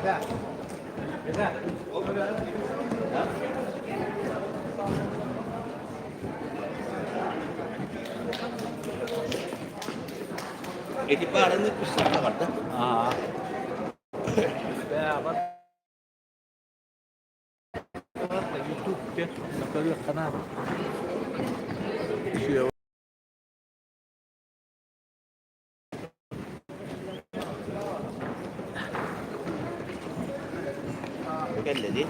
Ити баарыны пустаҕарда. Аа. Ютуб көрүөххэ Кэллэ дии.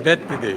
Бэт дии.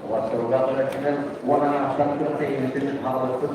Убастабыллаах көрөөччүлэр уон аҥаартан күрэхтэһиибитин аҕалбыппыт.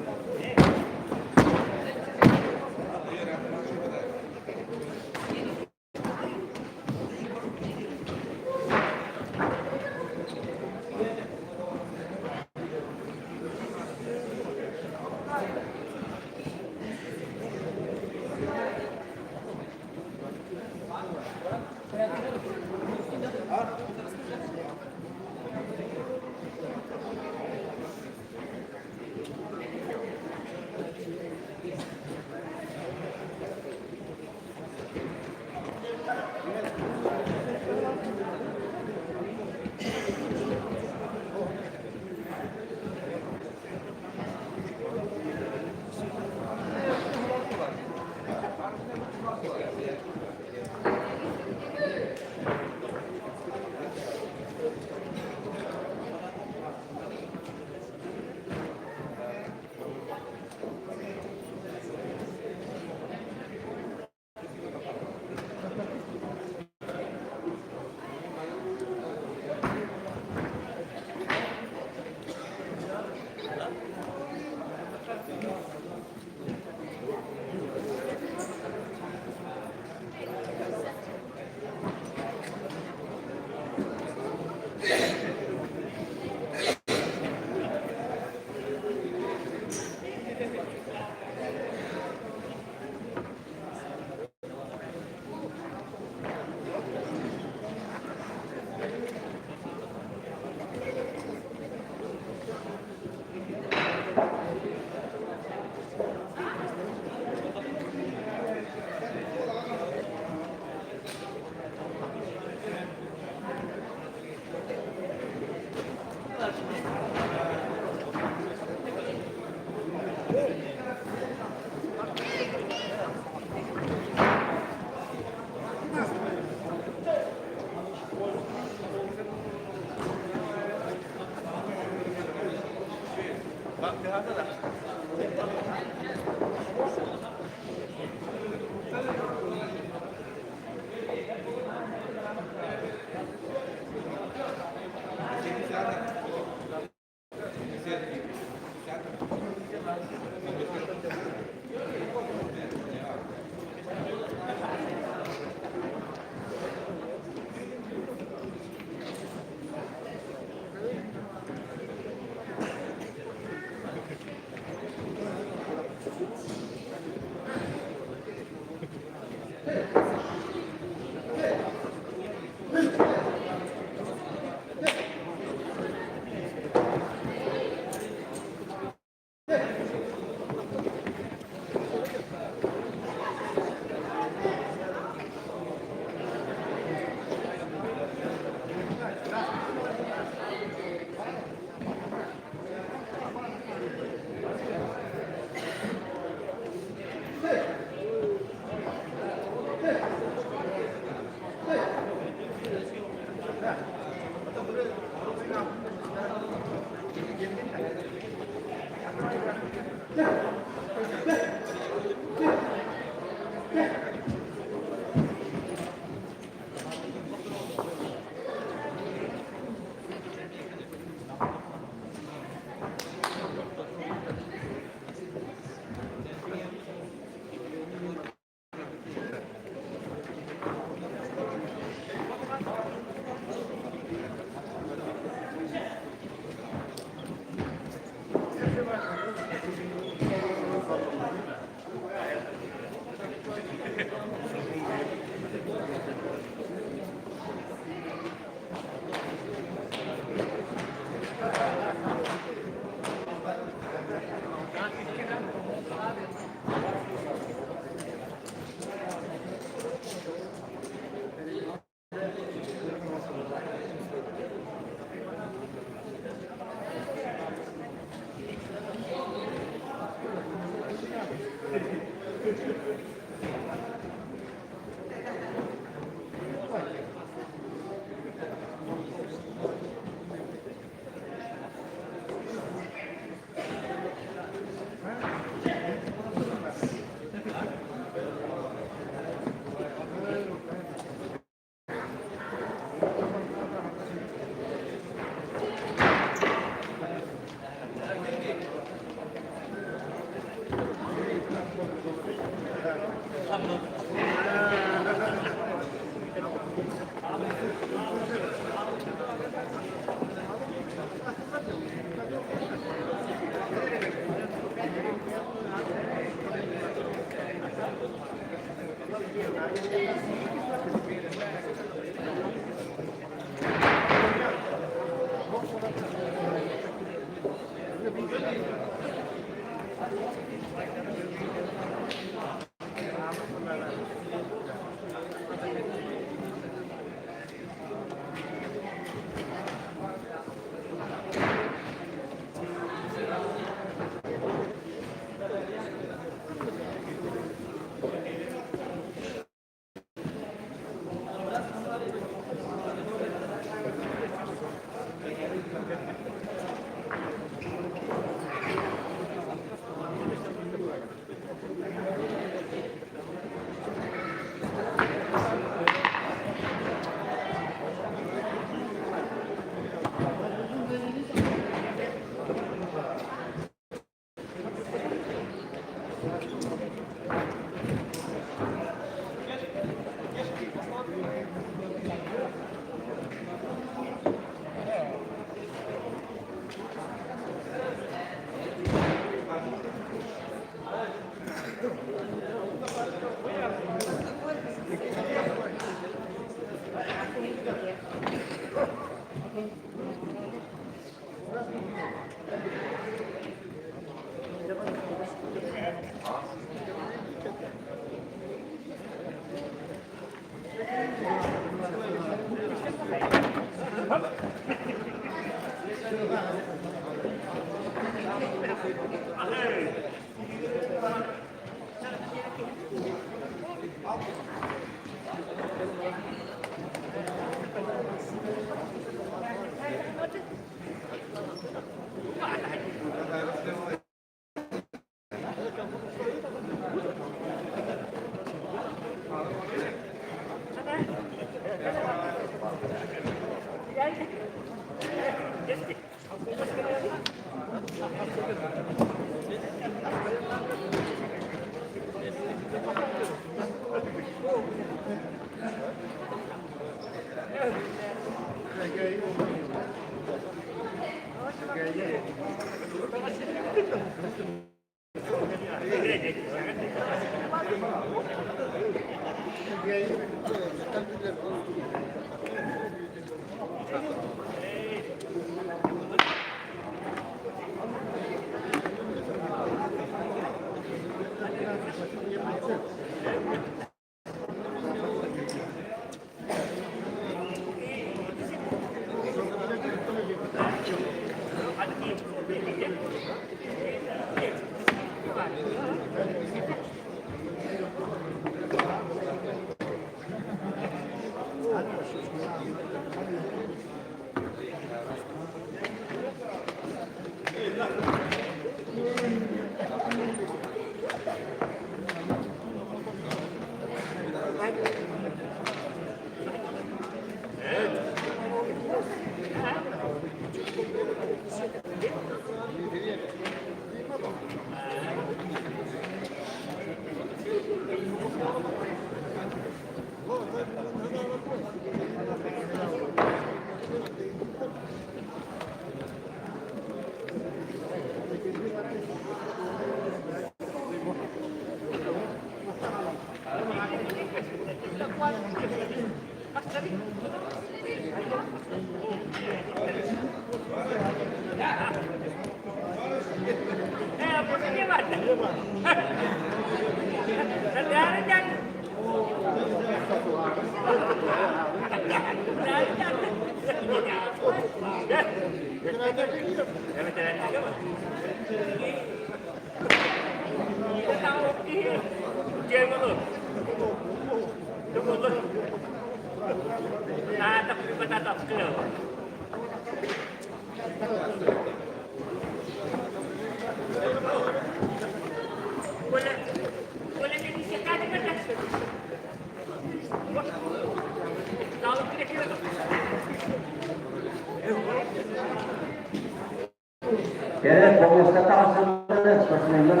Кэлэр болуоска таҕыстылар, спортсменнар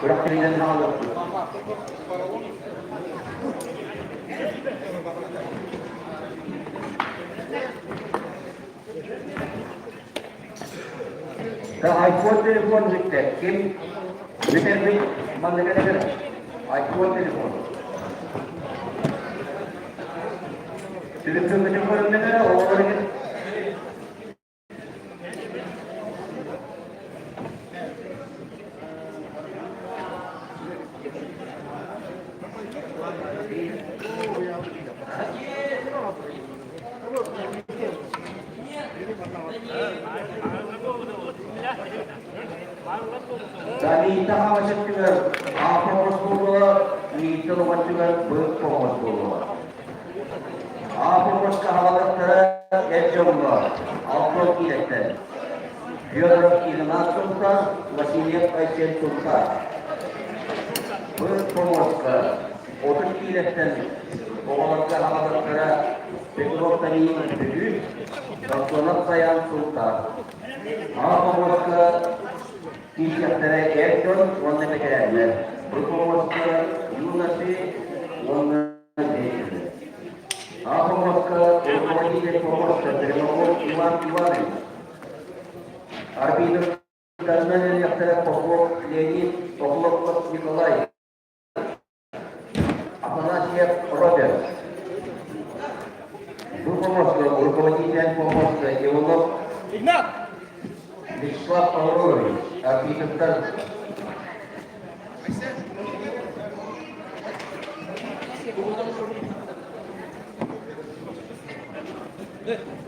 күрэхтэһиинэн хаалыахпыт. Айфон телефон бүттэ. Ким бүтэрбит маннык этэр Айфон телефон. Телефон көрүннэ, оҕолор Данита хаҥаччытыгар ааппаммыс буолуоҕа, Миитэ лоҕоччугар быһыт тоҥмос буолуоҕа. Ааппаммыска хаҕалыктара эр дьоҥҥо Алтон киирэттэр. Федоров Игнат Сунтар, Васильев Айсен Сунтар. Быһыт помоска 30 киилэттэн оҕолорго аҕалыктара Петров Даниил Бүлүү, Самсонов Саян Сунтар. Аҕа помоска киирсиэхтэрэ эр дьон уонна бэтэрээннэр. Бу помоска юноши уонна женщины. Аҕа помоска руководитель помоста Пермаков Иван Иванович. Арбитр Өлүөхтэрэ Попов Леонид, Охлопков Николай, Афанасьев Роберт. Бу помостка руководитель помостка Иванов Вячеслав Аврорович, арбитрдар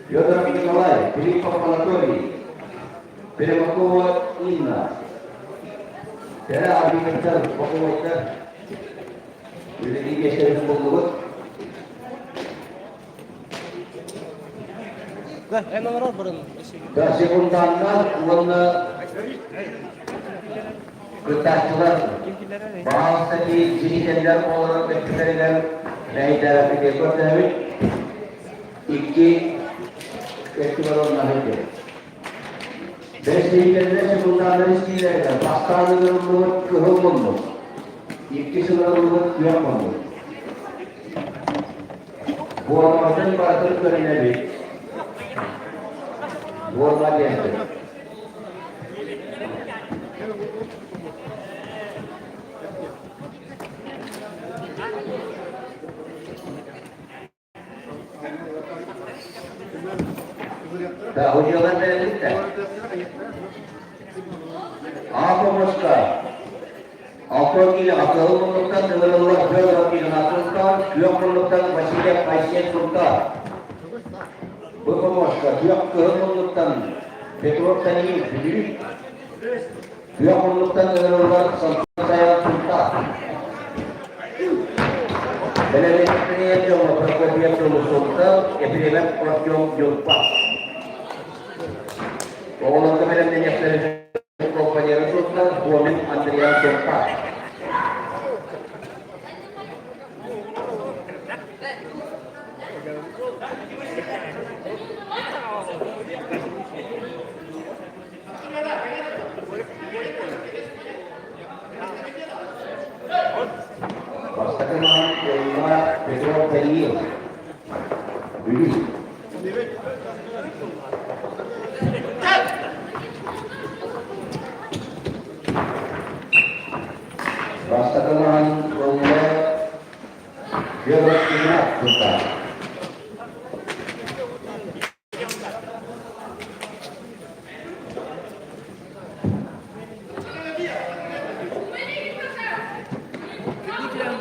Федоров Николай, Филиппов Анатолий, Пермакова Инна, Кэрэ арбитрдар, бокуойдар үлэлии миэстэлэрин буллубут. Да, секунданнар уонна кыттааччылар баҕалаах зрителлэр олорор өттүлэригэр мэйдээбитигэр көрдөһөбүт. Икки өттүгэр оннаһыйдым. Бэрэстэбиитэллэр секундааннар истиилэригэр бастаан ыҥырыллыбыт кыһыл муннук, иккис ыҥырыллыбыт күөх муннук. Буолаҕатын барытын көрүнэбит. Буолла диэхпит. Удьуолар бэлэмниттэр. Аапа Алтан киилэҕэ кыһыл муннуктан ыҥырыллар Федоров Игнатьевтан, күөх муннуктан Васильев Айсен Сунтаар. Бу помощка күөх кыһыл муннуктан Петров Даниил Бүлүү, күөх муннуктан ыҥырыллар Самсон Сайан Сунтаар. Бэлэмнэнии дьоҥҥо Прокопьев Сунтаар, Ефремов Артем Юрпа. Оҕолорго бэлэмнэниэхтэрин компаньера суоттар Бомин Андриан Сунтаар. Бастакы маһын Илья Петров Даниил. Бүлүү. Бастакы маһын Илья Федоров Игнат Сунтаар.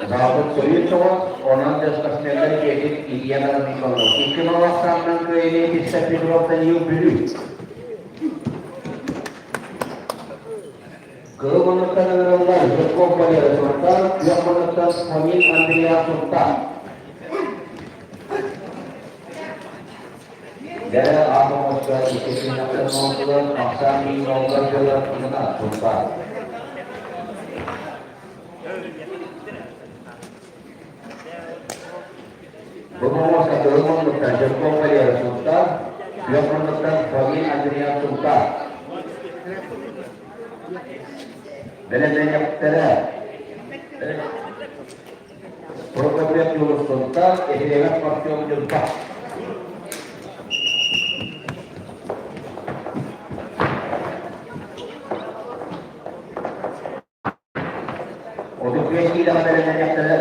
Заалбыт сойуут соҕус, онон спортсменнар дьиэтин Илья Михайлов икки малахсаанынан кыайыы тиксэ Петров Даниил Бүлүү. Кыһыл муннуктан ыҥырыллар Жирков Валера Сунтар, күөх муннуктан Фомин Андреев Сунтар. Бэрэ аат оҥосто икки сынньахтан оҥостулар, ахсаан миин оллар дьылар ынына Сунтар. Бу оҥосто кыһыл муннуктан Жирков Валера Сунтар, күөх муннуктан Фомин Андреев Сунтар. Бэлэмнэниэхтэрэ. Прокопьев Юлустунтан, Ефремов Артем Ньурба. 35 киилэҕэ бэлэмнэниэхтэрэ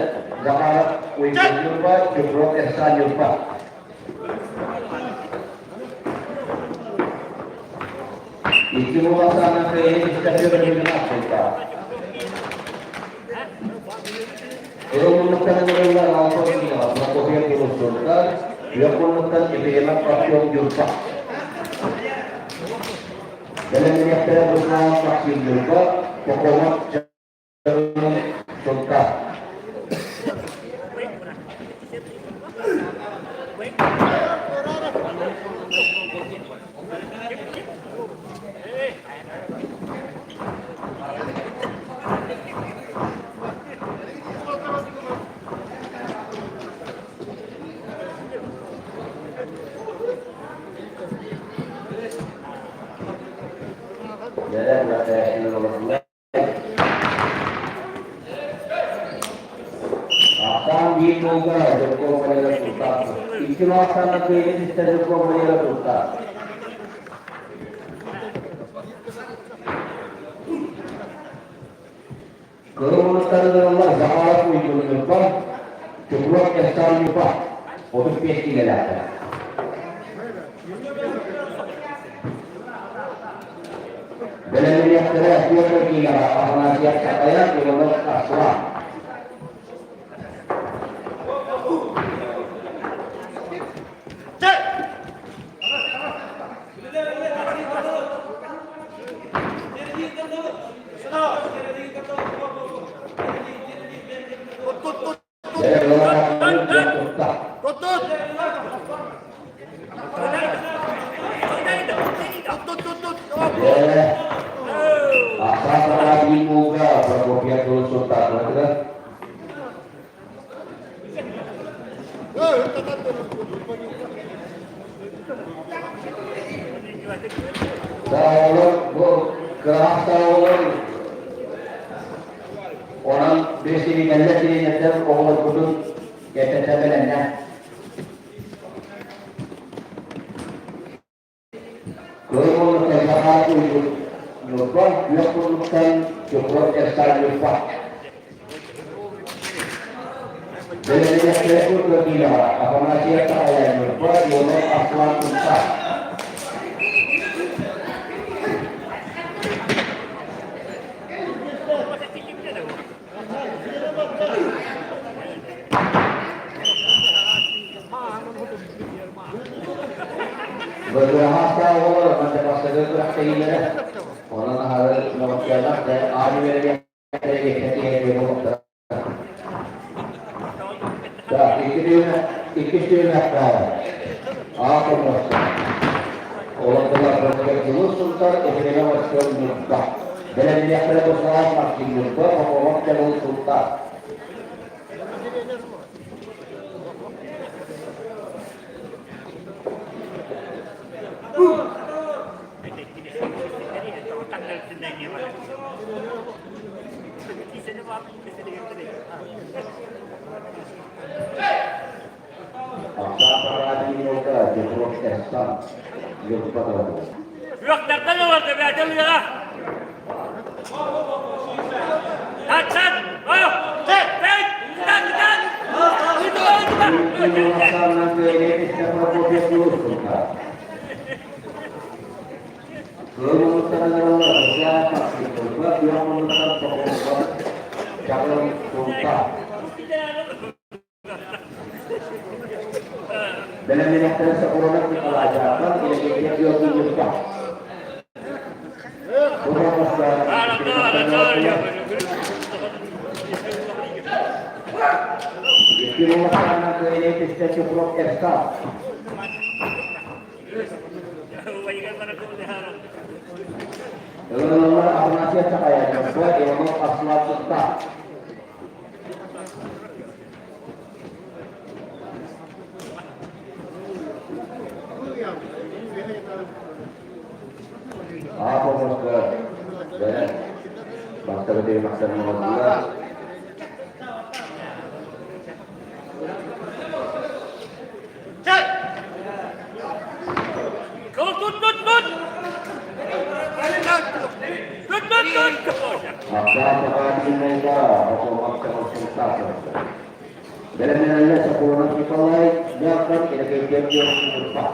Захаров Уйгун Ньурба, Петров Эрсан Ньурба. Икки буолахтаанан кыайыы истэргэ бөлүмүнэн ахсылтаа. Кыыл муннуктан ыҥырыллар алта киилэҕэ Прокопьев Юлустунтан, күөх муннуктан Ефремов Артем Ньурба. Бэлэмниэхтэрэ Быснаев Максим Ньурба, Похомов Сунтаар. Ахсаан биир буолга Жирков Валера Султанов. Икки маастарга кыайыы систэ Жирков Валера Султанов. Кырыллар Захаров Уйгун Ньурба, Петров Эстан Ньурба 35 киилэлээхтэр. Бэлэмниэхтэрэ Петр киилэҕэ Афанасьев Сахая, Иванов Аслан. Онон бэсиһинэллэр тириэньэрдэр оҕолорбутун эрдэттэн бэлэмнээн Кыһыл муннуктан Захар Уйгун Ньурба, күөх муннуктан Чукров Эрсан Ньурба. Бэлэмнэниэхтэрэ курдук киилэҕэ Афанасьев Сахая Ньурба, Ионов Аслан Сунтаар. Быргыраһаастаах оҕолор манна бастакы күрэхтэһиилэрэ. Онон аһары мөҕүттэллэх да аан үөрэниэхтэрэ диэхтэрэ буолуохтара. Так, иккис түһүмэххэ аат оҥостор. Олордулар Дьулус Сунтар, Ефремов Артем Ньурба. Бэлэмниэхтэрэ Руслан Максим Ньурба, Попов Дьабыл Сунтар. Үөхтэртэн олордо бэйэтэ ылыаҕа. Тат-тат! Тат-тат! Бэлэмнэниэхтэрин Сокуоннар Николайдаахтан Иннокентий Георгиевка. Ылыныллар Афанасий Сахаянова Иванов Аслан Сустав. Аапомуска бэрэ бастакы түһүмэхтэрин оҥордулар. Бэлэмнэнэллэр Сокуонов Николай Дьаакап Иннокентьев Ньурба.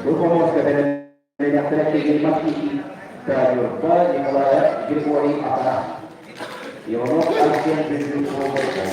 Бу хомуска бэлэмнэниэхтэрэ Кириллов Никита Николаев Григорий Атара. Иванов Арсен Бүлүү Уолбайкай.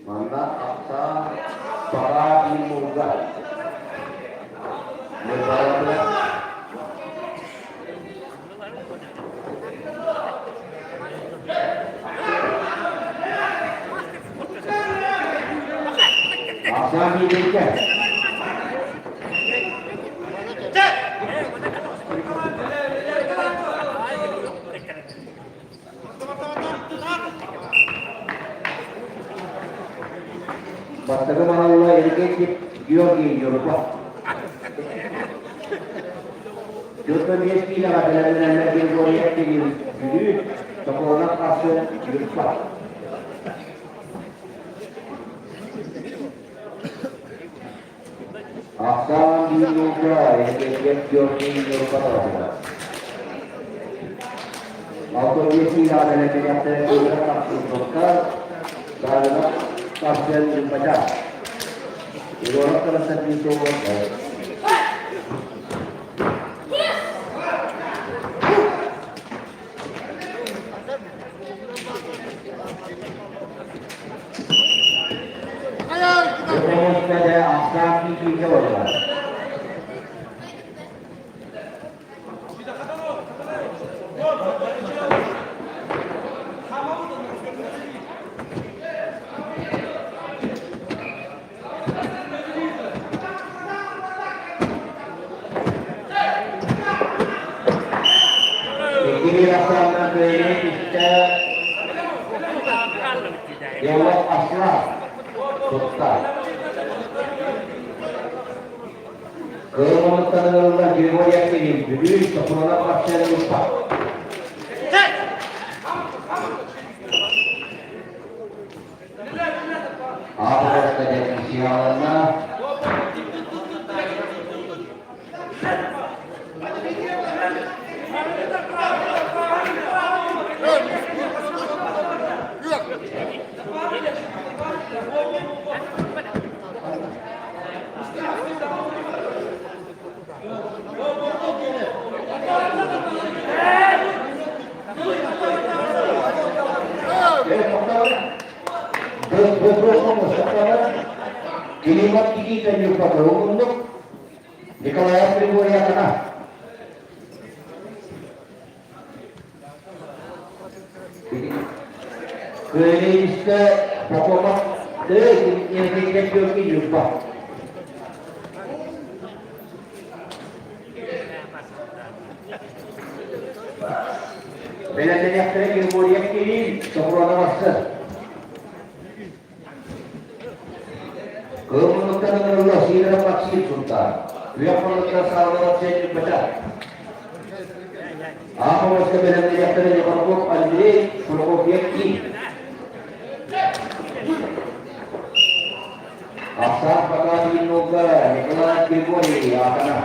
Манна ахсаан баҕаа биир Ньурбаларга Ахсаан бииргэ. Бастакы маналла Эргетик Георгий Ньурба. 45 киилэҕэ бэлэмнэнэллэр Григорьев Кирилл Бүлүү, Сокуонов Арсен Ньурба. Ахсаан биир Эргетик Георгий Ньурба таҕатыгар. 65 киилэҕэ бэлэмнэниэхтэрэ кыыһыра тахсыбакка, Саалына тахсыан ыыппатах. Егоров Константин Потому ахсаан кииргэ барылар. Икки ахсаанынан кыайыы түстэ Елок Аслан тутта. Кыыл ылла Григорий Акимин Бүлүү Сокуонап Арсен Лупа. Ааппыта Сиалана Николаев Григорий Атана. Кыайыыска Попова Юрба. Бэлэмнэниэхтэрэ Григорьев Кирилл, Сопронов Кыыл муннуктан ыҥырылла Сидоров Максим Сунтаар. Күөх муннуктан Саалларов Сенчукбача. Аахомоска бэлэмнэниэхтэрэ Егорков Андрей, Прокопьев Ким. Ахсаан Покатиннолга Николай Григорьевич Аатана.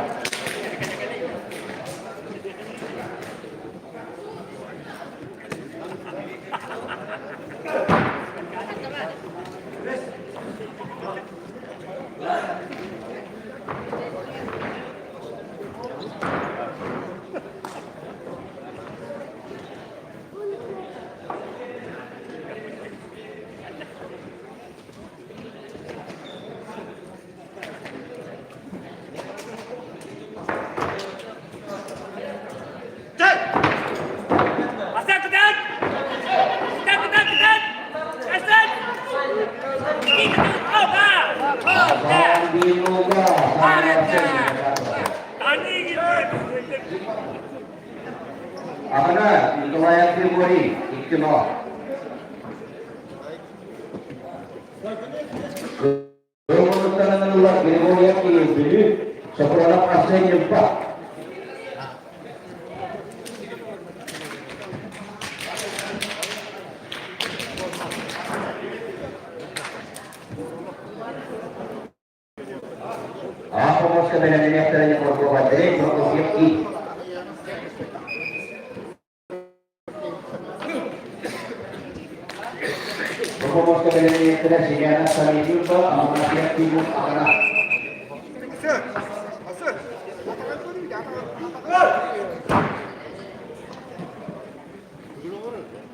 Аҕана Николаев Григорий, икки Кыыл Григорьев Бүлүү, Сокуонап Арсен Ньурба. Аахомоска бэлэмнэниэхтэрэ Ньурба Андрей Прокопьев И. Прокопьевка бэлэмнэниэхтэрэ Сияна Самидюрба, Аманатия Тимур Аҕана.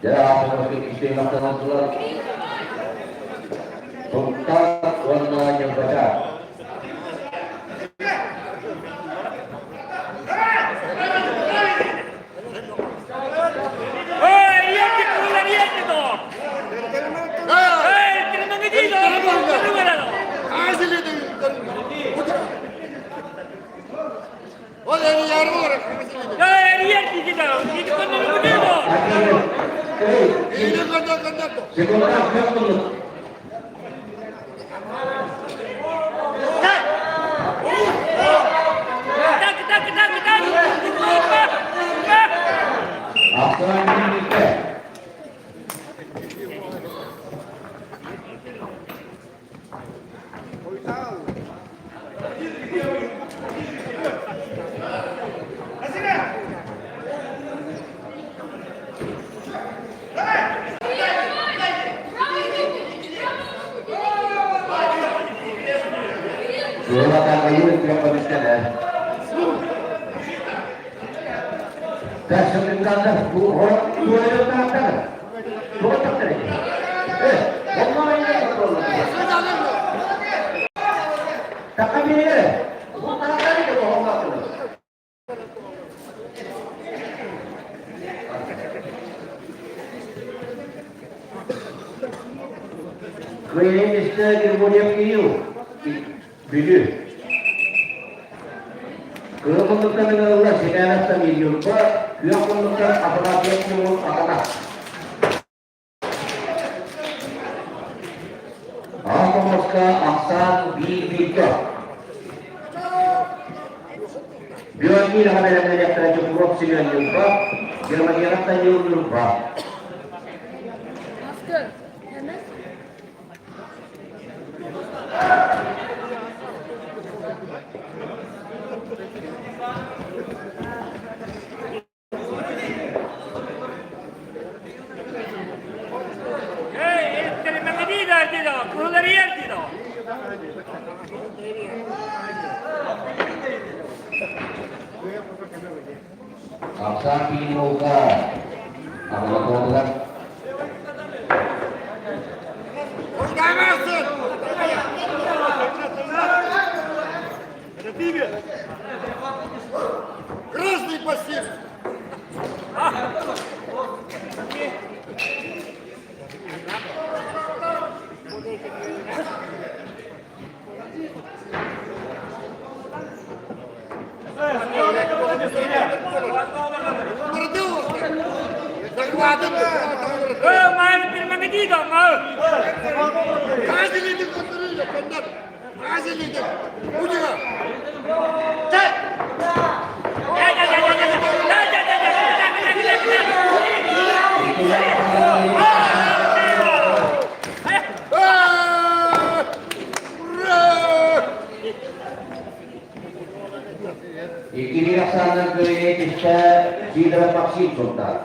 Дьэ, Аахомоска иккистээн махтаналлар. Сунтаар уонна Ньурбачаан. Кыайыы истэ Григорьев Кирилл, Бүлүү. Кыһыл муннуктан ыҥырыллар Семеновтан Ньурба, күөх муннуктан Афанасьев Тимур Акана. Аан ахсаан биир бииргэ. Бүөргиир аҕа бэлэмнэниэхтэрэ Чукуров Семен Ньурба, Гермогенов Данил Ньурба. Ахсаан Кириновка аҕалатыгар Красный пассив! Иккини ахсаанынан кыайыы түстэ Сидоров Максим Султан.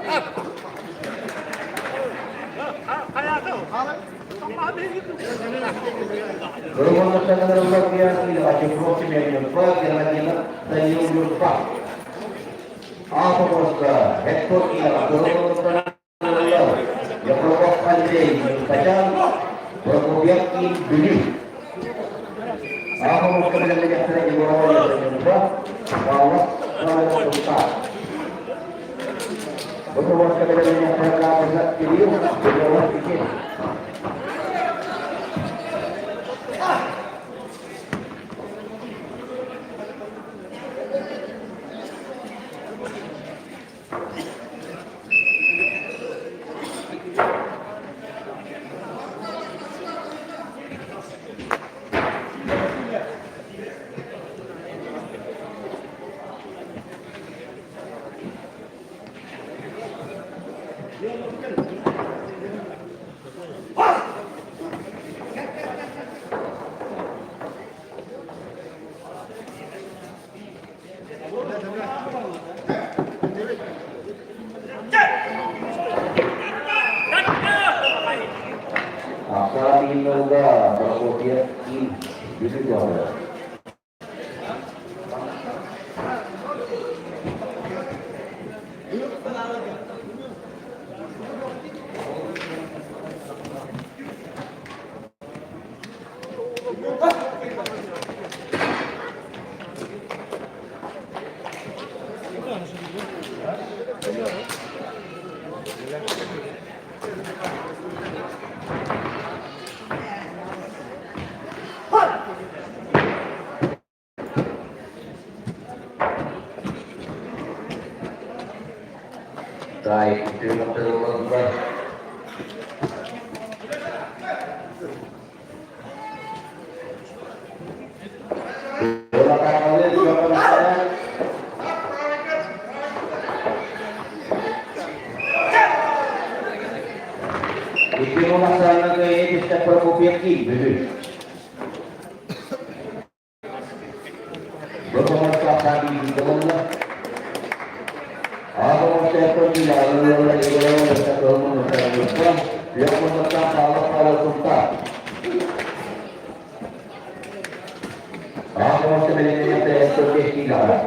Аахамаска бэлэмнэниэхтэрэ киилэҕэ.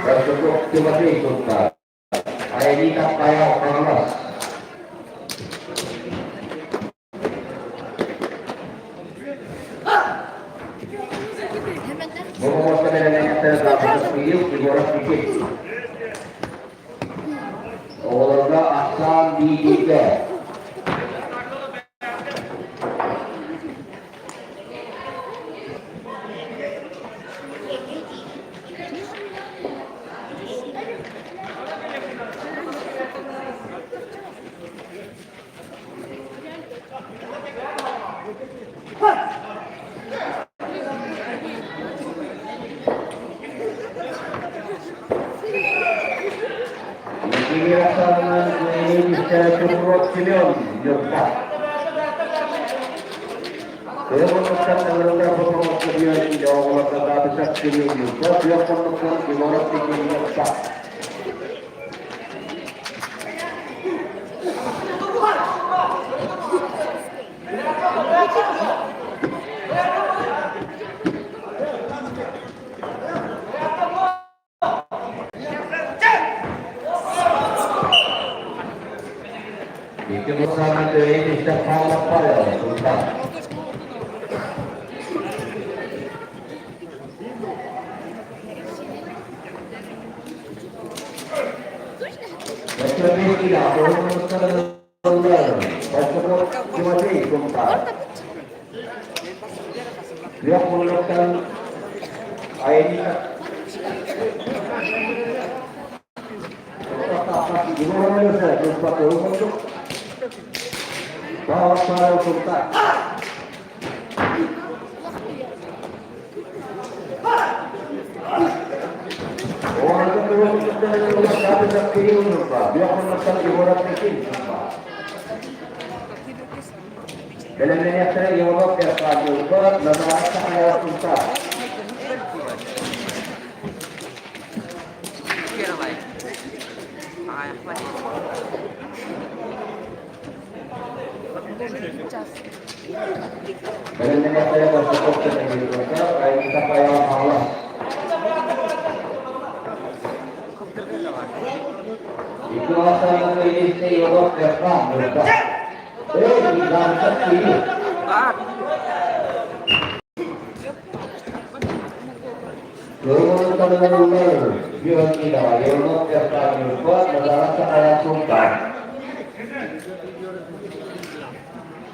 Большаков Тимофей Сунтаар. Аэлита Павел Хаҥалас. Бу бэлэмнэниэхтэрэ Западов Кирилл Егоров Никит. Оҕолорго ахсаан биирдиитэ. Икки ахсаанынан Ильиничтэрэ Туррот Семен Ньурба. Тыа муннуктан ыҥырыллар боппуруоска биэрии оҕолорго Габышев Кирилл Ньурба, күөх муннуктан Егоров Никит Ньурба. Икки муннуктан Ильиничтэр Павлов Павел Сунтаар. Тимофей Сунтаар. Күөх муннуктан Айаника Павлов Павел Сунтаар. Бэлэмнэниэхтэрэ Иванов Эркадьевка, Назаров Сахаева Сунтаар. Бэлэмнэниэхтэрэ Большаков Сергеевка, Айымта Павел Павлов. Икки саҥа Ильиничный Иванов Эрхан Нурба. Эй, Иванов Кирилл. Кылмыттаныллар Бүөккидаҕа Иванов Эрхан Нурба, Назаров Сахая Сунтаар.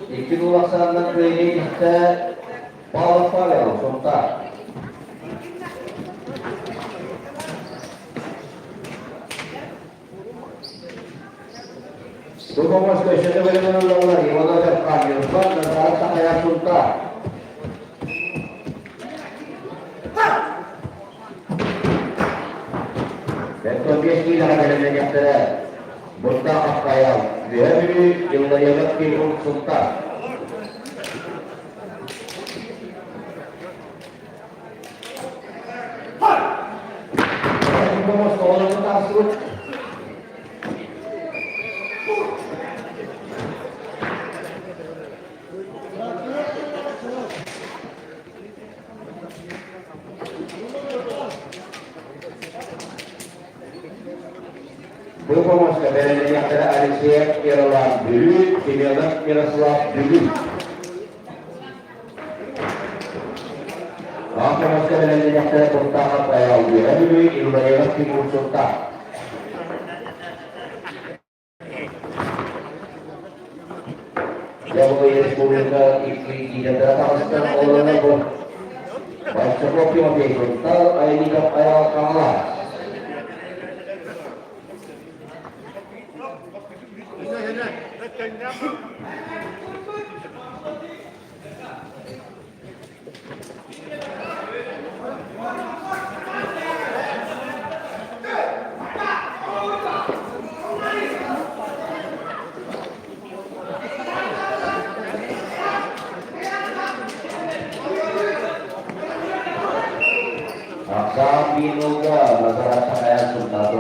Икки ахсаанынан кыайыы истэ Павлов Павел Сунтаар. Бу көшөтө бөлөмөнүллаллар Иванов Эрхан Ньурба, Назаров Сахая Сунтаар. Бэртон биэс киилэҕэ бэлэмнэниэхтэрэ Буртахов Хайал, Үөһэ Бүлүү, Илларионов Кирилл Сунтаар. Тахсыбыт Бу помощка бэлэмнэниэхтэрэ Алексеев Мирослав Бүлүү, Семенов Мирослав Бүлүү. Помощка бэлэмнэниэхтэрэ Куртахов Айал Үөһэ Бүлүү, Илларионов Тимур Сунтаар. Дьэ, республика икки таҕыста олорно бу Большаков Тимофей Сунтаар, Айников Айал Хаҥалас. Ахсаан биир Назаров Сахая Сунтаар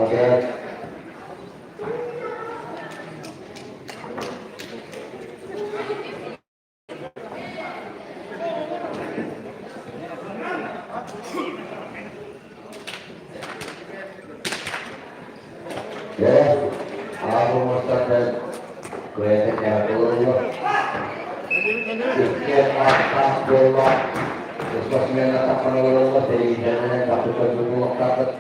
буолла. Спортсменнар тахсан олороллор, тэлэбиидэнньэнэн тахсы көрбүт буолуохтааххыт.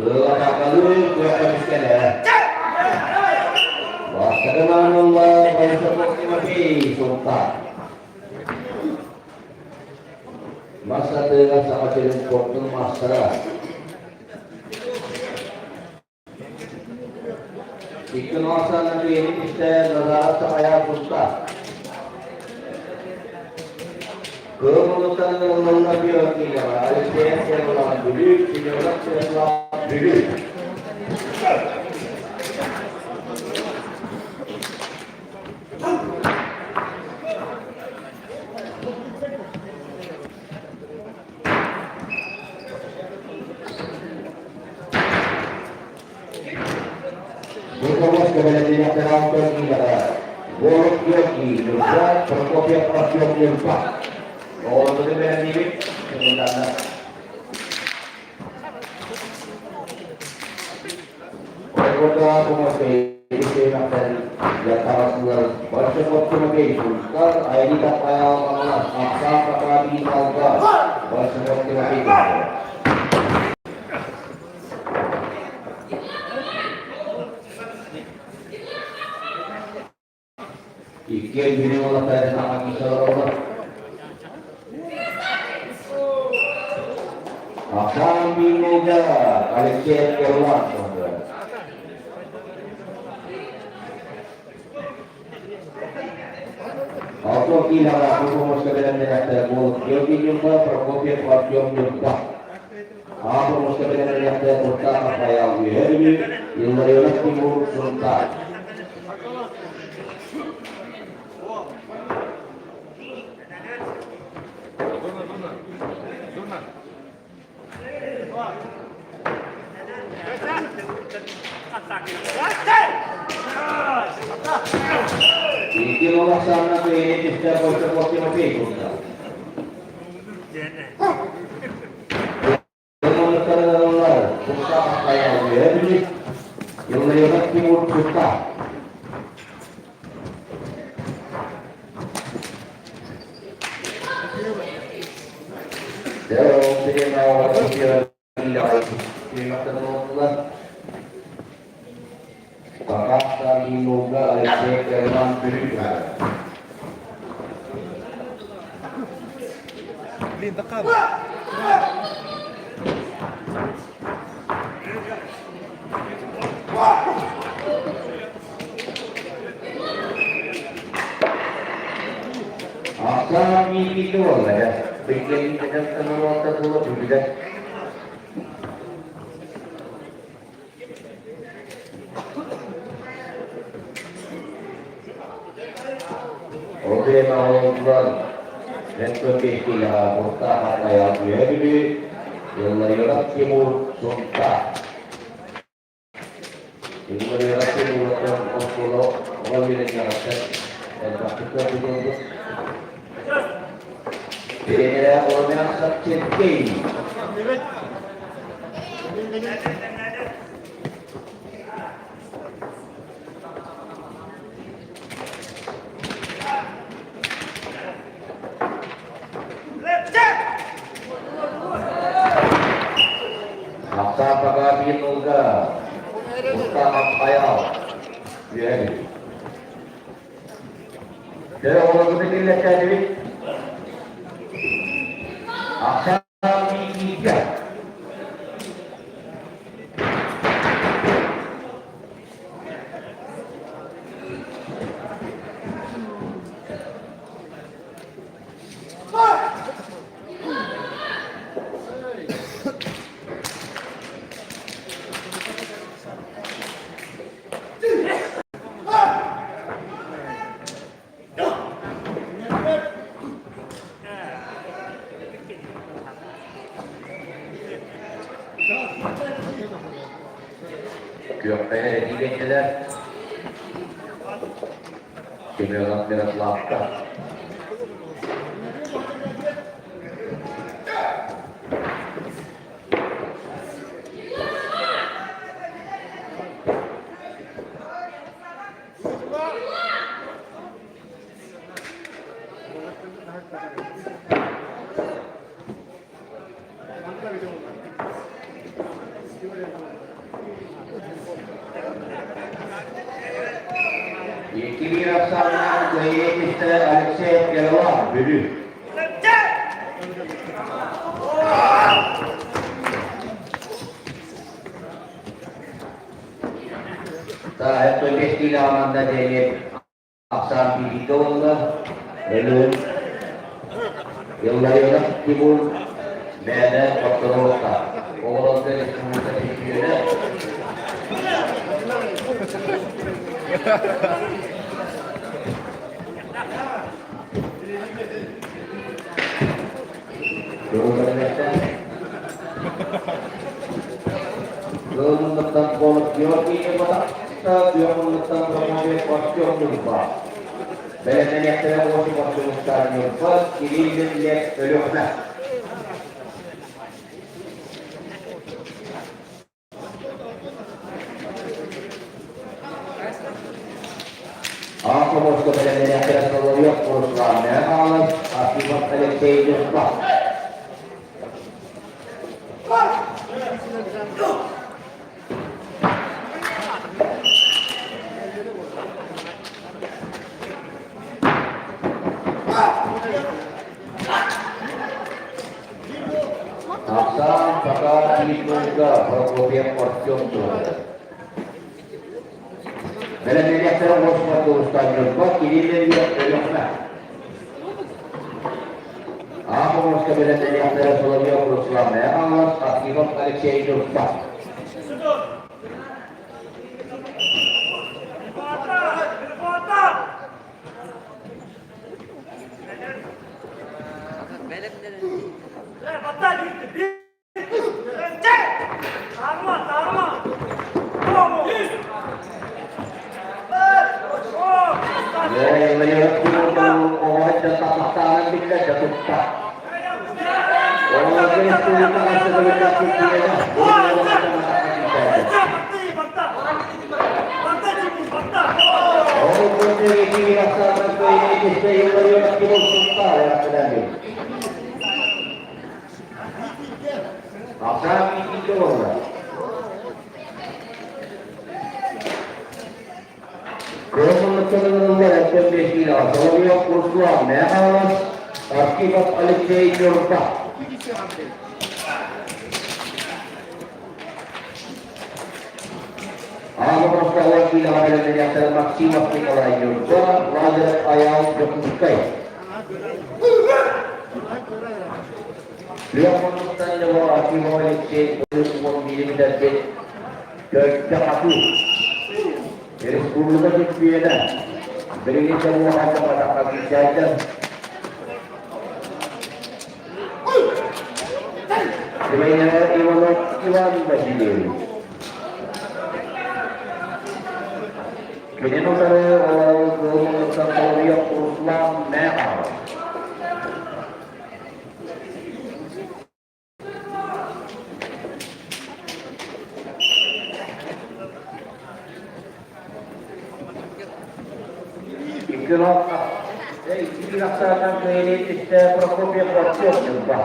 Кыалатакалыы күрэхтэһиктэрэ. Бастакынан ылла Большаков Тимофей Сунтаар. Мас атыыга Саха сирин спордун маастара. Икки маастарынан бэйэни истэ Назаров Сахая Сунтаар. Кыыл муннуктан ылыллар биографияҕа Алексеев Сервалаан Бүлүү, Семенов Сервалаан Бүлүү. Руководство Валентина Город Георгий Мырза, Прокопьев Артем Нюрба. Оҕолорбутун бэлэмниибит, сымылданна. Ойготоа Большаков Тимофей Сунтар, Айрита Павловна, Ахсаан Пакаби Алга, Большаков Тимофей. Иккиэн бүтүн уолаттар саҥа киирсэ олороллор. Ахсаан Биимолга Алексей Эрлан Алтон киилэҕэ Кутумуска бэлэмнэнэхтэрэ буолук Георгий Ньурба, Прокопьев Артем Ньурба. Аапырмуска бэлэмнэнэхтэрэ Куртаах Аппайаал Үөһээ Бүлүү, Илларионов Тимур Сунтаар. Икки ахсаанна бэйэни түстэ Большаков Тимофей курда. Ыллар Куртаах Аппайаал Үөһээ Бүлүү, Илларионов Тимур Куртаах. Алексей Иван Ахсаан миикити буолла Билгелиитинэн норуотта буола түбүлэр. Ол оҕолордор Ленкөкейтилэҕэ Куртаах Аппайаал Үөһээ Бүлүү, Илларионов Тимур Сунтаар. Илларионов Тимур оскуола оҕо үөрэниэҕиттэн элбэхтик көрбүт буолбут. Тренерэ Румянцев Сергей. Ахсаапаға биылғы Мұстафа Аял үөһэ. Дьэ, оҕолорбутун киллэртээтибит. Ахсаан бииргэ. биллэллэр. Семенов Мирославка. Екимир Оксана Кыайыытыста Алексей Перлов Бүлүү. Таһа манна диэни ахсаан бииргэ буолла. Өлүөн Илларионов Тимур бэйэтэ хотторуохта. Оҕолорго республика чемпиона. Ыаллыттан буолуп Георгий Ивановта, Түөкуллуттан Прокопьев Артем Ньурба. Бэлэмнэниэхтэрэ Осип Артемовтар Ньурба, Кириллин Лев Өлүөхүмэ. Аахомоско бэлэмнэниэхтэрэ Соловьев Руслан Михайлов, Архипов Алексей Ньурба. Ахсаан пока Тихонько Прокопьев Артем туһунан. Бэлэмнэниэхтэрэ Осман Туустан Ньурба, Кириллин Өлүөхүмэ. Аахомоско бэлэмнэниэхтэрэ Соловьев Руслан Михайлов, Архипов Алексей Ньурба. Архипов Алексей Нюрба. Максимов Николай Нюрба, Лазарев Аял Дьокуускай. Леонид Акимов Алексей Уон биирдэрбит Төрдө Хатыы Республика чемпиона билигин да уоһа киирсээччи Тренер Иванов Иван Васильевич. Кинини утары Олоҕун Соловьев Руслан Мехов. Икки ахсаатан кыайыы Прокопьев Артем Ньурба.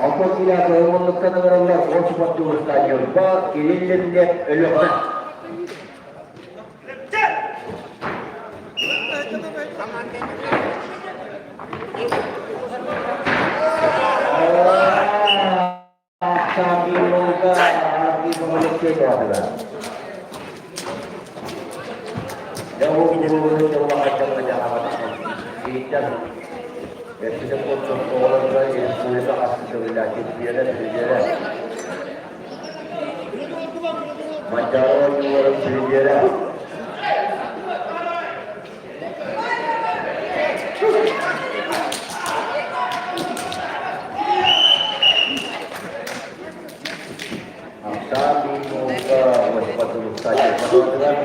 Алтан киилэ кыһыллыттан ыҥырыллар Осипов Дьулустаан Ньурба, Кириллин Лев Өлүөхүмэ. Манчаары оонньууларын призерэ Ахсаан биир муҥка Оҕотугар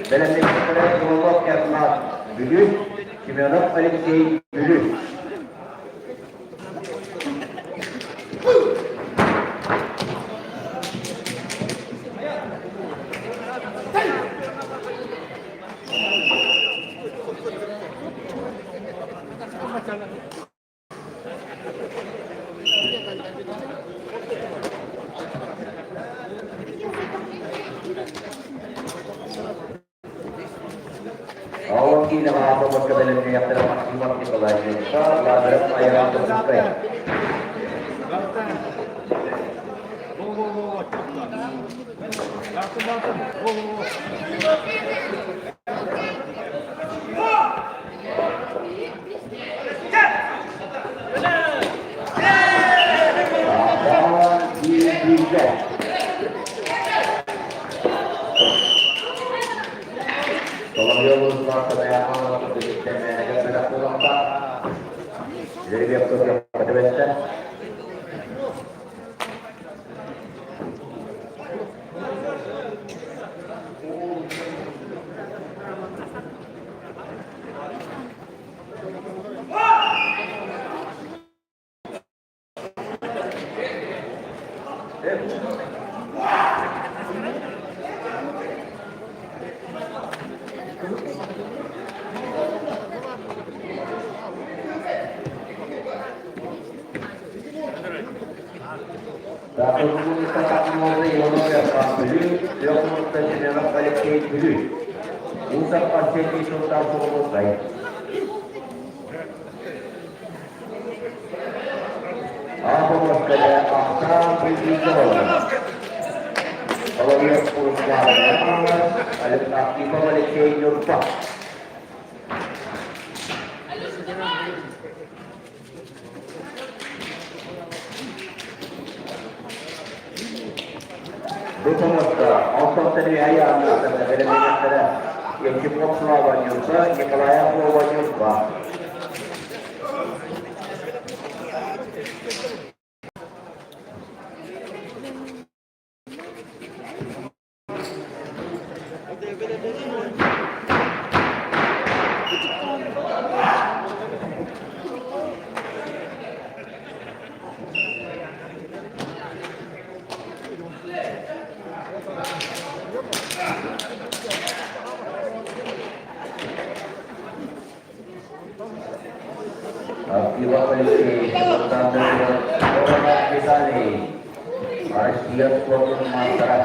бэлэмнэниэхтэрэ Крылов Эрнат Бүлүү, Семенов Алексей Бүлүү. Ол киинэҕэ аатырбакка бэлэмнэниэхтэрэ Максимов Николай Ньурба, Лазарев Айаан Дьокуускай. Аан биир-бииргэ. Соловьев Алексей Бүлүү. Усов Арсений Султан Соломонскай. Аабымаскада ахсаан бүлүүгэ олорор. Соловьев Руслан Архипов Алексей Нюрба. Бу хомуска Алтан Айааннаахтарга бэлэмнэниэхтэрэ Евдокимов Слава Ньурба, Николаев Вова Ньурба. Архипов Алексей, Александр Роман Виталий, Россия спортун маастара.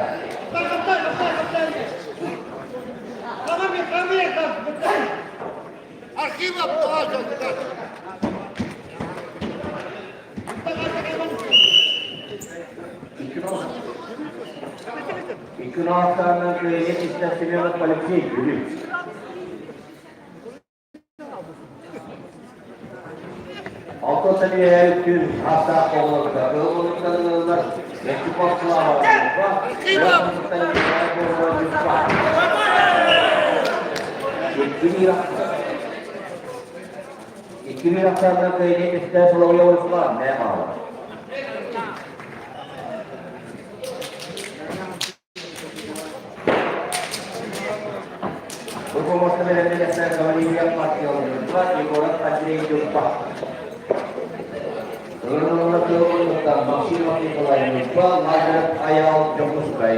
Архипов Икки кыайыы истэн Семенов Алексей Бүлүү. Алтан сэлиэһэ күн астаах оҕолорго кыһыл ыллар Якупов Слава Икки миэхтааннан кыайыы истэ Соловьев Руслан мэ хаалар. Руководство бэлэмнэниэхтээх Гаврильев Егоров Егоров Андрей Дюрба. Ырылла тыыллыттан Максимов Николай Ньурба, Лазарев Айаал Дьокуускай.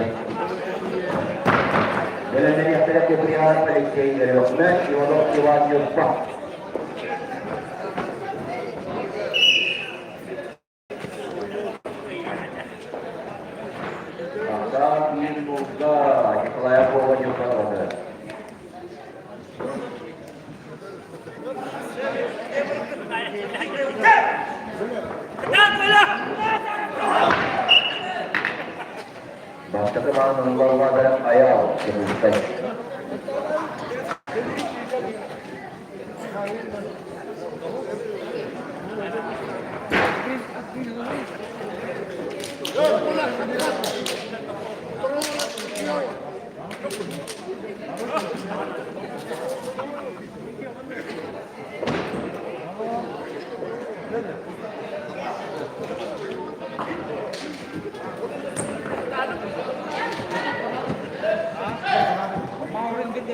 Бэлэмнэниэхтэрэ Куприянов Алексей Өлүөхүмэ, Иванов Иван Ньурба. Ахсаан биир булда Николаев Вова Ньурбаҕа Бастакы маан ыллаллаабара Айаал Дьокуускай. Икки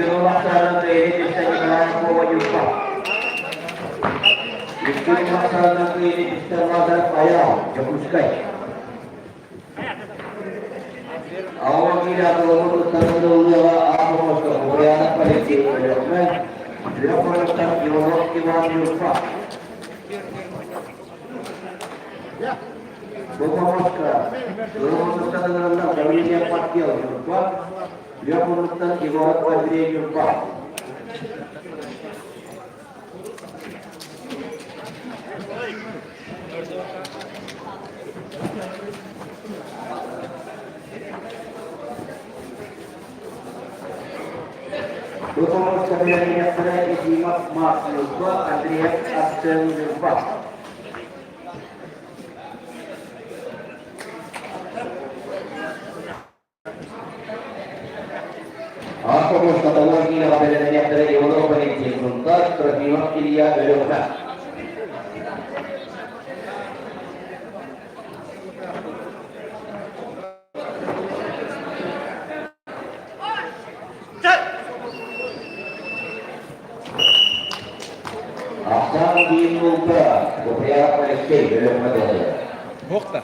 улахтааны кыайыы түстэ Николай Ковалевка. Икки улахтааны кыайыы түстэ Лазарев Айал, Дьокуускай. Аҕа Атылабыт ыттарыллыаҕа Аахомоско Куприянов Алексей Өлөхмө, Үрэх Хоруттан Иванов Иван Юрфа. Бу хомуска Ылыммыттан ыҥырыллар Гаврильев Маркел Ньурба, Үрэх Хоруттан Егоров Андрей Ньурба. Бу хомуска бэлэмнэхтэрэ Ефимов Марк Ньурба, Андреев Арсен Ньурба. Аахпабыт каталог киинэҕэ бэлэмнэниэхтэрэ Иванов Валентин Сунтар, Трофимов Илья Өлүөхүмэ. Ахсаан биир нуулка Куприянов Алексей Өлүөхүмэ буолла. Буохта.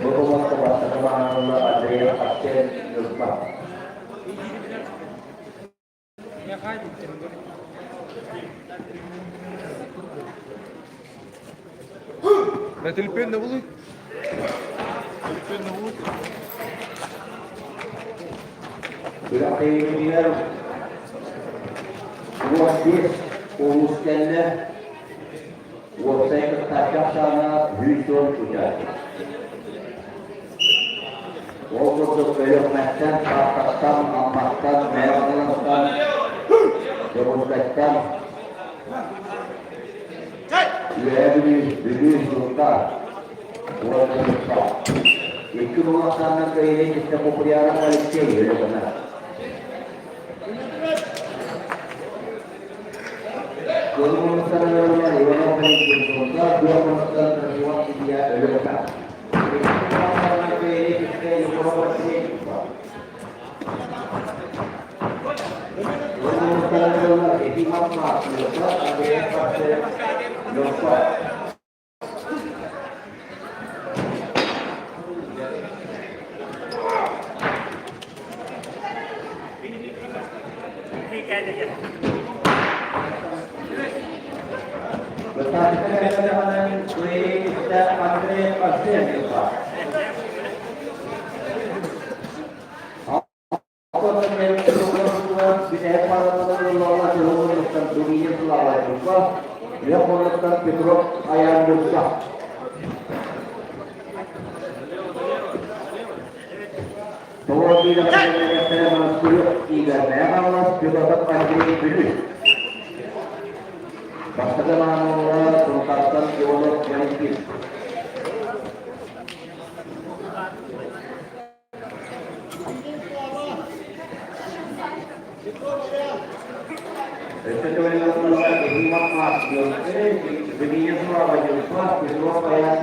Бу кумахха бастакы маһаанылла Андреев Арсен Ньурба. На телефон на вулик. Телефон на вулик. Күрэхтэһиибитигэр 15 улуус кэллэ. Уопсай кыттааччы ахсаана 110 участник. Ол курдук Өлүөхүмэттэн, Тааттаттан, Амматтан, Мэҥэ Хаҥаластан, Дьокуускайтан, Үөһээ Бүлүү, Бүлүү, Сунтаар уонна Ньурба. Икки кулаахтааннар кыайыы кытта Куприянов Алексей Өлүөхүмэ. Кылыммыттан ыаллар Иванов Валентин Сунтаар, Дуоматтан Трофимов Илья Өлүөхүмэ. Икки кулаахтааннар кыайыы кытта Егоров Василий Ньурба. Кылыммыттан ыаллар Ефимов Марк Ньурба, Андреев Арсен Ньурба. Андрей Арсеньев. Петров Аян Бастакы маамалара Сунтаартан Иванов Валентин. Өссө төгүл Ефимов Владимир Петров Аян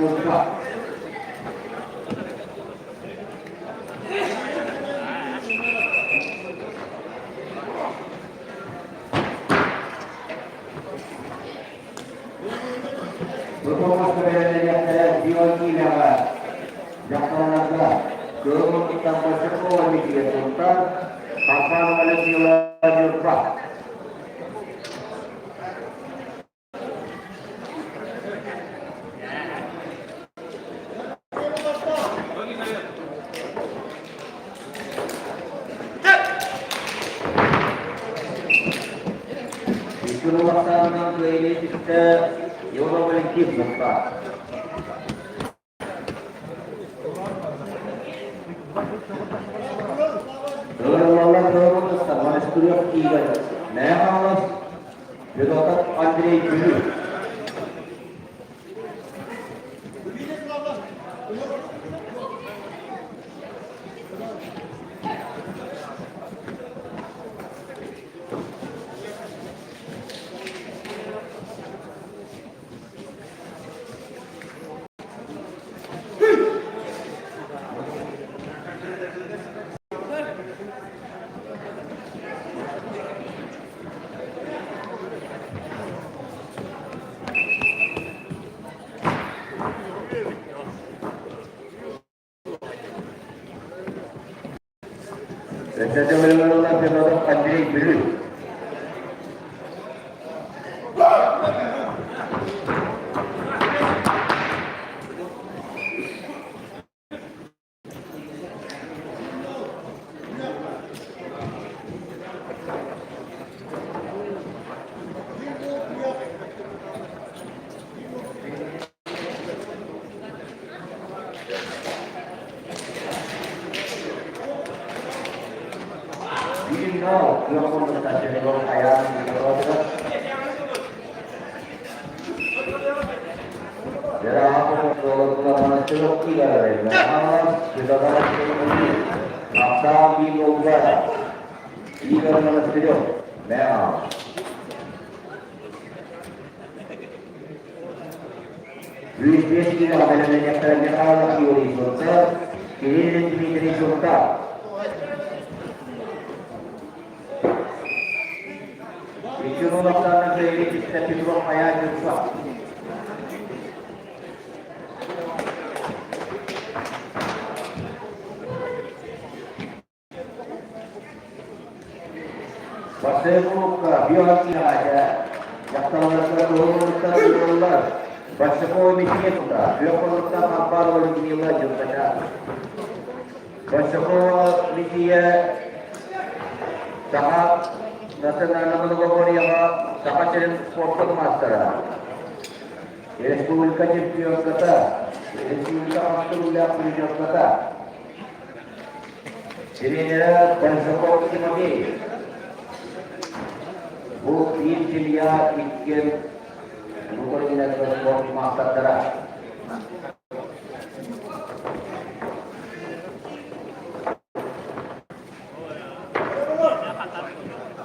Бу бэлэмнэниэхтэрэ Георгиеваҕа, дьахталларга, Кыыл Тамбачакова Микия Сунтаар, Харбанова Людмила Ньурба. Икки улахтарынан кыайыы түстэ Иван Валентин Сунтаар. Ыарыллаллар Доробутуттан Монастырев Игорь, Мэҥэ Хаҥалас, Федотов Андрей Бүлүү. Өссө төгүл Федоров Андрей Бүлүү. Үс киилэҕэ бэлэмнэниэхтэрэ Михайлов Юрий Сурков, Кириллин Дмитрий Сурков. Икки уолаттарынан кыайыы түстэ Петров Айаан Юрков. Бастакы кулуупка биоактиваҕа дьахталларга туһуллубуттар ыытыллар. Бастакы Мития тута күөх хонуктаах Ампарова Людмила Дьылҕата. Бастакы Мития Саха национальнай многоборьеҕа Саха сирин спортун маастара. Республика чемпионката, республика хастыылаах призерката. Тренера Большаков Тимофей. Бу биир семья иккиэн Украинаттан спорт маастардара.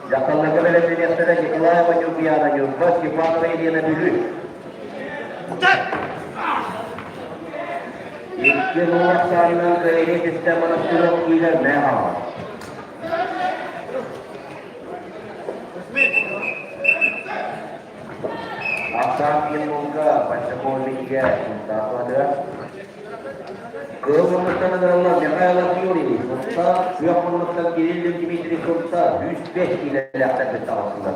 Дьахталларга бэлэмнэниэхтэрэ Николаева Ньургуяна Ньурба, Степанова Елена Бүлүү. Икки уолаттарынан кыайыы түстэ монастырок киирэр мэҕэ. Ахсаан Киммулга Панчаковичка Мустафада Кыыл муннуктан ыҥырыллар Михайлов Юрий, Мустаф, Күөх муннуктан Кириллин Дмитрий Курта 105 киилэлээхтэр кытта таҕыстылар.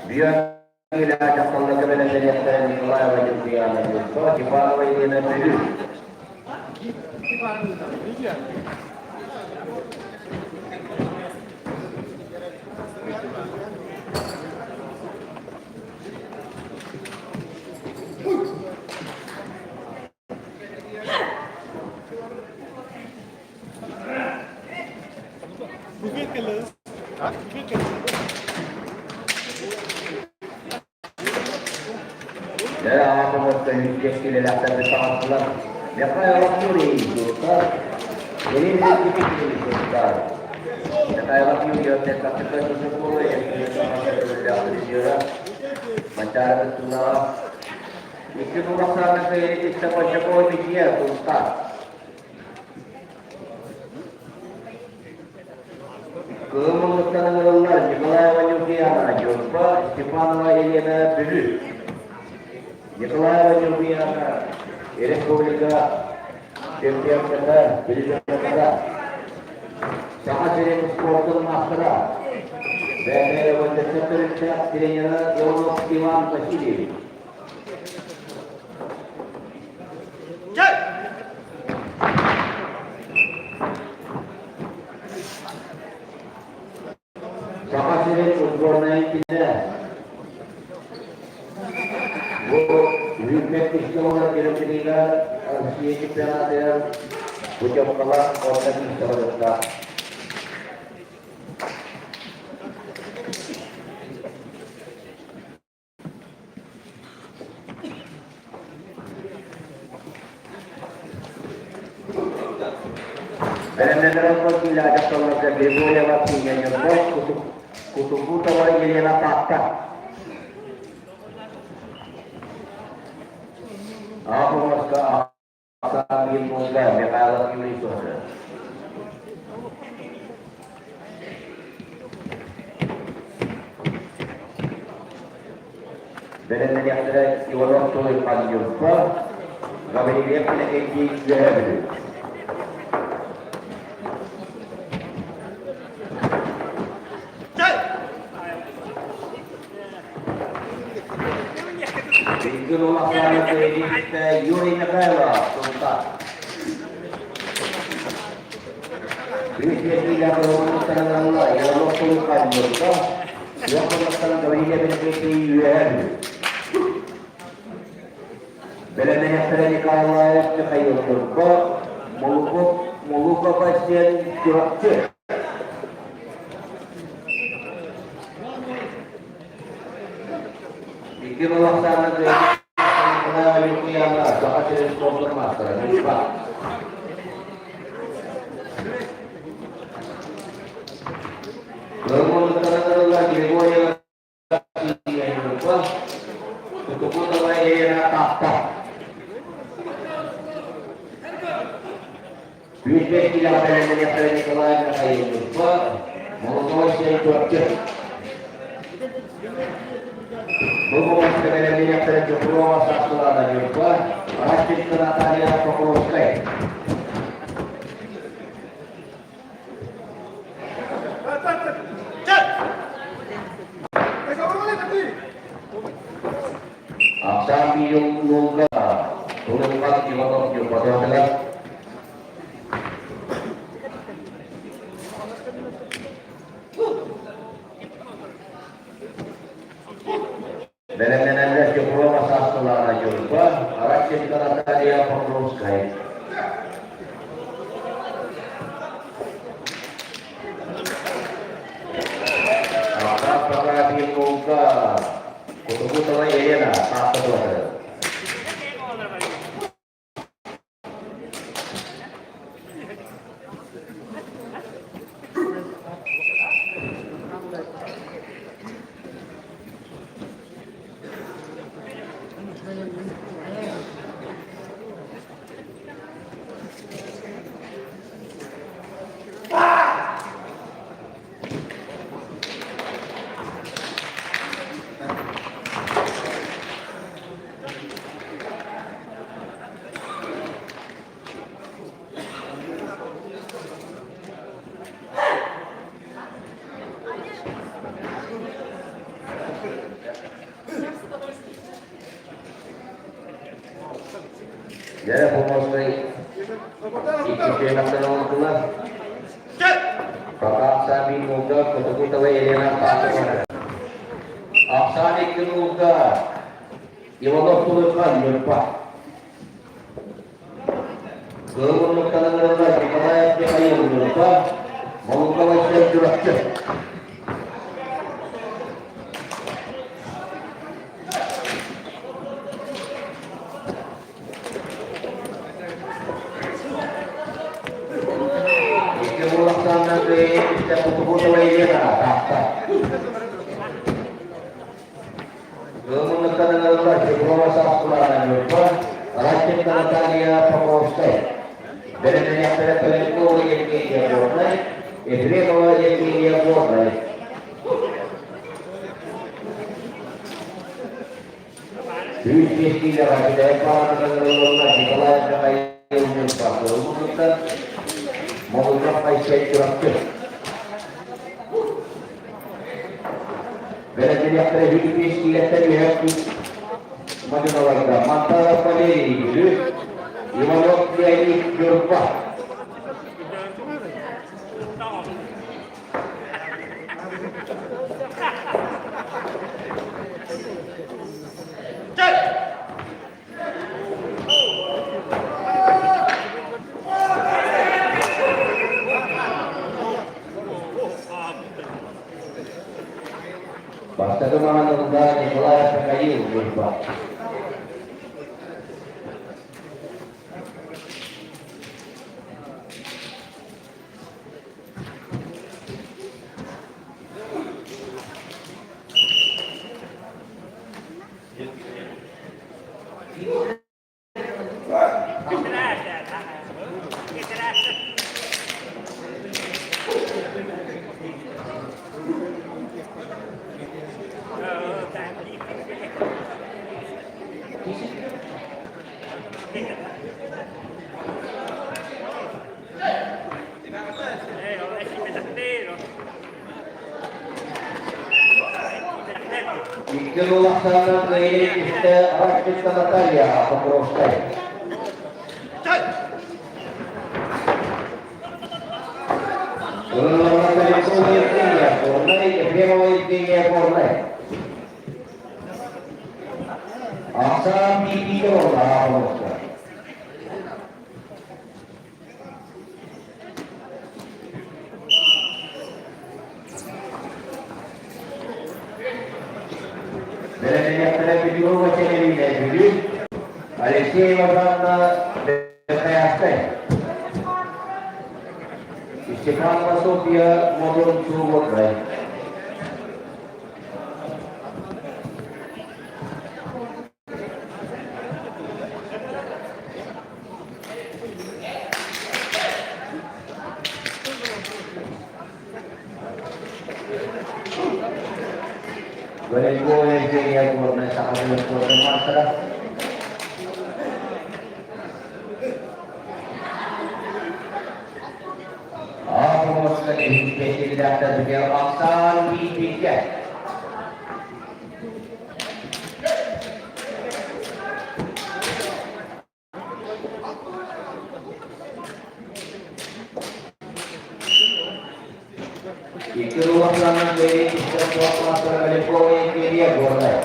Бүөр дьахталларга бэлэмнэниэхтэрэ Николаева Ньургуяна Ньурба, Степанова Елена Бүлүү. Дьэ, аата үүт килэлээхтэргэ таҕыстылар. Михайлов Юрий Зуртар, Кирилл Дмитриевич Зуртар. Михайлов Юрий Текатыка Сусукова, Манчаары кыттыылааҕа Икки кулахсааны кыайыы Большакова Мития Култа. Кыһыл муннуктан ыҥырыллар Николаева Ньургуяна Ньурба, Степанова Елена Бүлүү. Николаева Ньургуяна Республика чемпионата, президента, Саха сирин спортун маастара, Бэйэ төрүттээх тренера Иванов Иван Васильевич. Саха сирин сборнайын кинилэр бу Үүммэт пистола Германияга Россия чемпионатыгар путевкалар орто миэстэлэрдээх. Бэлэмнэнэр киилэ дьахталларга Григорьева Ксения Кутукутова Елена Таатта. Аҕа Михайлов Юрий Сосин. Бэлэмнэниэхтэрэ Иванов Тулуйхан Ньурба, Гаврильев Иннокентий Үөһээ Бүлүү. Билигин улахан кредиттэ Юрий Михайлов Сунтаар. Бэлэмнэниэхтэрэ Николаев Михаил Турбо, Мулуков Мулуков Айсен Чурапчы. Икки Балахсаана Николаева Люкуяна, Саха сирин спордун маастара, Ньурба. Кылмыттарыгар Григорьева Ньурба, Тутукутова Елена Таатта. 105 килэҕэ бэлэмнэниэхтэрэ Николай Михаил Ньурба, Молотова Сен Чурапчы. Бу болуска бэлэмнэниэхтэрэ Чукрова Саскылаана Ньурба, Ращенко Наталья Покровская. Ахсаан Миилуга Тулунхан Иванов Ньурбатыгар Бэлэмнэнэллэр Чукрова Саскылаана Ньурба, Ращенко Наталья Покровская. Ахсаан Прокопьевна Кутукутова Елена Таатта Куоратыгар. Дьэ, Поморскай икки түһүмэхтэн оҥордулар. Пока Ахсаан Мулга, Котокутова Елена Павловна. Ахсаан икки Мулга, Иванов Тулуйхан, Ньурба. Кыыл муннуктанан Николаев Михаил Ньурба, Молукова Сен Чурапчы. Икки уолахтааннан кыайыы Кутукутова Елена Таатта. Кыыл муннуктанан Чукрова Саскылаана Ньурба, Ращенко Наталья Покровская. Бэлэмнэниэхтэрэ Поленкова Евгения Горнай, Ефремова Евгения Горнай. 105 киилэҕэ Бүтэһик паартыйаларга Николай Михайлович Павловы Молотов Айсен Чурапчы. Бэлэмнэниэхтэрэ 105 киилэттэн үөһэ мадьыналарга Мантаров Валерий Бүлүү, Иванов Леонид Ньурба. Бастакы маҕаһыынга Николай Михаил Ньурба. ахсаанынан кыайыы түстэ Рашкинская Наталья Покровская. Ылыннарына Калинкова Евгения Горнай, Ефремова Евгения Горнай. Ахсаан биирдиитэ буолла Покровская. Бэлэмнэниэхтэрэ Петрова Чэрэбинэ Бүлүү, Алексеева Жанна Бэхээхтэй, Степанова Софья Модун Суугурдай. Горенкова Евгения Горная Сахалин спорта мастера. Аҕа иһин ахсаан бииргэ. Икки улаханынан бэйи истэр суохтаахтара Калифорния империя горнай.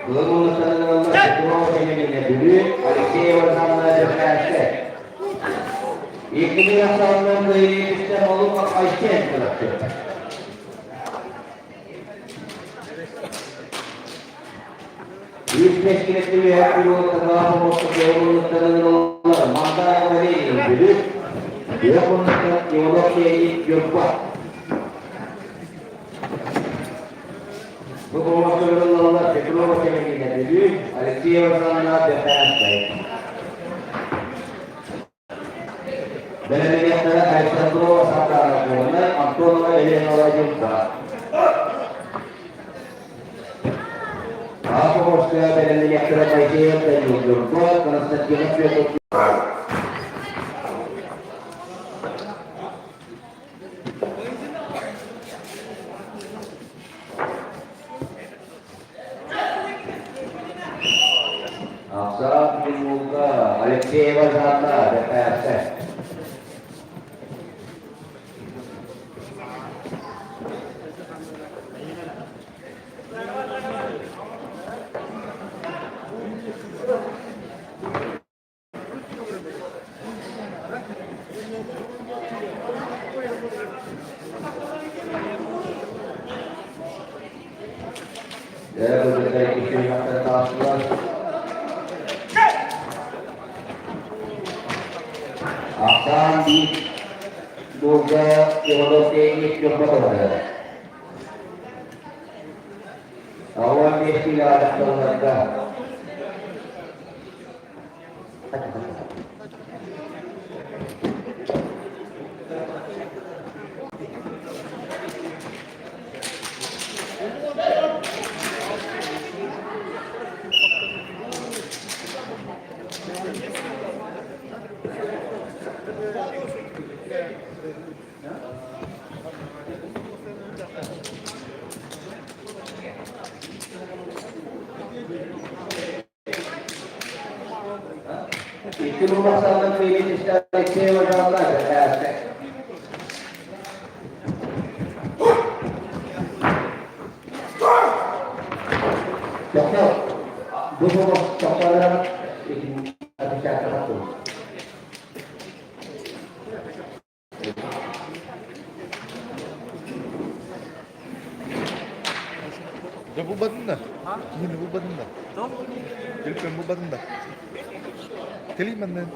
Кылын улаханынан Петрова Кенегинэ Бүлүү, Алексеева Жанна Дьэппээскэ. Иккини ахсаанынан кыайыы истэр Молуков Айсен кылатты. Үс кэскилэттэ үөһэ пилоттардаах оҥостор ылаллар Мандар Валерий Бүлүү, Үөх уонна Иванов Леонид Ньурба. Бу оҥостор ылаллар Петрова Кэлэгинэ Бүлүү, Алексеева Жанна Бэхээскэй. Бэлэмнэниэхтэрэ Александрова Сардана Горнай, Антонова Елена Владимировна. Павловская бэлэмнэниэхтэрэ Моисеев Данил Юрко, Константинов Петр Ахсаат Минулга, Алексеева Жанна, ДПС. Ахсаан биир дуолга Иванов Леонид Ньурбатовы. Ауан биэстиилээх дьахталларга Икки мурмахсааннан кыайыы Алексеева Жанна бэртээхтэй. Тохтоо. Бу тохтоолорун Дьэ булбатын да. Киһини булбатын да. Телефон булбатын да. Кэлий манна.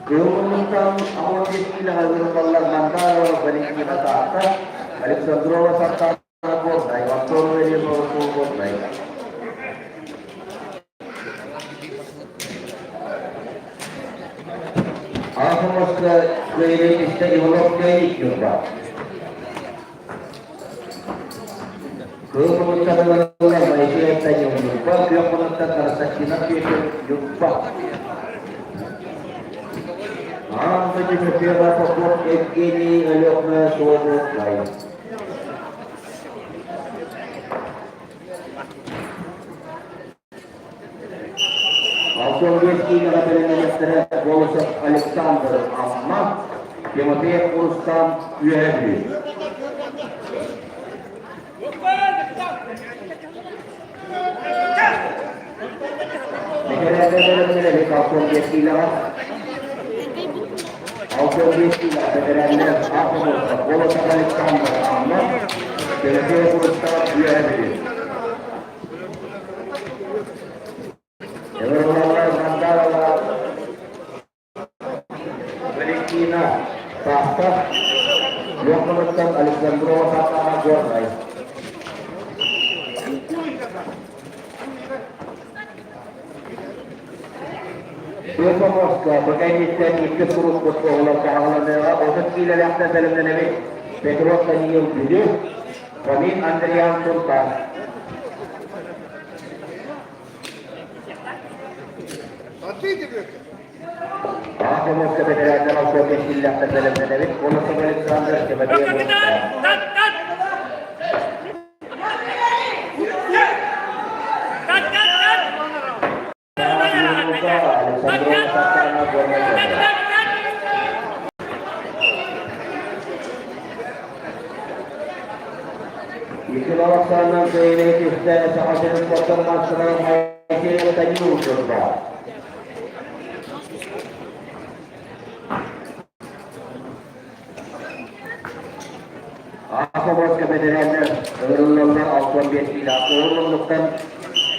Кыылмыттан аҕыс киилэҕэ ыҥырыллаллар Мандарова Валентина Таатта, Александрова Сартаана Горнай, Антонова Елена Горнай. Аахымаска кыайыы истэ Иванов Леонид Ньурба. Кыыл хонуктан ылаллар Моисеевтан Ньурба, күөх хонуктан Константинов Петр Ньурба. Аан дойду чемпиона Попов Евгений Өлөөхмө Суолуотлай. Алтан киинэҕэ бэлэмнэниэхтэрэ Голосов Александр Амма, Тимофеев Рустам Үөһээ Бүлүү. Бэтэрээттэр бэлэмнэнэбит 65 киилэҕэ. 65 киилэҕэ бэтэрээннэр Аахомовка Голосов Александр Амма, Тимофеев Рустам Үөһээ Бүлүү. Эверлала Мандарова Валентина Таатта, Лехмановтан Александрова Сатана Горнай. Петровска бу кэнниттэн икки сурук оҕолор саҕаланыаҕа 30 киилэлээхтэр бэлэмнэнэбит. Петров Даниил Бүлүү, Фомин Андриан Сунтаар. Аахомовка бэтэрээннэр алта кэскиллээхтэр бэлэмнэнэбит. Колосов Александр Тимофеев Александрова Татьяна Горнай. Икки балахсаанынан кыайыыны түстэ Саха сирин спортан маастара Моисей Данилов турда. Аахабаска бэтэрээннэр ыҥырыллаллар 65 киилэ уһун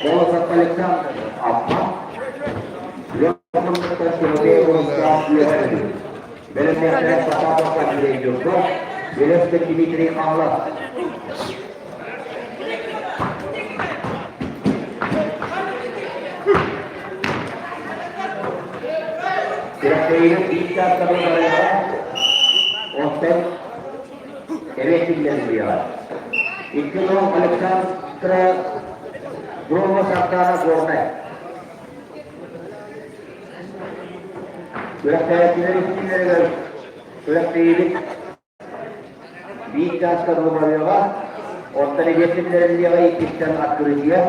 Колосов Александр Аппа Лёхманныктан Тимофей Рустам Үөһэ Бэлэмнээхтэрэ Потапов Андрей Дюрков, Белевскэй Дмитрий Хаҥалас. Күрэхтэһиини биир чаастан барыаҕа, онтон эбиэттиллэн Икки нол Александра Громова Сардана Горнай. Күрэхтэһээччилэр истиилэригэр күрэхтэһиибит биир чааска дылы оттон эбиэттиллэриллиэҕэ иккиттэн открытие.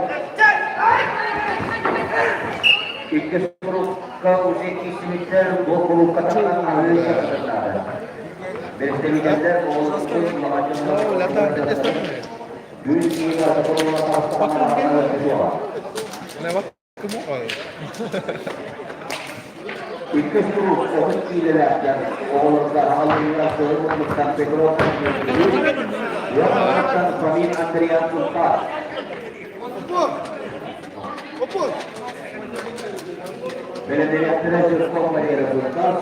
Икки сурукка уже киирсибиттэр бу кулуупка тахсан аһыы сататыннаары. Представителлэр оҕолорбут улахан дьоннор Күн киинэ Иккис куруук 30 киилэлээхтэр оҕолорго аҕаллыылар кыһыл муннуктан Петров Леонардтан Фомин Андриан Куртаев. Бэлэмнэниэхтэрэ Жирков Валера Куртаев.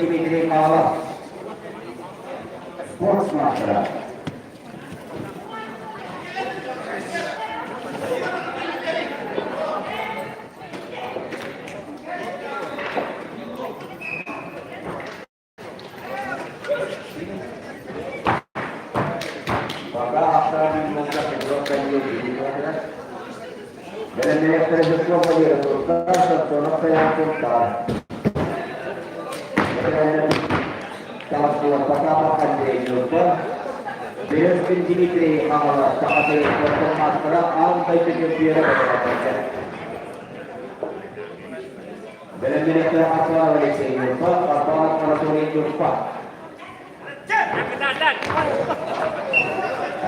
Дмитрий Павлов. Спорт мастера. Пока автомобиль Бэлэмнэниэхтэрэ Жирков Валерий Куртаев, Сартонов Тайаан Куртаев. Потапов Андрей Нюрба. Березкин Дмитрий Хаҥалас Саха сирин спордун маастара аан дойду чемпиона буолар. Бэлэмнэниэхтээх Арсанов Алексей Ньурба, Арбанов Анатолий Ньурба.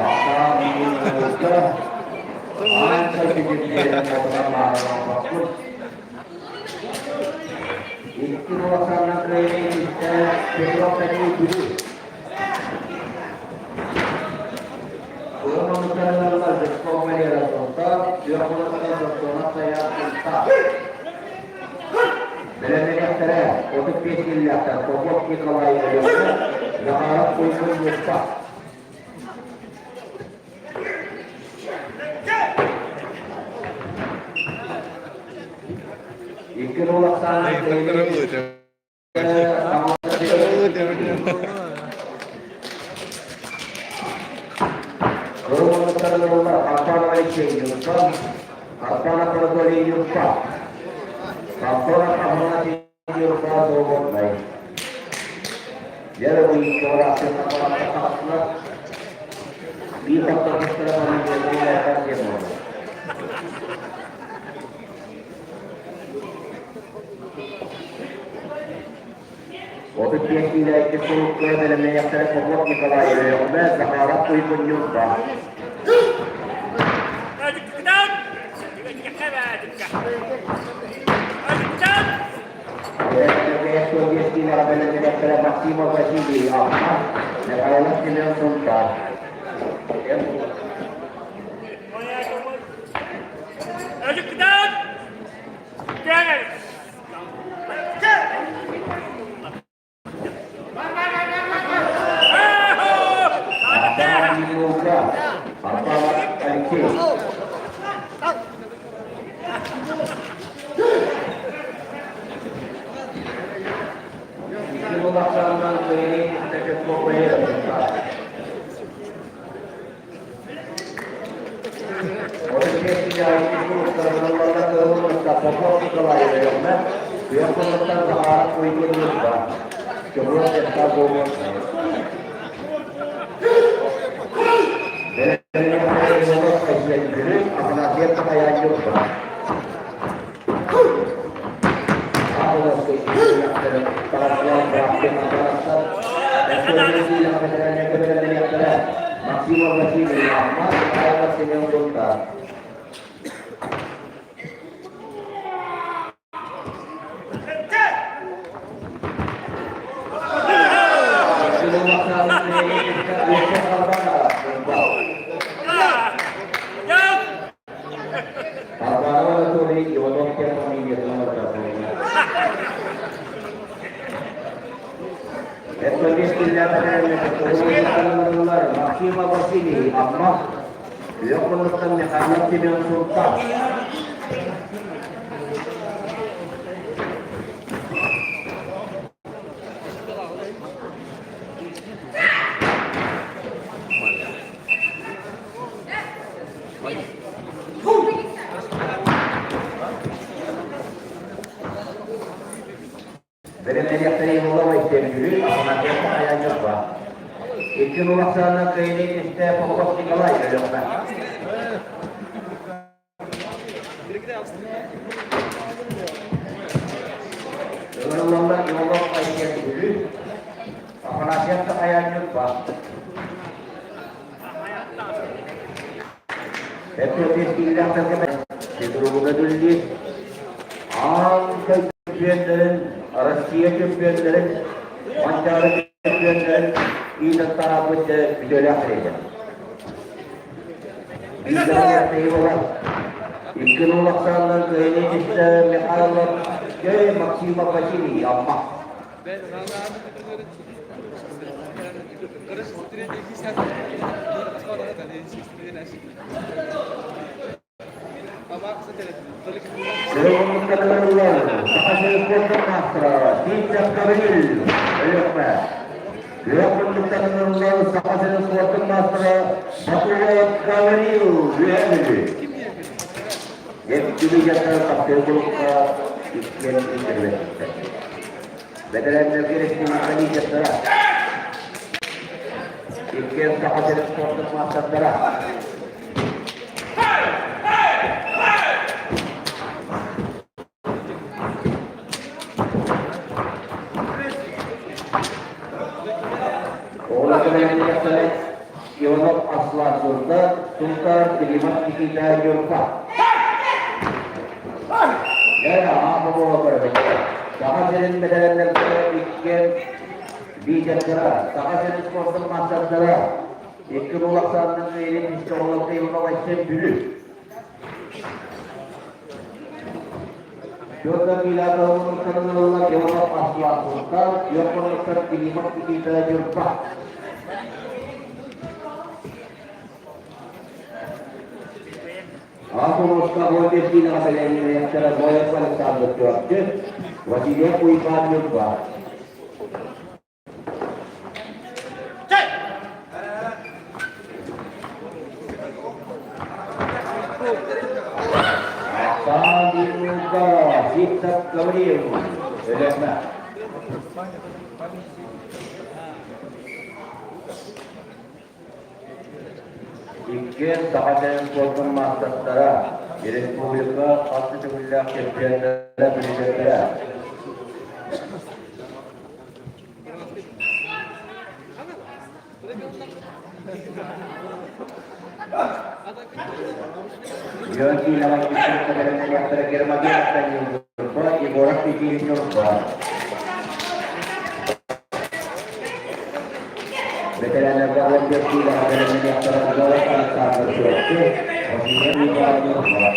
Ахан Ньурба, аан дойду чемпиона буолар маастара. Икки улаханна кыайыы истэ Петров Данил Бүлүү. Уонна Жирков Валера Сунтаар, Сүөх Сортуонап Сайаан Сунтаар. Бэлэмнэниэхтэрэ 35 киллээхтэр Попов Николай Өлүөхүмэ, Захаров Уйгун Ньурба. Икки нол ахсаанын Арпанов Анатолий Юрка, Самсонов Афанасий Юрка Свободный. 35 киилэ икки кулукка бэлэмнэниэхтэрэ Попов Николай Өлүөхүмэ, Захаров Уйбун Ньурба. Киилэҕэ бэлэмнэниэхтэрэ Максимов Василий Амма, Михайлов Семен Сунтаар. Алексей. Максимов Василий Амма, Михайлов Семен Сунтаар. Арбанов Анатолий Иванов диэн фамилиятын Максима Василий Амма, Күөх Муннуктан Михайлов Семен Сунтаар. Бэлэмнэниэхтэрэ Егорова истэргүлүн Афанасьевка айанньыппа. Икки улахсаанна кыайыы истэ Попов Николай Өлөхмө. Ыҥырыллаллар Иванов Айсен Афанасьевка айанньыппа. Аан дойду чөмпүйүөннэрин, Россия чөмпүйүөннэрин, Манчаары чөмпүйүөннэрин иитэн таһаарбыт бүтүөлээх тренер. Икки нул ахсаанынан кыайыы түстэ Михайлов Максимов Василий Амма. Саха сирин спордун маастара Виктор Гаврил Өлүөхүмэ. Күөх муннуктарынан Саха сирин спордун маастара Батулов Гаврил Үөһээ Бүлүү. Эптили дьахтар таптыыр иккиэн интервенттэр. Бэтэрээннэргэ республика лидердара. Иккиэн Саха сирин спордун маастардара. Оҕолор Иванов Аслан Сурда, Сунтаар Климат Никита Ньурба. Саха сирин бэтэрээннэргэ иккиэн лидердара, Саха сирин спордун маастардара, икки Улахсааннын Илин Иванов Иванов Айсен Бүлүү. Петр Милятовын ылла Иванов Аслан Сунтаар, Йохановтар Климат Никита Ньурба. Аатомовска Владимир бэлэмнээхтэрэ Боев Александр Чурапчы, Васильев Уйбаан Ньурба. Ахсаан Сивцев Гавриил Өлөкмө. Иккиэн Саха сирин спордун маастардара, республика хас да төгүллээх чемпионнара, призердэрэ. Георгий Лаврентьевич Гермогенов Ньурба, Егоров Никитин Ньурба. Бэтэрээннэргэ 15 киилэҕэ бэлэмнэниэхтэрэ Зоя Александр Чурапчы, Василий Николаев Ньурба.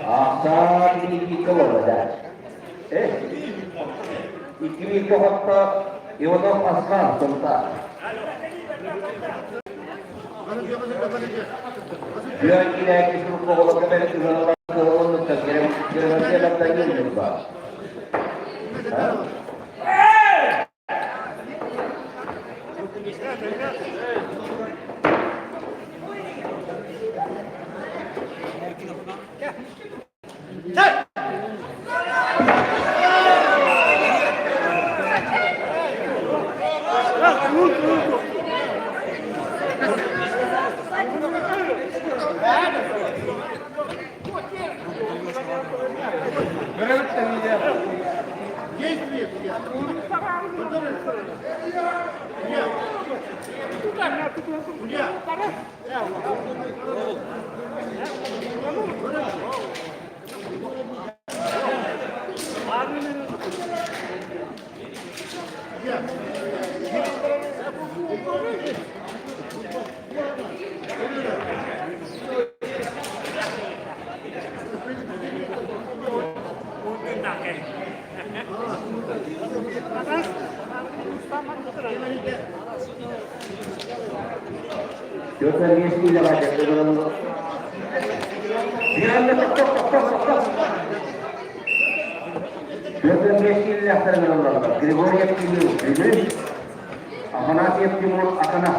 Ахсаан икки олордо. Икки хопто Иванов Аслан Сунтаар. Күөн килээки сурук оҕолорго бэрит ыһыаллар кыһыллыммыттар Германия Ньурба. Григорьев Кирилл Бүлүү, Афанасьев Тимур Акана.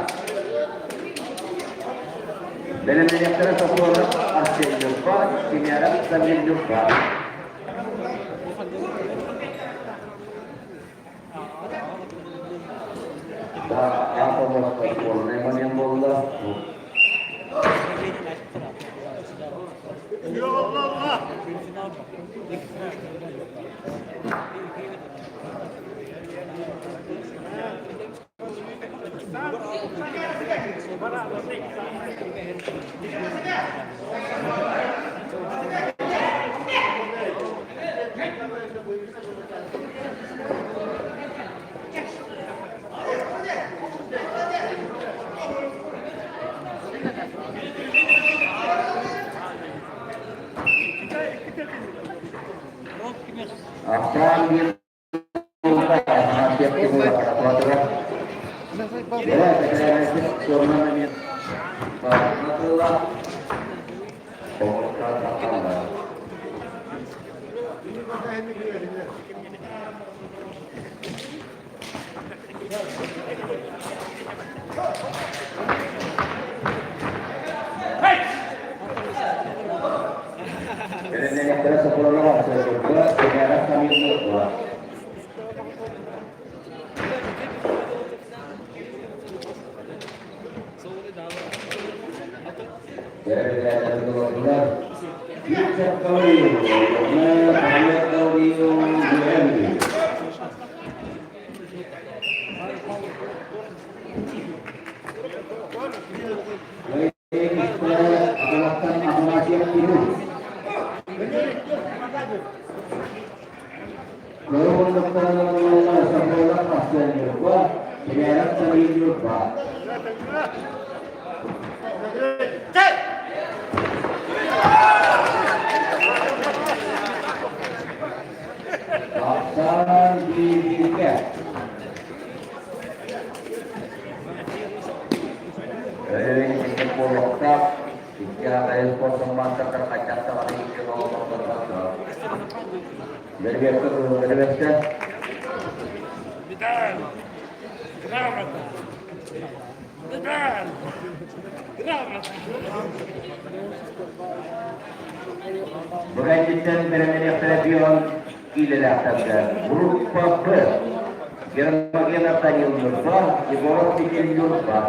Бэлэмнэниэхтэрэ Сокуонов Арсен Ньурба, Семенов Самир Ньурба. Полный момент буолла. Ахсаан биир Бу кэнниттэн бэлэмнэниэхтэрэ бион киилэлээхтэргэ группа Б Гермогенов Данил Ньурба, Егоров Михаил Ньурба.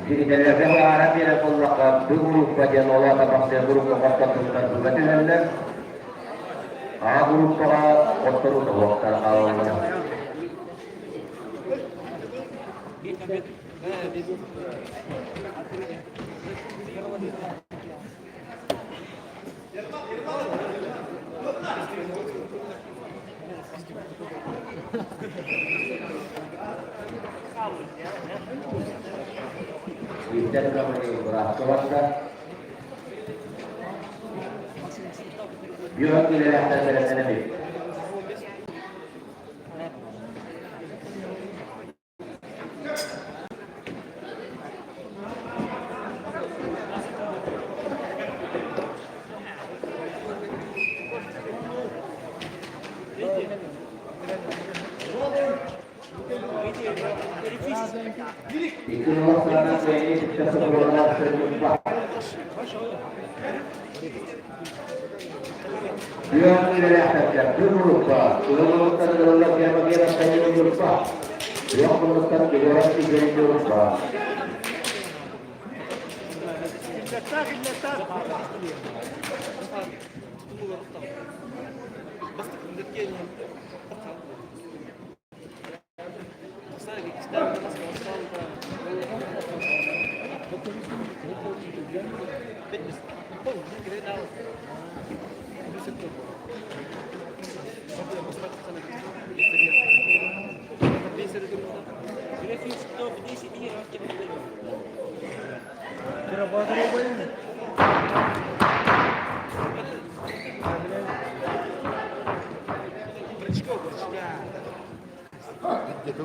Диридэлэргэ баара биэрэ буоллахха, бу группа диэн ол аата бастыҥ группа хотторбуттар буга түһэллэр. А группаҕа хотторуу тоһуохтар хаалаллар. Биирдэн көмөлүү быраапка барда. Бюро киилэлээхтэр бэлэмнэнэбит.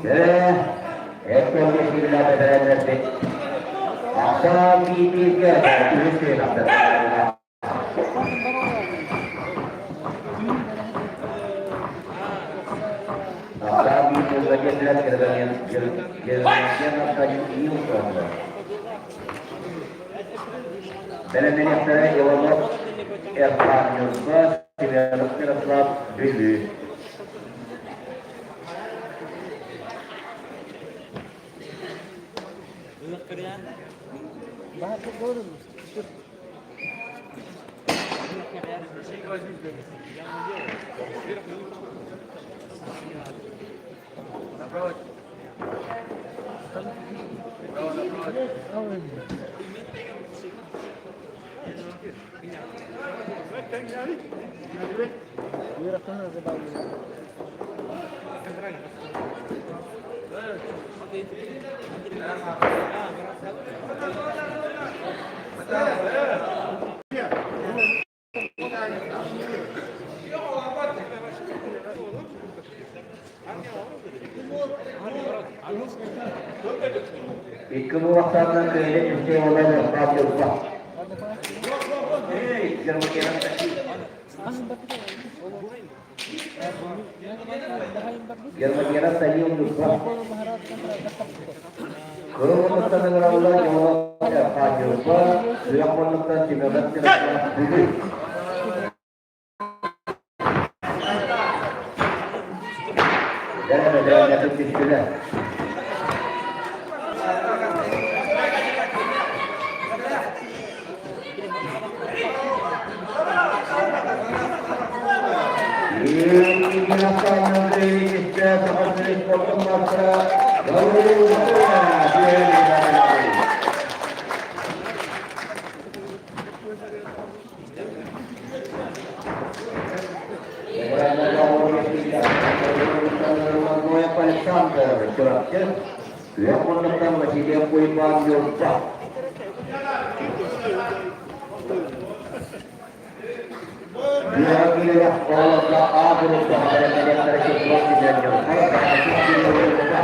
Дьэ, эппиэттииллэр бэтэрээннэрбит. Ахсаан бииргэ үһүс түһүмэхтэр. Бэлэмнэниэхтэрэ Иванов Эрхан Ньурба, Семенов Мирослав Бүлүү. Икки буолахтарынан кыайыы үстэ буолан Ярослав Ньурба. Гермогенов Данил Ньурба. Кырыл муннуктан ыҥыраллар Иванов Эрхан Ньурба, Сүрэх муннуктан Семенов Мирослав Бүлүү. Бэрэбэдээҥҥэ түстүлэр. Александр Чурапчы, Үөх муннуктан Василий Куйбаан Ньурба. Үөһэ оҕолорго А группаҕа бэлэмнэниэхтэрэ Чурбан Сидэн Ньурба, Ньурба.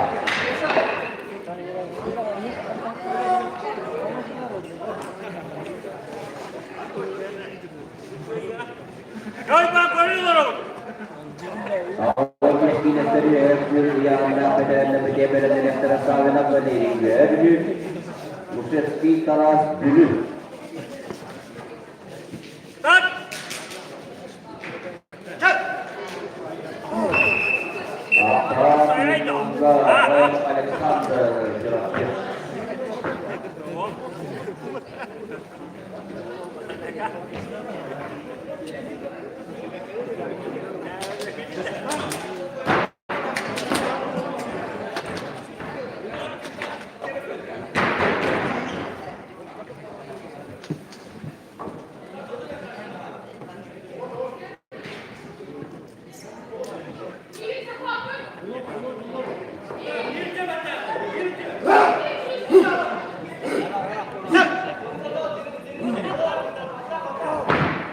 Кайма көрүлөрү. Киинэстэри өһөр ыйааһыннаах бэтэрээннэрбитигэр бэлэмнэниэхтэрэ Саввинов Валерий Үөһээ Бүлүү, Лушевский Тарас Бүлүү. Так. Александр Чурапчы.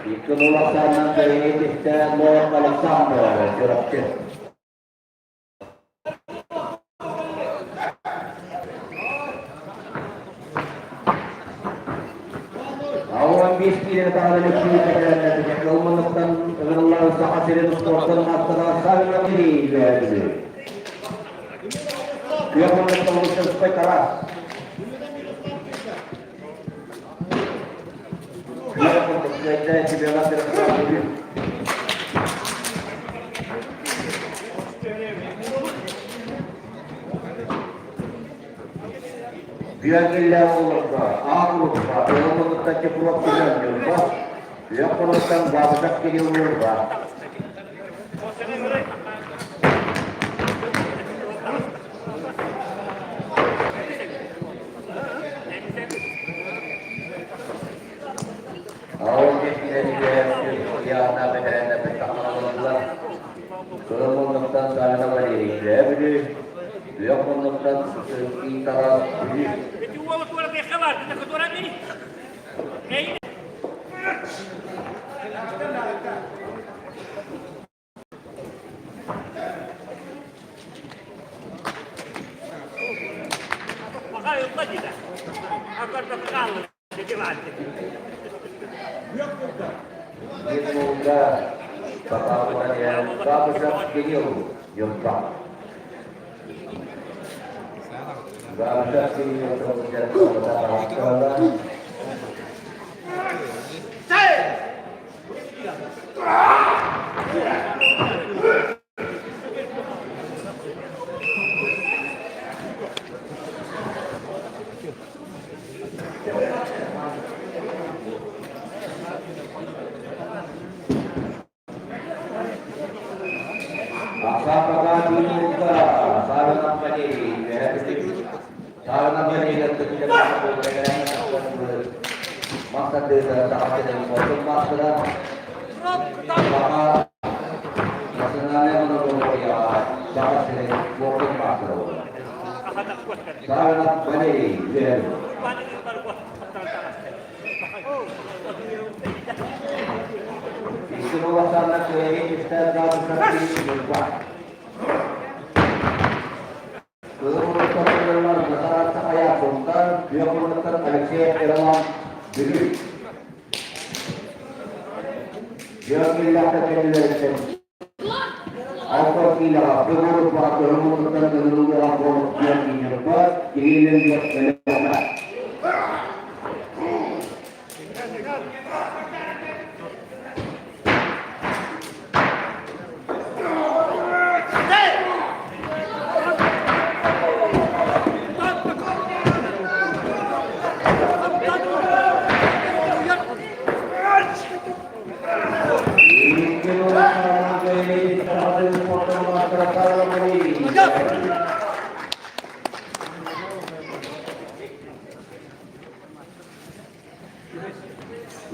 Икки улаханынан бэйэтиттэ Лорд Александр Чурапчы. Ауан бес киилени таһынан үксүү бэтэрээннэрбитэ Кылманыттан ыҥырыллар Саха сирин успуордун маастара Савина Кириллович. Күөх муннуктан Лучевскай Тарас. Күөх муннуктан чемпионат Мирослав Бүөгүллээх олорго, А группа, Ылымыныттан Чепуров Семен Ньурба. Күөх хонуктан Габышев Кирилл Ньурба. Аҕыс кэскилэригэр Яна бэтэрээннэрбит тахсаллар. Кыһыл муннуктан Савина Валерий Үөһээ Бүлүү, Күөх муннуктан Сыҥкий Тарас Бүлүү. Гимнолга Сахаларыгар Габышев Кирилл Ньурба. Габышев Кирилл Алексей Роман Бүлүү.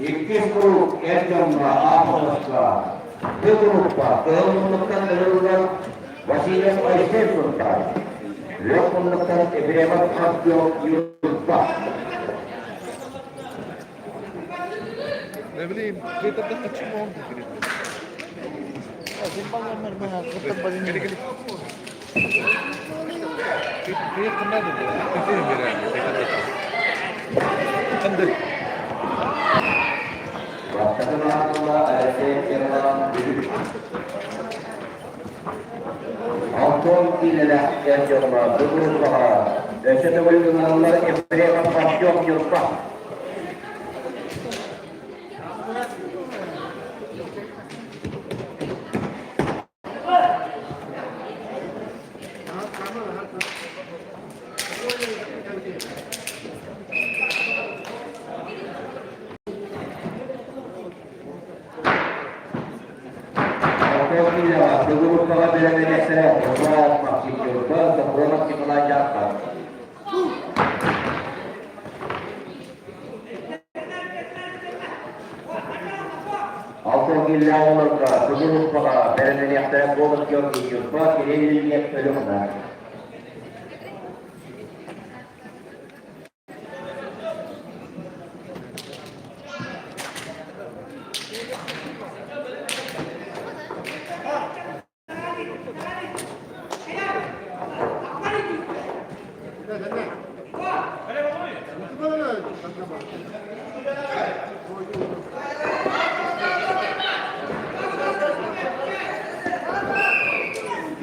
Иккис куруук эр дьоҥҥо ааппыска Т группа кыһыл муннуктан ылыллар Васильев Айсен Сунтаар, Лёг муннуктан Ефремов Артем Юрба. Ne bileyim, Twitter'da kaçım oldu. Geli geli. Антон киинэлээх эр дьоҥҥо бу группаҕа өссө төгүл ыҥыраллар Ефремов Артем Юрба. Антон Киинэҕэ бу группаҕа бэлэмнэниэхтэрэ Роман Максим Юрба, Сапронов Николай Дьааккар. Алтан киилээх оҕолорго бу группаҕа бэлэмнэниэхтэрэ Голос Георгий Юрба, Кирилл Ильин Өлүөхүмэ.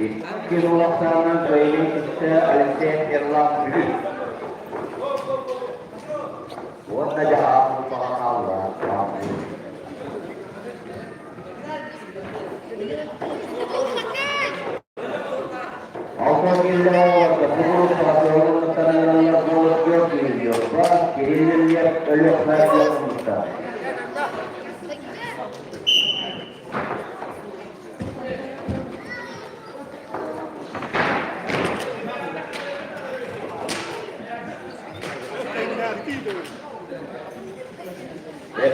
Икки уолаттарынан кыайыы түстэ Алексей Ерлан Бүлүү. Уонна дьаһаах муҥхаҕа хаалла. Алтан киилээх Өлүөхүмэ.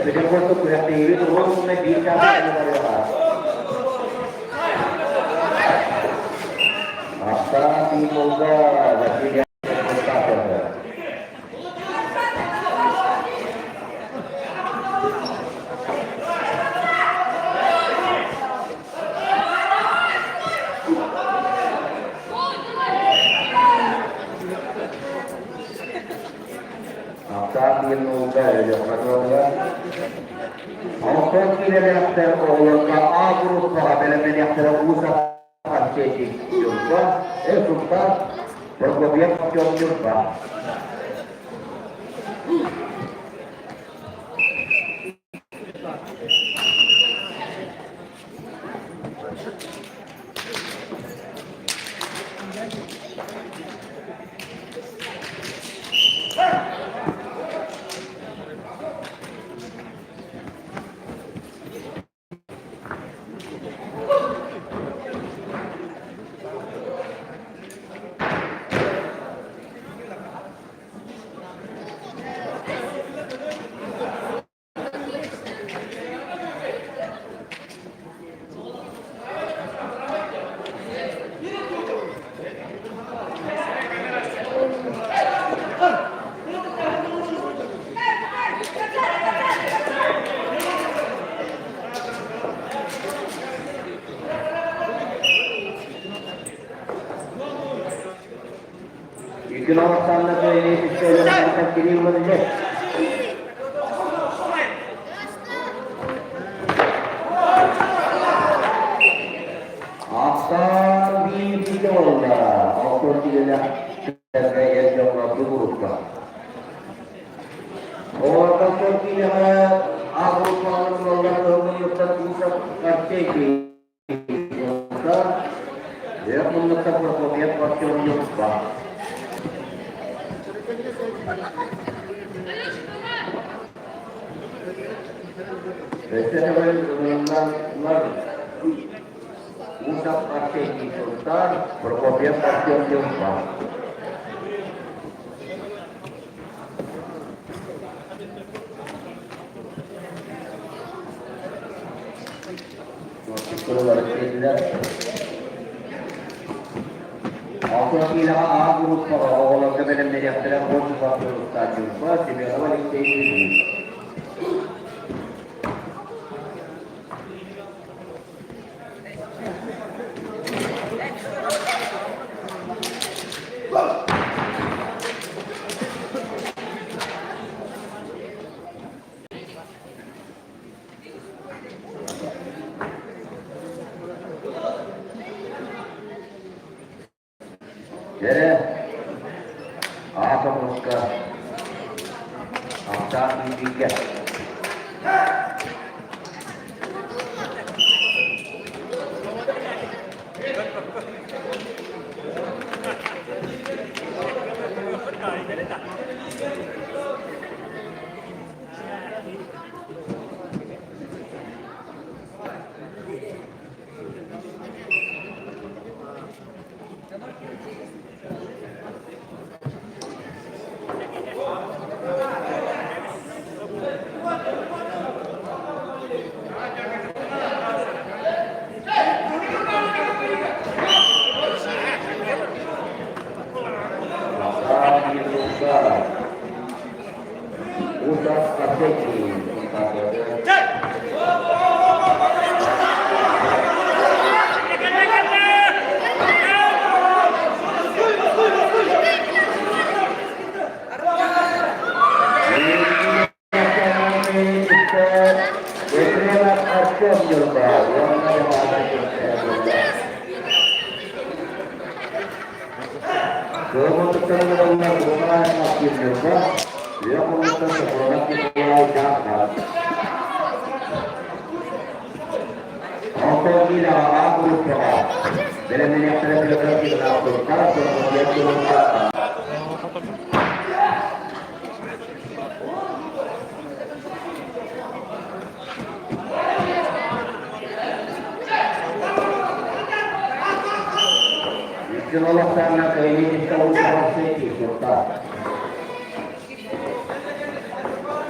Эппитим курдук күрэхтэһиибит 11 чаас барыаҕа. Ахсаан биир буолла Василий Астафьев. Ахсаан биир буолла Өлүөхүмэ Онтон киирэлээхтэр оҕолорго А группаҕа бэлэмнэниэхтэрэ Уус Алдан Ньурба, Сунтаар, Прокопьев Артем Ньурба. Икки Александр Кириллович. Ахсаан биир бииргэ буолла. Оттон киһилээх эр дьоҥҥо тугурукка. Оҕолортон киинэҕэ агруппалар буоллар кыһыл Усов Арсений Үөх муннукта Прокопьев Артем Ньурба. Өссө төгүл ылыллар Усов Арсений Сунтаар, Прокопьев Артем Ньурба. Алтын киилэҕэ А группаҕа оҕолорго бэлэмнэниэхтэрэ Бочуха Стадиумҥа Семенов Алексей Ильич. Дьэрэ, аата-муска, ахсаан бииргэ.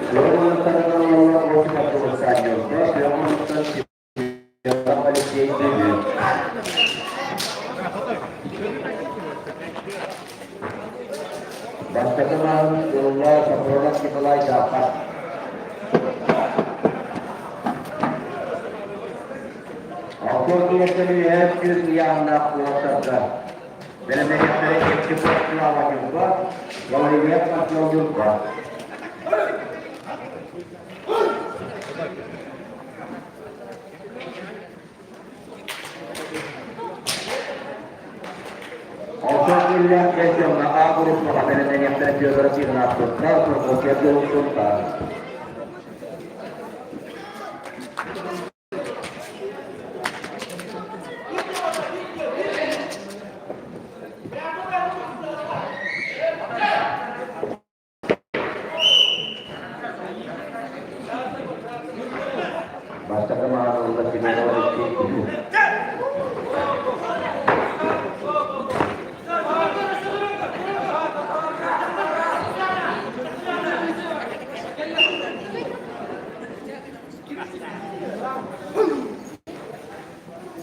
Күөх Осипов Дьулустаан Ньурба, күөх Семенов Алексей Бүлүү. Бастакы маҕын ылла Соколов Николай Запад. Алтын киэстэни үөһээ күс ыйааһыннаах уолаттарга бэлэмнэниэхтэрэ Евтюков Слава Ньурба, Валерия Артем Ньурба. Алтын киллээх чемпиоҥҥа А группаҕа бэлэмнэниэхтэрэ Федоров Игнатьевтар, Прокопьев Дьулустуттар. Бастакы маҕаһыыннар Семенова Алексей Күлүү.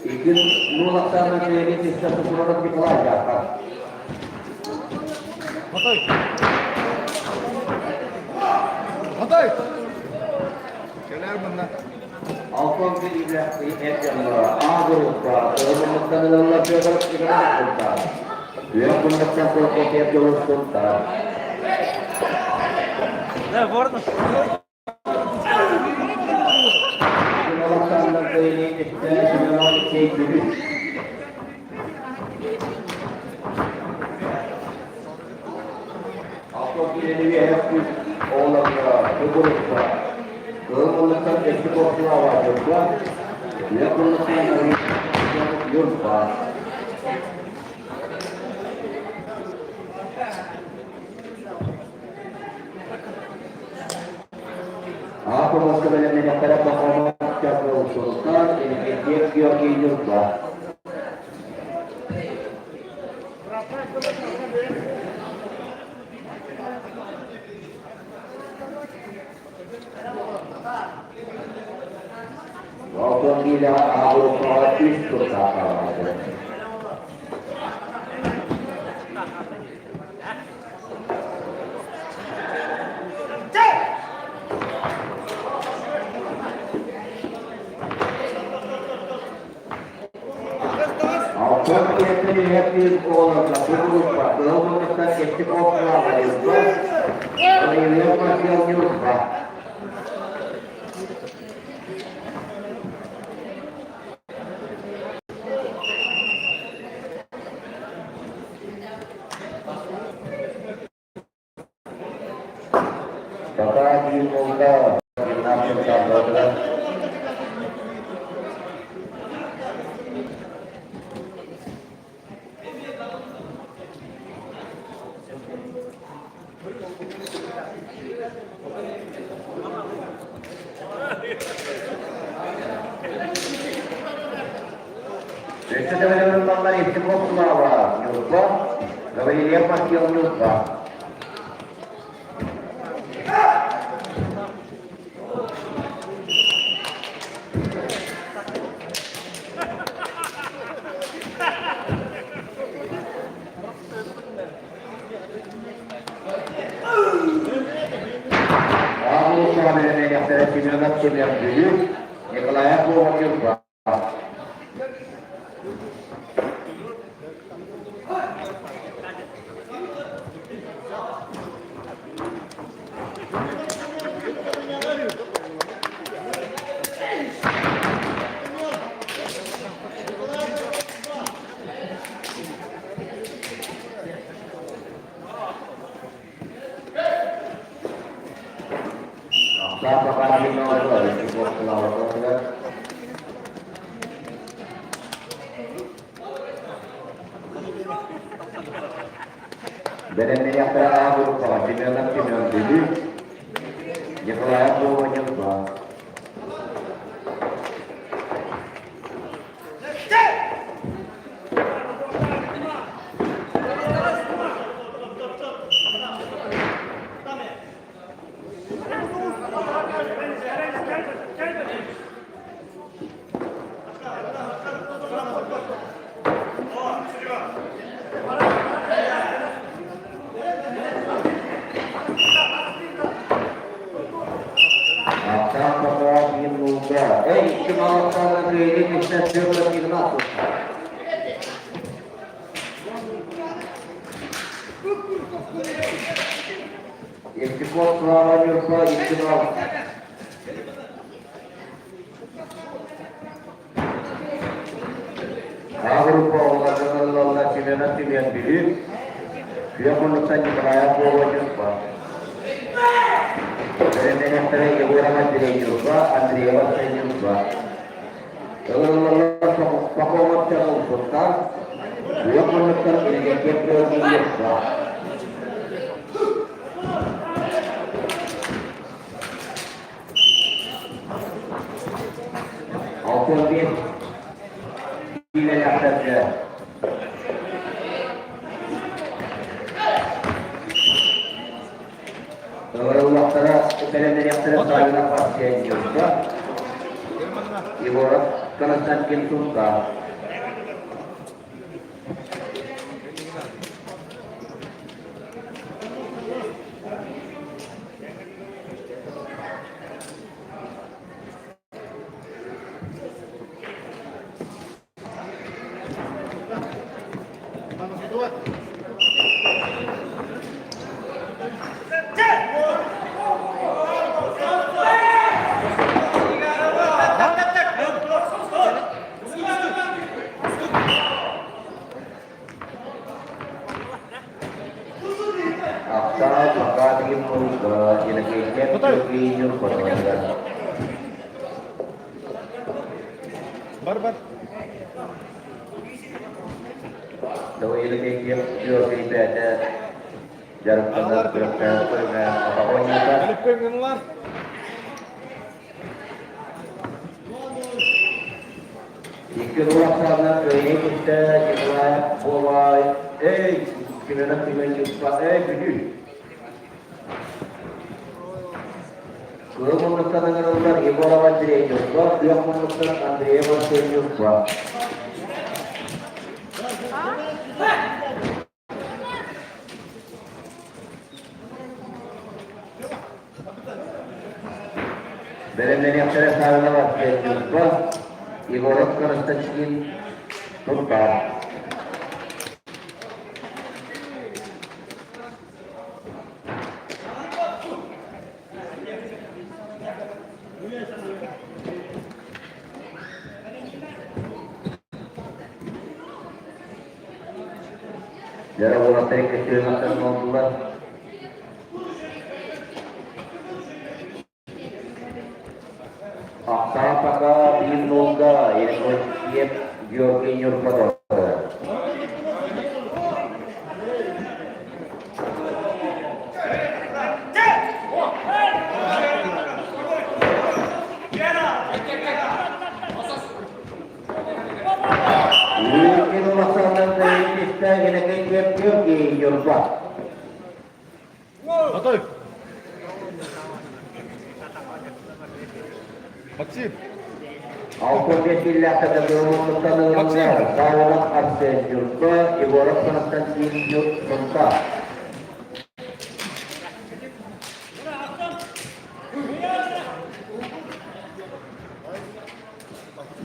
Иккис нуул ахсаанынан кэлиэбит Систа Супрунов Николай Дьааххар. Хотой! Хотой! Кэлээр мунна. Алтан бириилээх эр дьонноро А группа Ылыммыттан ылаллар Федоров Игорь Кунтаар. Үөх Куннаттан Прокопьев Дьулус Кунтаар. Да, ворон. Александр Семенов Алексей Күлүс. Алтан киилэни үөһэ күүс оҕолорго группа Кыһыл муннуктан Евтюков Слава Ньурба, Үөх муннуктан Ньурба. Ааппабаска бэлэмнэниэхтэрэ Пахомов Чакыл Султан, Иннокентьев Георгий Ньурба. Алтан киилэҕэ А группаҕа үс туртаах хаалбыт. Алтан киэптэн үһэктиир оҕолорго бу группа кыһыл муннуктан Евтюков Слава Ньурба, Валерьев Маркел Ньурба. Пока биир буолда гимнастика Өссө төгүл Евтюков Слава Ньурба, Гаврильев Маркел Ньурба. Аҕа бэлэмнэниэхтэрэ Семенов Семен Бүлүү, Николаев Вова Ньурба. Бэлэмнэниэхтэрэ А группаҕа Семенов Семен Бүлүү, Николаев Вова Ньурба. Икки балыктаах Андреевич Петр Игнатьев. Евтюков Слава Нюрба Евтюков. Агруппа оҕолорго Семенов Семен Бүлүү, Күөх муннуктан Николаев Вова Ньурба. Бэлэмнэниэхтэрэ Егоров Андрей Ньурба, Андреева Ньурба. Ылыллаллар Пахомовтар Улсуттар, Күөх муннуктан Иннокентьев Георгий Ньурба. 65 киилэлээхтэргэ Ыҥырыллахтара бэлэмнэниэхтэрэ Саввинов Арсен Ньурба, Егоров Константин Сунтаар. Ахсаан Макатин Иннокентьев Георгий Ньурбатыгар. Бар бар. Иннокентьев Георгий бэйэтэ дьарыктанар күрэхтээх көрүҥэ атах оонньуута. Элиппен Икки кулахтарынан кыайыы кытта Николаев буолай, эй, Семенов Семенович, эй, Бүлүү! Кыыл муннуктан ыҥырыллар Егоров Андрей Ньурба, күөх муннуктан Андреев Арсен Ньурба. Бэлэмнэниэхтэрэ Саввинов Ньурба, Егоров Константин Сунтаар. Дьара уолаттар икки буоллулар. Ахсаан пока биир нолга Егор Георгий Нюрбадов. Үүккүн улаханынан истэ Иннокентьев Георгий Ньурба. Готовь. Максим. Алкоголь биллээхтэ кылыммыттан ылыллар Павлов Арсен Ньурба, Егоров Константин Сунтаар.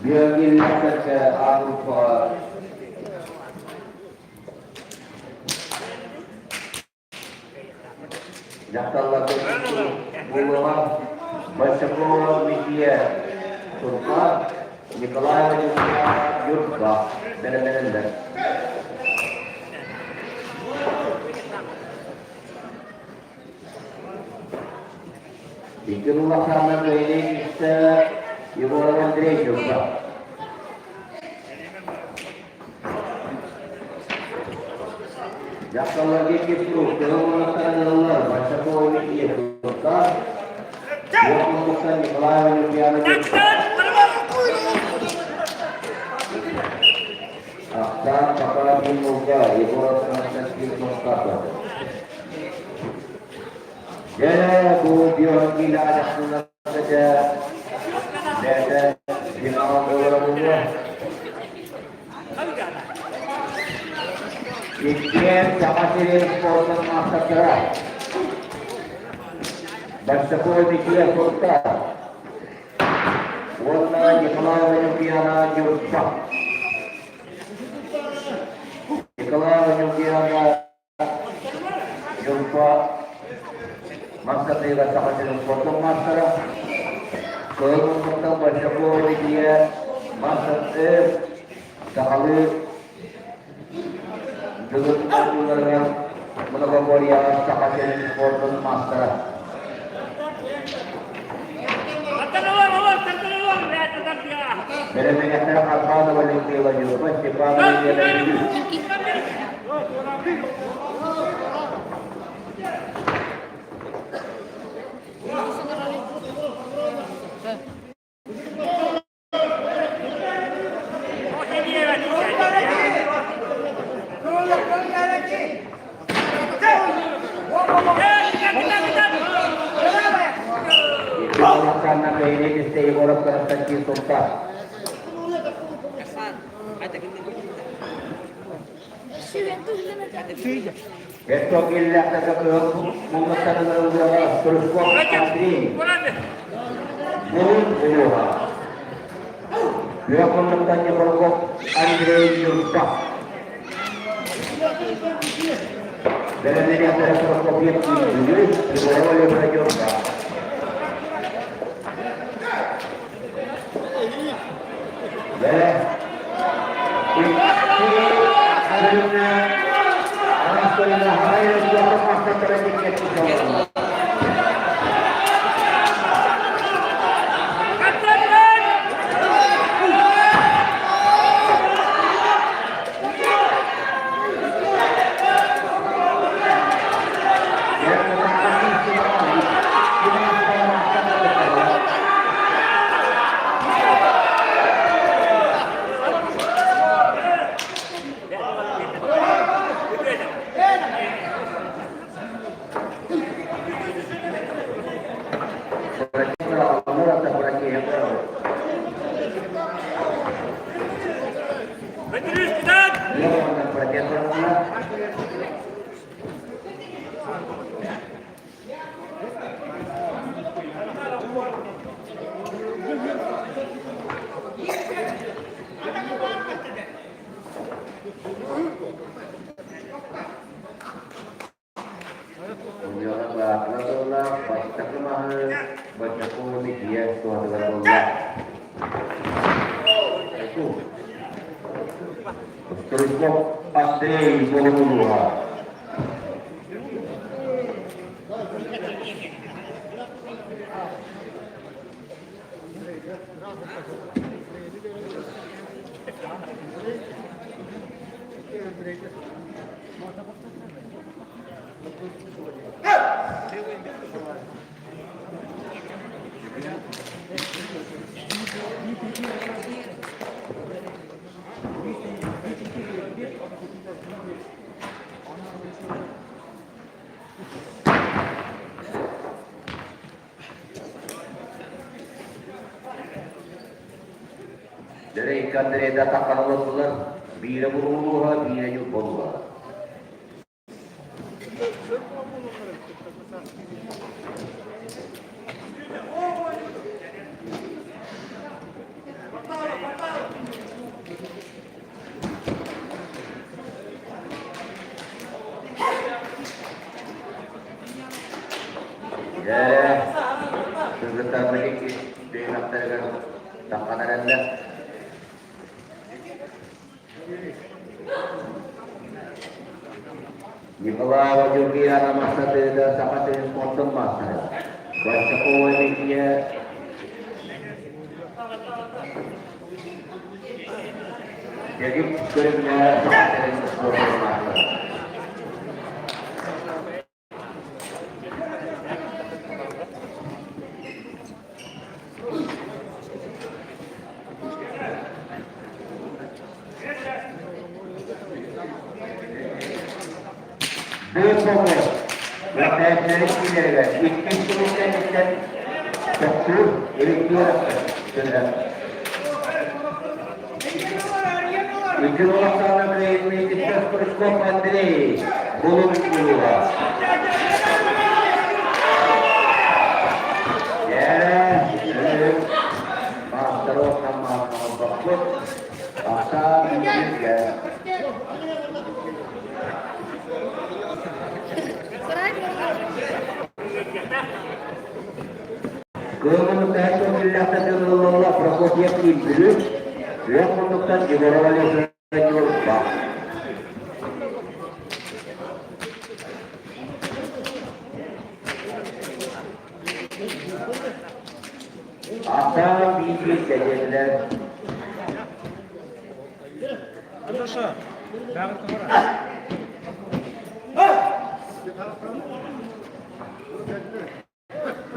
Биогиллээхтэргэ Аврупа Дьахталларга буолуоҕа Большакова Мития Сунтаар, Николаева Ньурба бэлэмнэнэллэр. Икки улаханна кыайыы истэ Егоров Андрей Ньурба. Дьахталларга иккис круг кыһыл уолаттар ылаллар Большакова Мития Сунтаар, Уоппускуттан Николаева Ньургуяна Ньурба. Ахсаан Саха Димовга Егоров Константин Мустафов. Дьэ, бу биология дьахталларга бэйэтэ финал буолара буолуо. Иккиэн Саха сирин спордун маастардара. Большакова Микия Сунтаар. Уонна Николаева Ньургуйаана Ньурба. Николаева Ньургуйаана Ньурба мастатыыга Саха сирин спортун маастара. Кыһыл муннуктан Большакова Лидия мастер сахалыы Бүгүн оонньууларыгар многоборьеҕа Саха сирин спордун маастара. Бэлэмнэниэхтэрэ Харбанова Людмила Ньурба, Степанова Елена Бүлүү. Икки бэйэни истэ Егоров Константин Сунтар. Эсток иллэхтэргэ кыһыл муннуктарын ылыаҕа Стручков Андрей. Булун улууһа. Күөх муннуктан Ньукуруков Андрей Ньурба. Бэлэмнэниэхтэрэ Прокопьев Бүлүү, Егорова Левра Ньурба. Бэлэ. Икки көрүҥҥэ араас көрүҥҥэ Харай Ростов мастактара тиккэччи салаллар. Мунньаҕа баахыла буолла, бастакы маһы Бочакова Микия суотугар буолла. Стручков Андрей Болугуруга. Дьэ, икки Андрейда таххан олордулар, биирэ буруолууһа, биирэ ньурбалууһа. Дьэ, кыргыттарбыт икки түһүмэхтэригэр таххан эрэллэр. Николаева Ньургуйаана Махсатыыда Саха сирин спордун маастара. Большакова Лидия Дэгит көрүҥҥэ Саха сирин спордун маастара. Бу собуот үөрэхтээччилэрин кииннэригэр иккис сылын кэнниттэн тохтуур регионовка Икки улахана Креативный Стручков Андрей Булун улууһа. Кыыл муннуктан киллэхтэ тыыныллалла Прокопьев Киин Бүлүү, Күөх муннуктан Егорова Александра Ньурба. Ахсаан биир кэлиэллэр.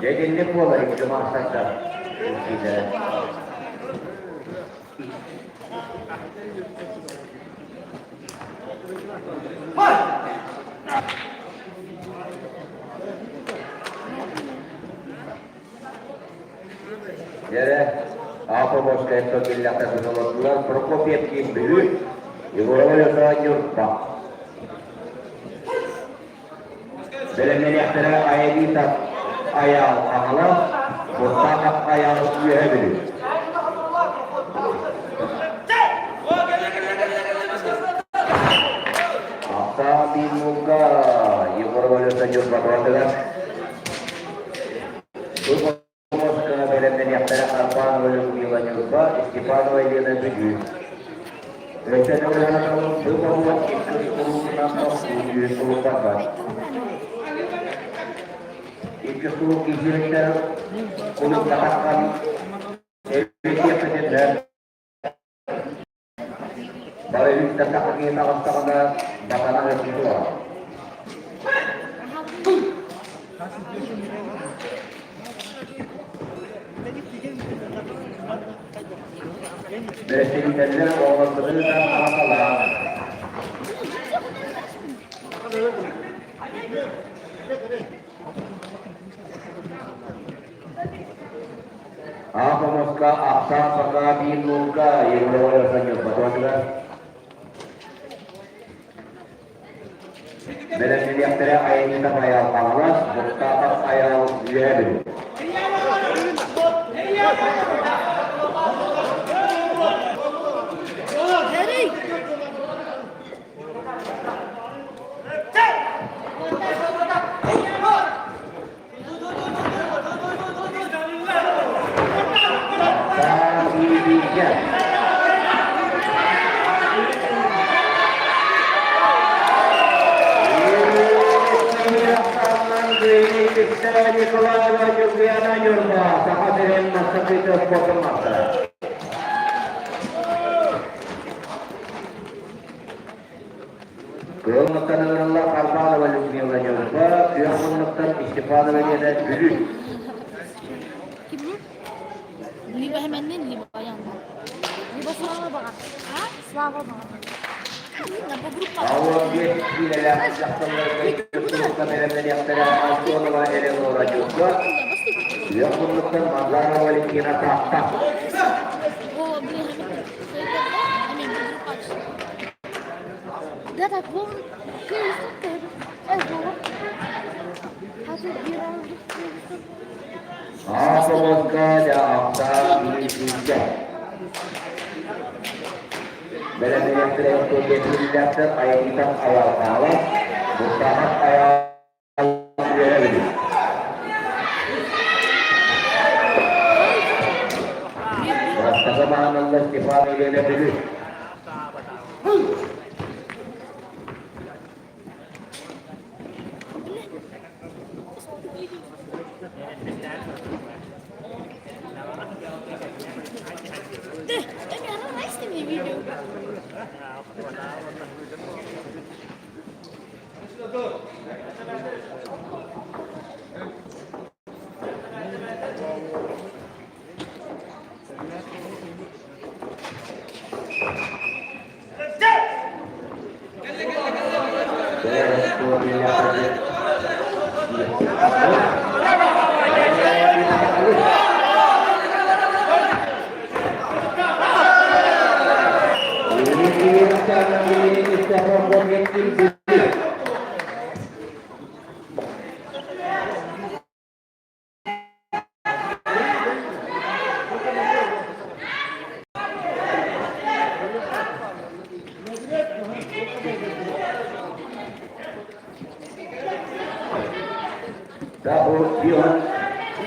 Дьэ итинник буолар икки маастардар киирсиилэрэ. Дьэрэ, Апоморскай киллэхтэ тутуллар Прокопьев киин Бүлүү, Егорова Лёша Ньурба. Бэлэмнэниэхтэрэ Аэлита Айаал Хаҥалас, Буртахов Айаал Үөһэ Бүлүү. Ахсаан биир муҥка Егорова Лёша Ньурба туратыгар. Бу бэлэмнэниэхтэрэ Арбанова Людмила Ньурба, Степанова Елена Бүлүү. Өссө төгүл бу боруот иккис кулуубунан тохтуу кулуппарбат. Иккис кулууп киһиэхтэр кулууп тахсан эбитиэхпитиннэр Бары үстэ сахалыы таҕыстаҕына батана ыһыктыа. Бэрэстэбиитэллэр оҕолорбутун аҕалалаан Аах омуска ахсаан саха биир нуурга Егорова Ньурбатыгар бэлэмнэниэхтэрэ айанньыта Айаал Хаҥалас, Буртаахап Айаал Үөһээ Бүлүү. Николаева Юлиана Ньурба, Саха сирин бастакы спордун маастара. Кыыл муттан Арбанова Людмила Ньурба, күөх муннуктан Степанова Елена Бүлүү. Кимнин? Либо Хеменнин, либо Аянна. Либо Слава Баҕар. А? Слава Баҕар. Аллан биэс киилэлээх дьахталларга икки бэлэмнэниэхтэрэ Антонова Элеонора Ньурба, күөх муннуктан Мазарова Валентина Таатта. О, блин, Да, так, вон, Аапабыска ахсаан Бэлэмнэниэхтэрэ киирбиттэр айанньытан айаалаала, Буртаахап айаал үөрэ билин. Бастакы маанылла Степан Елена Бүлүү.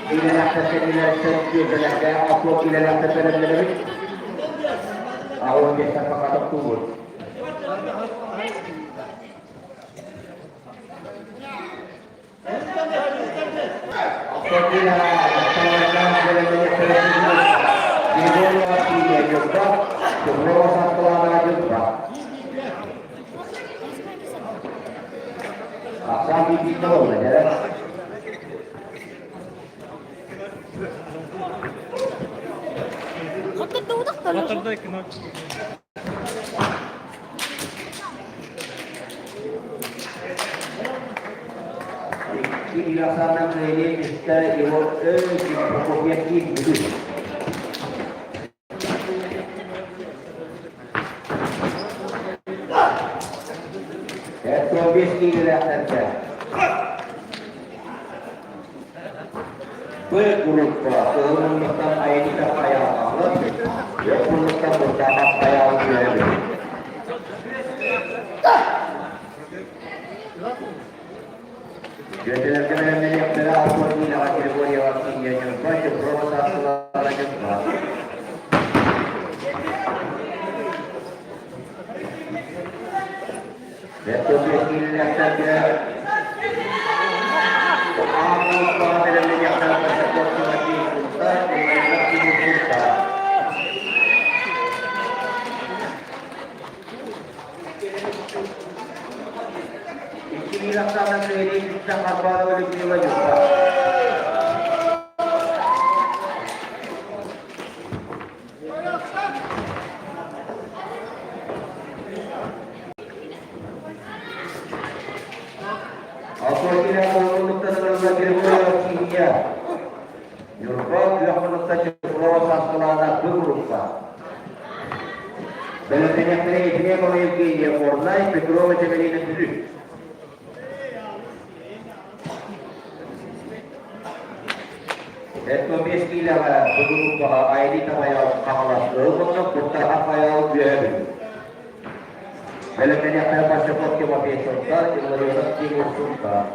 Киилэлээхтэр кэннилэриттэн түөлбэлэргэ 60 киилэлээхтэр бэлэмнэнэбит. 85-тэн пока тохтуубут. Б группа ылыныммыттан Аэлита Хайаалаҕы, Якутскан Буртаахап Хайаалы үөрэбит. Дьүөтэлэргэ бэлэмнэниэхтэрэ Алтан Киинэҕэ Григорьева Ксения Ньурба, Чехрова Сааскылаана Ньурба. Бэрт киинэлээхтэргэ Аан бэлэмнэниэхтээх Икки ахсаанынан нэһилиэк Арбанова Людмила Юрка. Алтуотина Муннуктан Григорьева Ксения. Ньурба күөх муннукта Чехлова Саскылаана Быгруппа. Бэлэмнэниэхтэрэ Ефремова Евгения Горнай, Петрова Чэбэлина Бүлүү. Этно киилэҕэ Быгруппаҕа Айрита Майаал Хаҥалас Ыһыл Куттаһа Майаал Үөһэ Бүлүү. Бэлэмнэниэхтэрэ Большаков Тимофей Сунтаар, Илларионов Тимур Сунтаар.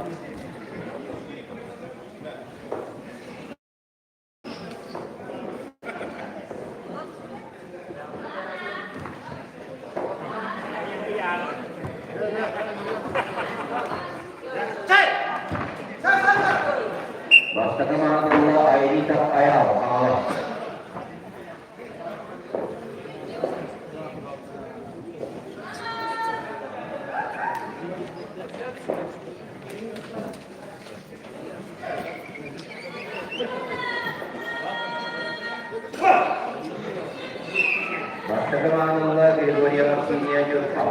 Бастакы маанылла Айрита Айаал Хаҥалас. Бастакы маанылла Григорьева Ксения Ньурба.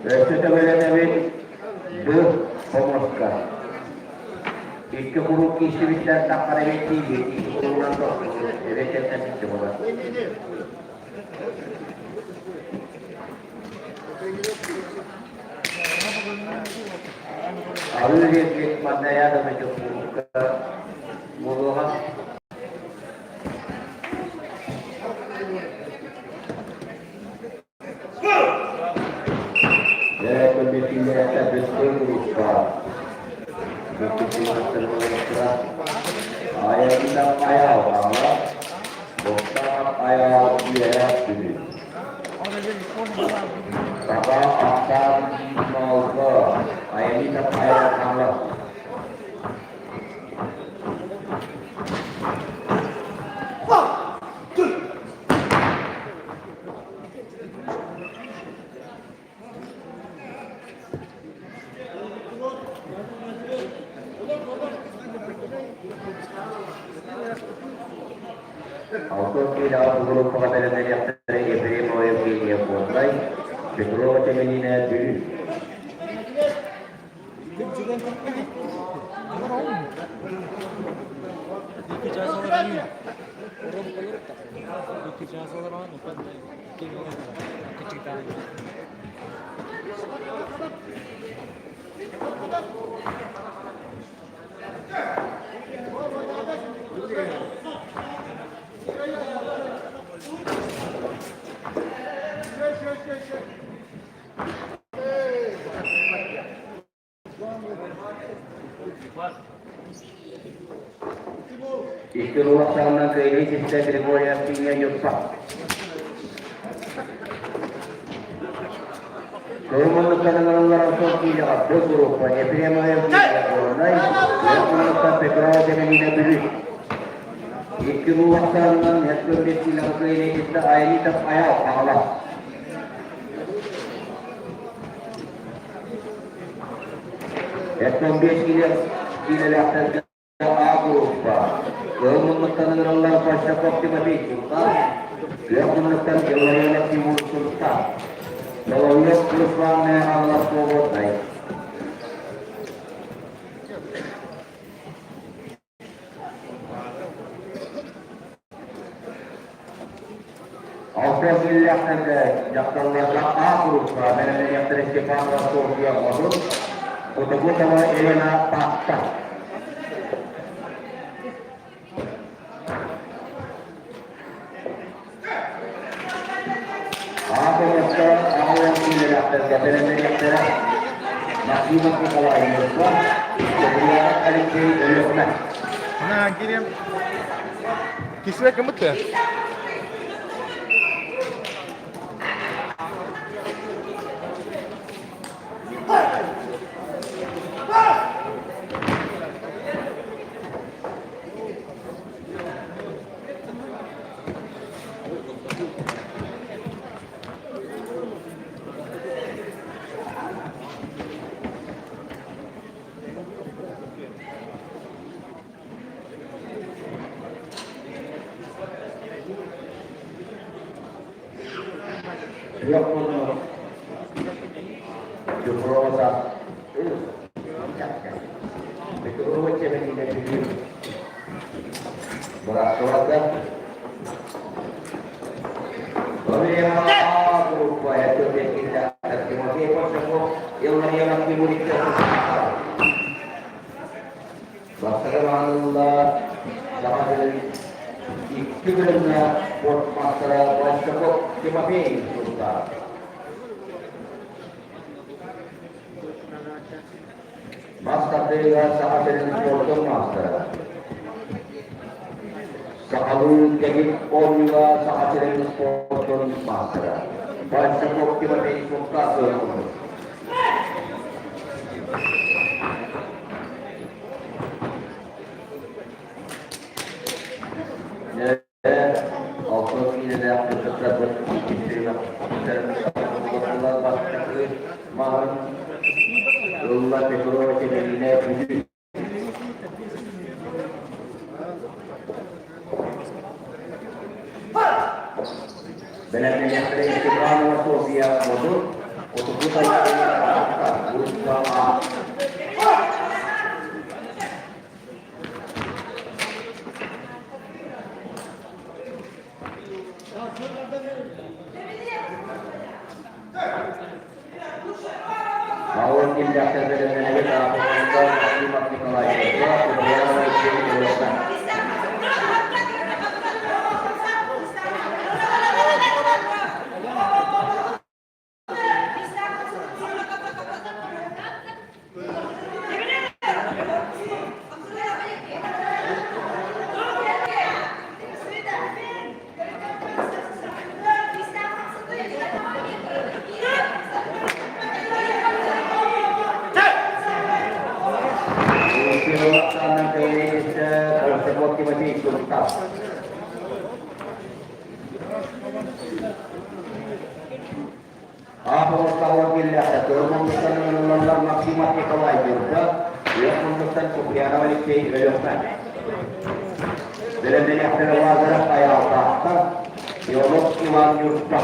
Өссө төгүлэнэбит бу хомуска. Икки куруук киирсибиттэр таххар эбит тиийбит, икки куруунан тохтубут, эбэтэр икки буолар. Арыы диэки манна рядом идет курукка буолуоҕа. Алтын киилэҕэ группаҕа бэлэмнэниэхтэрэ Ефремова Евгения Коннай, Петрова Чэмэлиинэ Бүлүү. Икки рул ахсаанынан кыайыы ситистэ Григорий Аксинья Ньурба. Кыһыл муннуктан ыҥырыллар Антон киилэҕэ Б группа Ефремова Евгения Горнай, Күөх муннуктан Петрова Кэтэриинэ Бүлүү. Икки рул ахсаанынан Һэттүөбэс киилэҕэ кыайыы ситистэ Аэлитов Айаал Хаҥалас. Һэттүөбэс киилэ киилэлээхтэргэ А группа. Кыһыл муннуктан ыҥырыллар Большаков Тимофей Султан, күөх муннуктан Илларионов Тимур Султан. Соловьев Руслан Хаҥалас Свободнай. Алтан киллэхтэргэ дьахталларга А группа бэлэмнэниэхтэрэ Степанова Софья Модун, Кутугутова Елена Таатта. А группа аҕыйах киилэлээхтэргэ бэлэмнэниэхтэрэ Максимов Николай Ньурба, Куприянов Алексей Өлүөхүмэ. На, кириэм. Кисве кымыт Күөх муннук Дьукуруоса Петрова Чэбэниинэ Бүлүү Бырахсыбата Валерия группа Тимофей Большаков Илларионов Тимур Бастакы маанылла Саха сирин икки көрүҥҥэ спорт маастара Большаков Тимофей сурутар. Мас тардыыга Саха сирин спордун маастара. Сахалыы кэгит оонньууга Саха сирин спордун маастара. Большаков Тимофей Султан сыаналанар. Алтын киинэлээх кыргыттарбыт бастакы маһын ылла Петрова Кэтэриинэ Бүлүү. Бэлэмнэниэхтэрэ Степанова Софья Модун, Хотугу Тайҕа группа А. Баллон киллэхтэр бэлэмнэнэбит аахсыйа Максимов Николай Ульянова Евгений Ильича. Аах-оҕустаҕа киллэхтэ Кыһыл ыллаллар Максимов Николай Ньурба, Үөх муннуктан Куприянов Алексей Өлүөхүмэ. Бэлэмнэниэхтэрэ Лазарев Айаалтаахха, Иванов Иван Ньурба.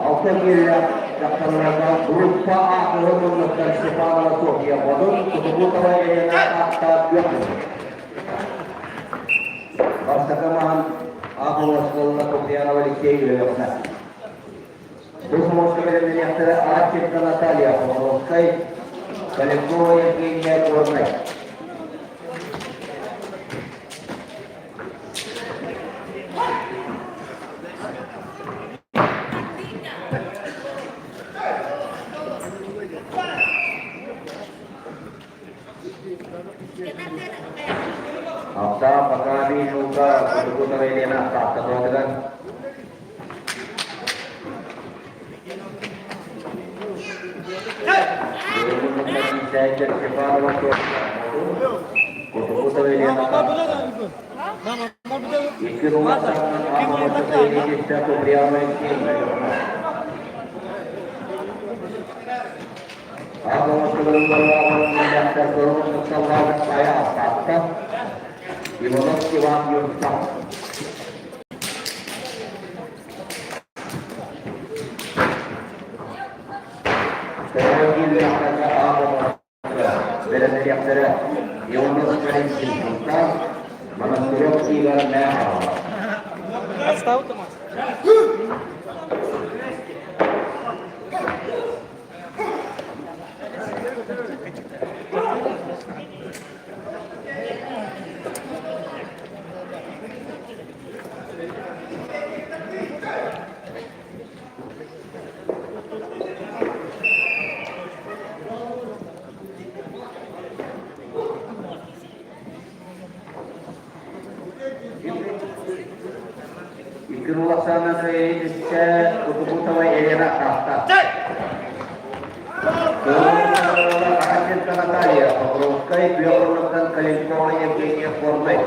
Алта киэллээх дьахталларга группа А кыһыл муннуктар Степанова Софья Модун, Кутугутова Елена ааттаах күөх Бастакы маһын Аҕыласкалла Куприянова Алексей Өлүөхүмэ. Бу сомоска бэлэмнэниэхтэрэ Арченко Наталья Покровскай, Полякова Евгения Горнай. Ахсаан Макаби Нука Кутукутова Елена Тааттатуотугар Кутукутова Елена Икки Иванов Иван Юртан. Бэлэмнэниэхтэрэ Иванов Валентин Султан, Монастырев Игорь Мяхова. Икки Оксана Андреевича Кутукутова Елена Таста. Араченко Наталья Покровская, Петровна Калинкова Евгения Формой.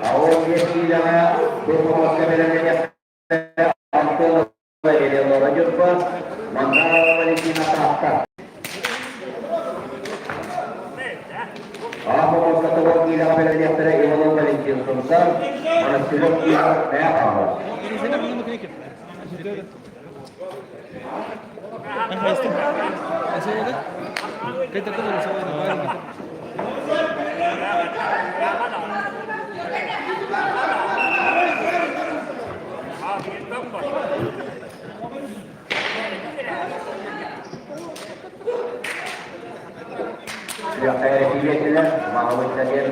Аон киилэҕэ Туркомоска бэлэмнэниэхтэрэ Антонова Елена Дьурба, Мандарова Валентина Таатта. Аахомоска тоҕо киилэҕэ бэлэмнэниэхтэрэ Иванов Валентин Сунтар, Монастырев Игорь Мяхова. Күрэхтэһиилэригэр маҕаһыыннарыгар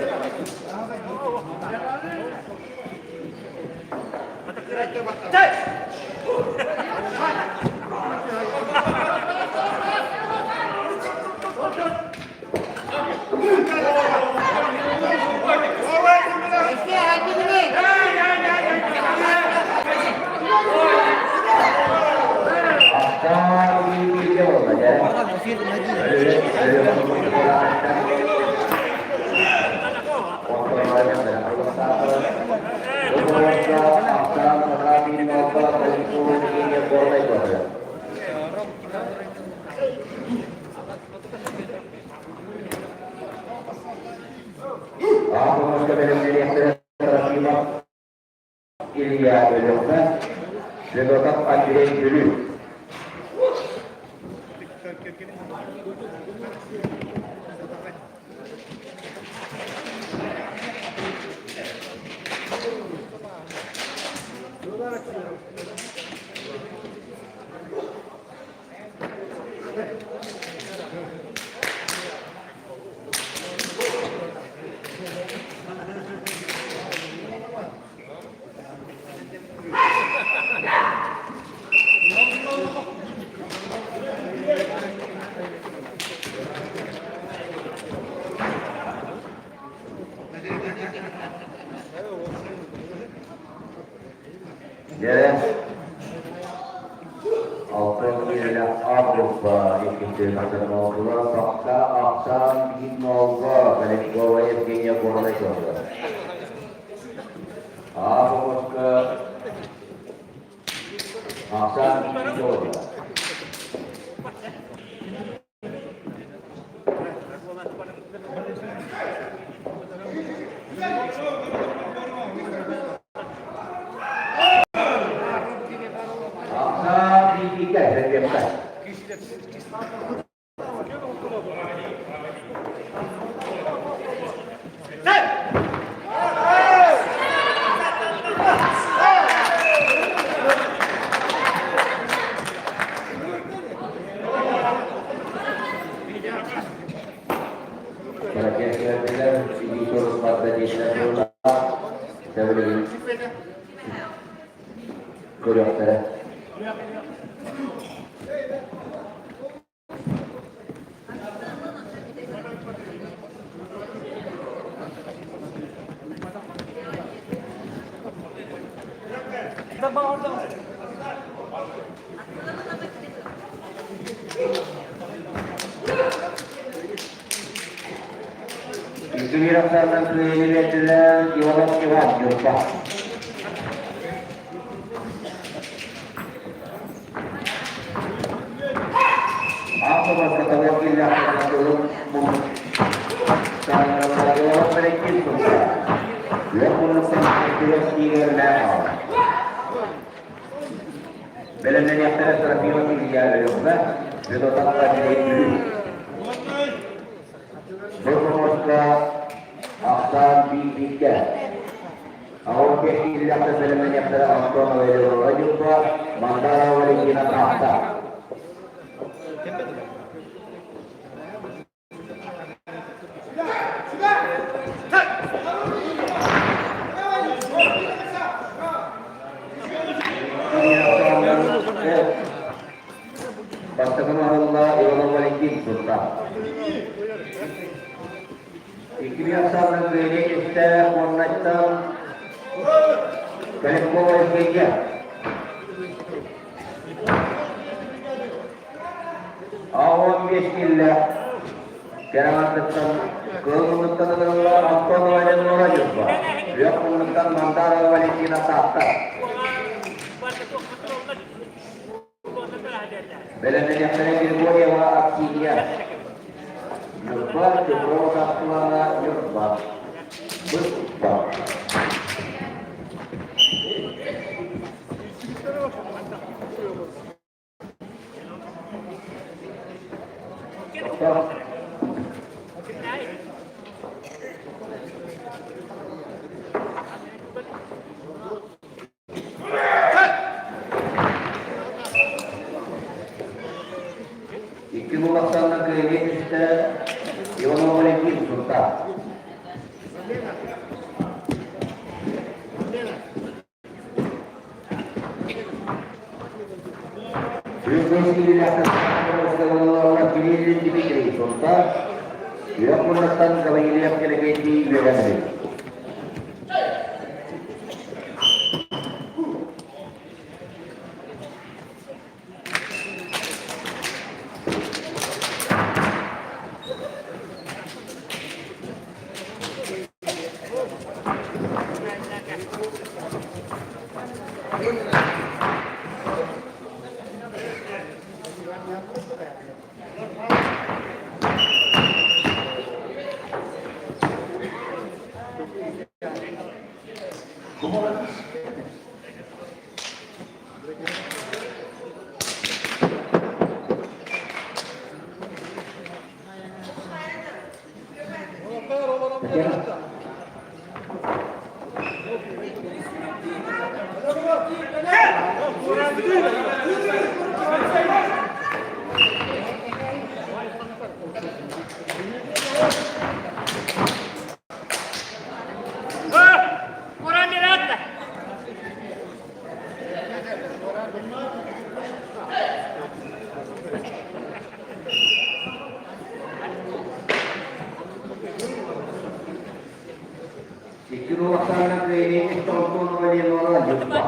Ахсаан бииргэ буолла дьэ. Илья Өлөкмө, Федотов Андрей Бүлүү. Дьэ, алтан киилэлээх А-группа иккис түһүмэхтэрин оҥордулар. Ахсаан биир ноолго Калинкова Евгения Горнай көрдө. А-хомуска Ахсаан биир ноолго. Ахсаан бииргэ сэргиэххэ. Сөбүлүгүн көрүөхтэрэ. Үтүмүрахтарынан кыайыыны биэрдилэр Иванов Иван Ньурба. Бэлэмнэниэхтэрэ Трофимов Илья Өлүөхүмэ, Федотов Андрей Бүлүү. Бу хомуска ахсаан биир-бииргэ. Аҕыс киһилээх бэлэмнэниэхтэрэ Антон Валерьевна Ньурба, Мандарова Валентина Таатта. Бастакы оҥоһулла Иванов Валентин Сунтаар. Икки ахсаанынан кыайыы истээх уоннаттан Калинкова Евгения. А15 киллэ Кэрэҥаттыттан Кыыл муннуктан ылылла Антонова Элеонора Ньурба, Үөх муннуктан Мандарова Валентина Таатта. Бэлэмнэниэхтэрэ Григорьева Аксинья. Ньурба, Петрова Саргылана, Ньурба. Быстар. Тохтоо. Икки кулактарына кыайыы түстэ Иванов Валентин Сунтаар. Кириллин Дмитрий Сунтаар, Үөх муннуктан Гаврильев Кэлэгэйдии үөрэнэбит. Икки кулактарынан кыайыы Антонова Леонора Ньурба.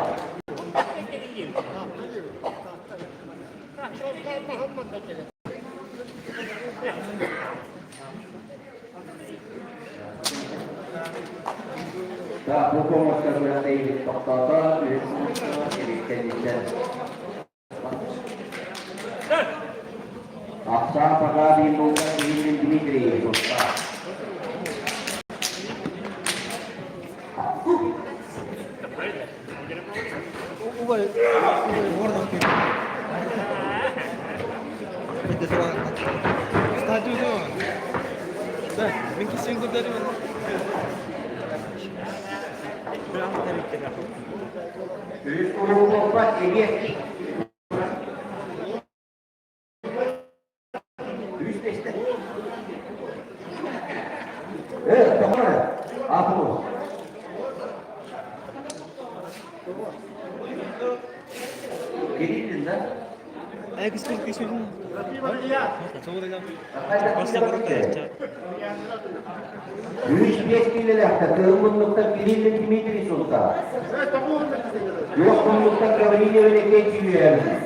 Да, бу помощка күрэхтэһиибит тохтоото, үһүс эбиттэнниттэн. Ахсаан пока биир Ильин Дмитрий Сунтаар. Үс уһуллубат эмиэ Үс бэстэ. Э, тоҕо? Апрус. Кириллин, да? Үс биэс киилэлээхтэр кыһыл муннуктан Кириллин Дмитрий Султан. Күөх муннуктан Гаврильев Иннокентий үөрэбит.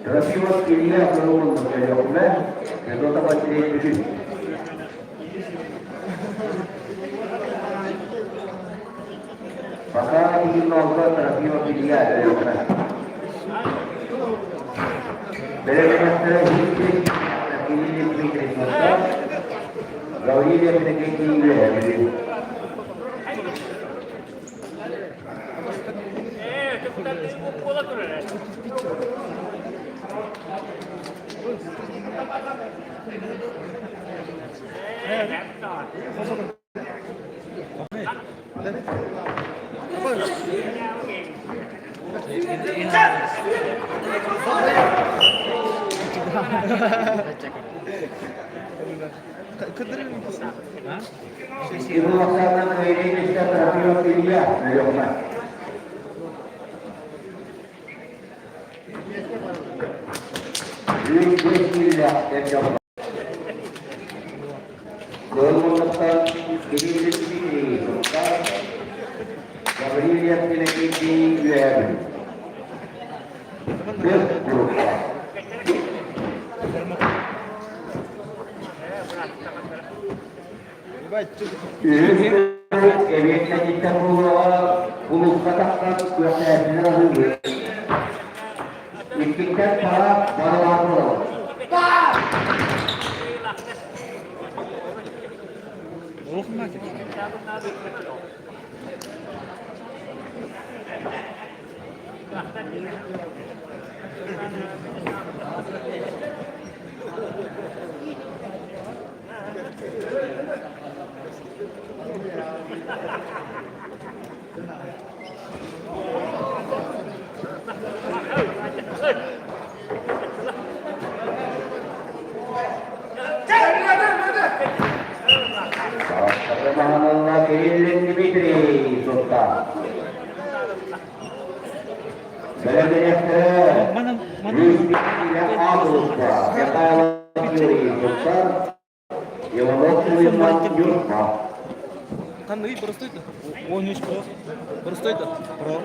Трофимов Илья Кырылын Өлүөхүмэ, Федотов Андрей Бүлүү. Пока Ильинолга Трофимов Илья Өлүөхүмэ. Бэлэмнэхтэрэ Кирилл Дмитриевич Мустав, Гаврилия Иннокентий Үөһээ Бүлүү. Ивановтарынан Ильинична Трофимов Илья Өлүөхүмэ. Үс бэс киилээх эр дьон Кыһыл муннуктан Кирилл Дмитриевич Султан, Гаврильев Иннокентий Үөһээ Бүлүү. Бэс группа. Үһүс эбиэттэтиттэн буолуоҕа улууска тахсан күрэхтэһээччилэр аһыыбыт. Иккиттэн пара барылаах буолабыт. Маһанылла Кириллин Дмитрий Султан. Бэлэмнэниэхтэрэ үс киилэ аабылыкка Михайлов Юрий Султан, Иванов Уйман Юрка. Ханныгый простой да? 13 про. Простой да? Про.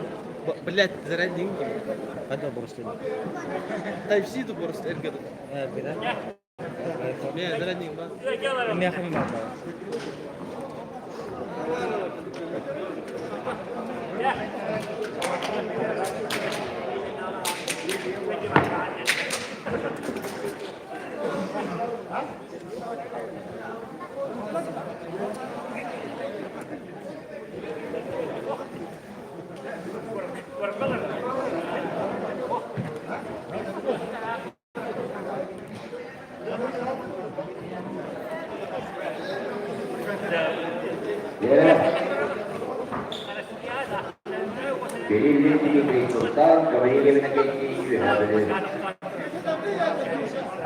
Блять, зарядник. Қайда простой? Type-C да просто эргеді. Не, зарядник ба. Дьэ, Султан Гаврильев Иннокентий Үөһээ Бүлүү.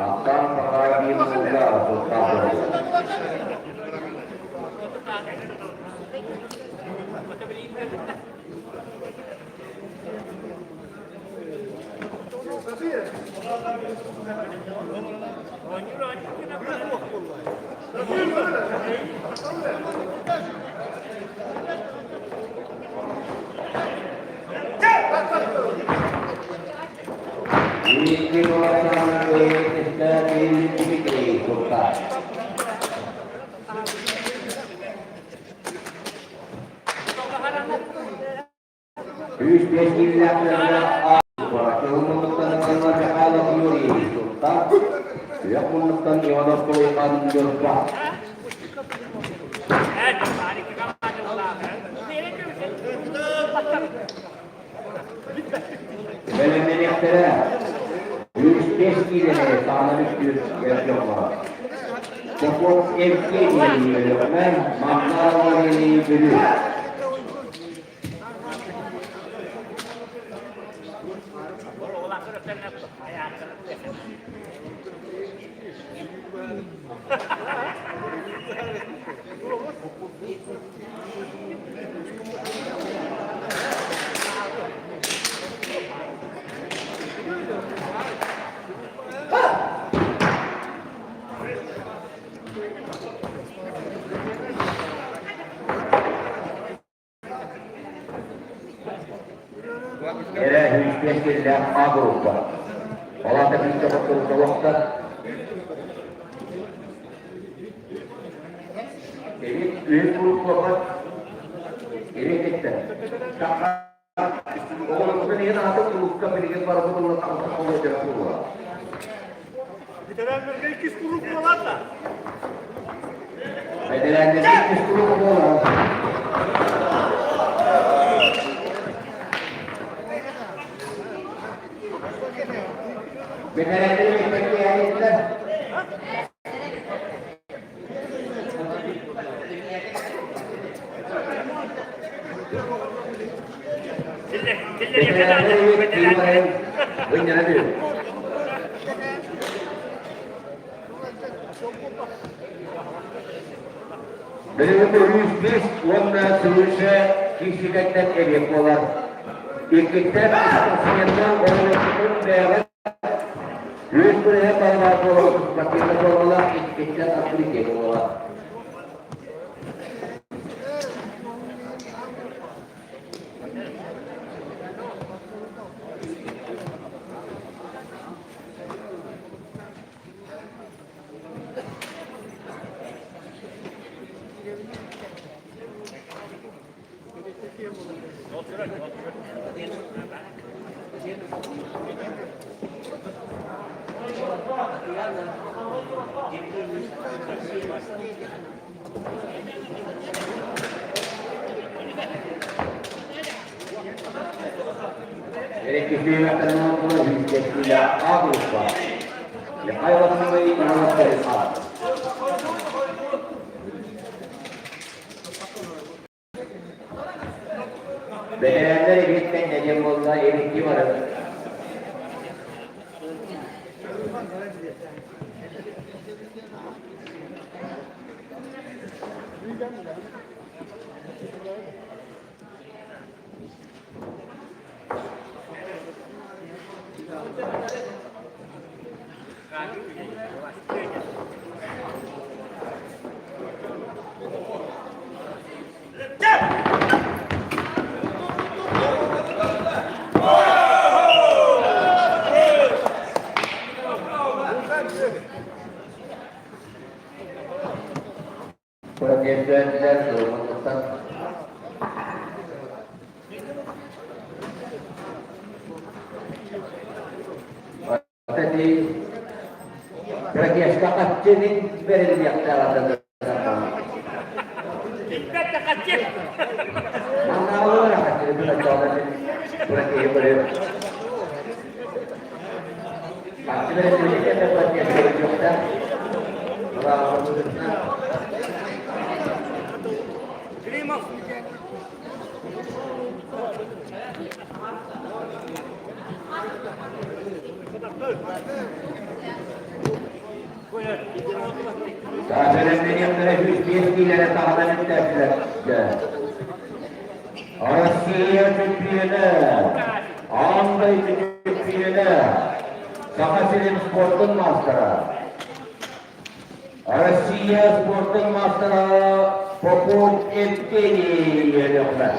Аттан Саха биир мууга Султан буолла. Икки Дмитрий Султан. 105 киилэлээхтэргэ Кыһыл муннуктан Иван Михайлов Юрий Султан, Күөх муннуктан Иванов Кулуйхан Ньурба. Бэлэмнэниэхтэрэ 105 киилэни саҕана бүттүүр эр дьоҥҥо. Попов Евгений Өлөхмө, Манна Валерий Бүлүү. Эрэ 105 киллээх А группа. Ол аата бииргэ хотторутолохтор. Эбит үһүс группаҕа Эбит Оҕолорбутун иһин аһатып кулуупка билигин барыбыт ула таҕыста холуодьара буолуо. Ветераннарга иккис куруук буолар да. Ветераннарга иккис куруук буолар. Ветераннар икки Билигин 105 уонна свыше киисикэттэн эбиэт буолар. Иккиттэн спортсменнар оҕолорбутун бэйэҕит Үс күнүһэ барылар буолан спортивнай буолалар, иккиттэн открытие буолар. Бэтэрээннэр эбиэттэн нэдиэн буолла эбикки барабыт. Көрдөрдөллөр сууммутуттан Ити Ракешка хаччынын бэриллиэхтээх Бэлэмнэниэхтэрэ 105 киилэни таһынан этээччилэр. Россия чөмпүйүөнэ, аан дойду чөмпүйүөнэ, Саха сирин спортун маастара, Россия спортун маастара Попов Евгений үөрүөхлэ.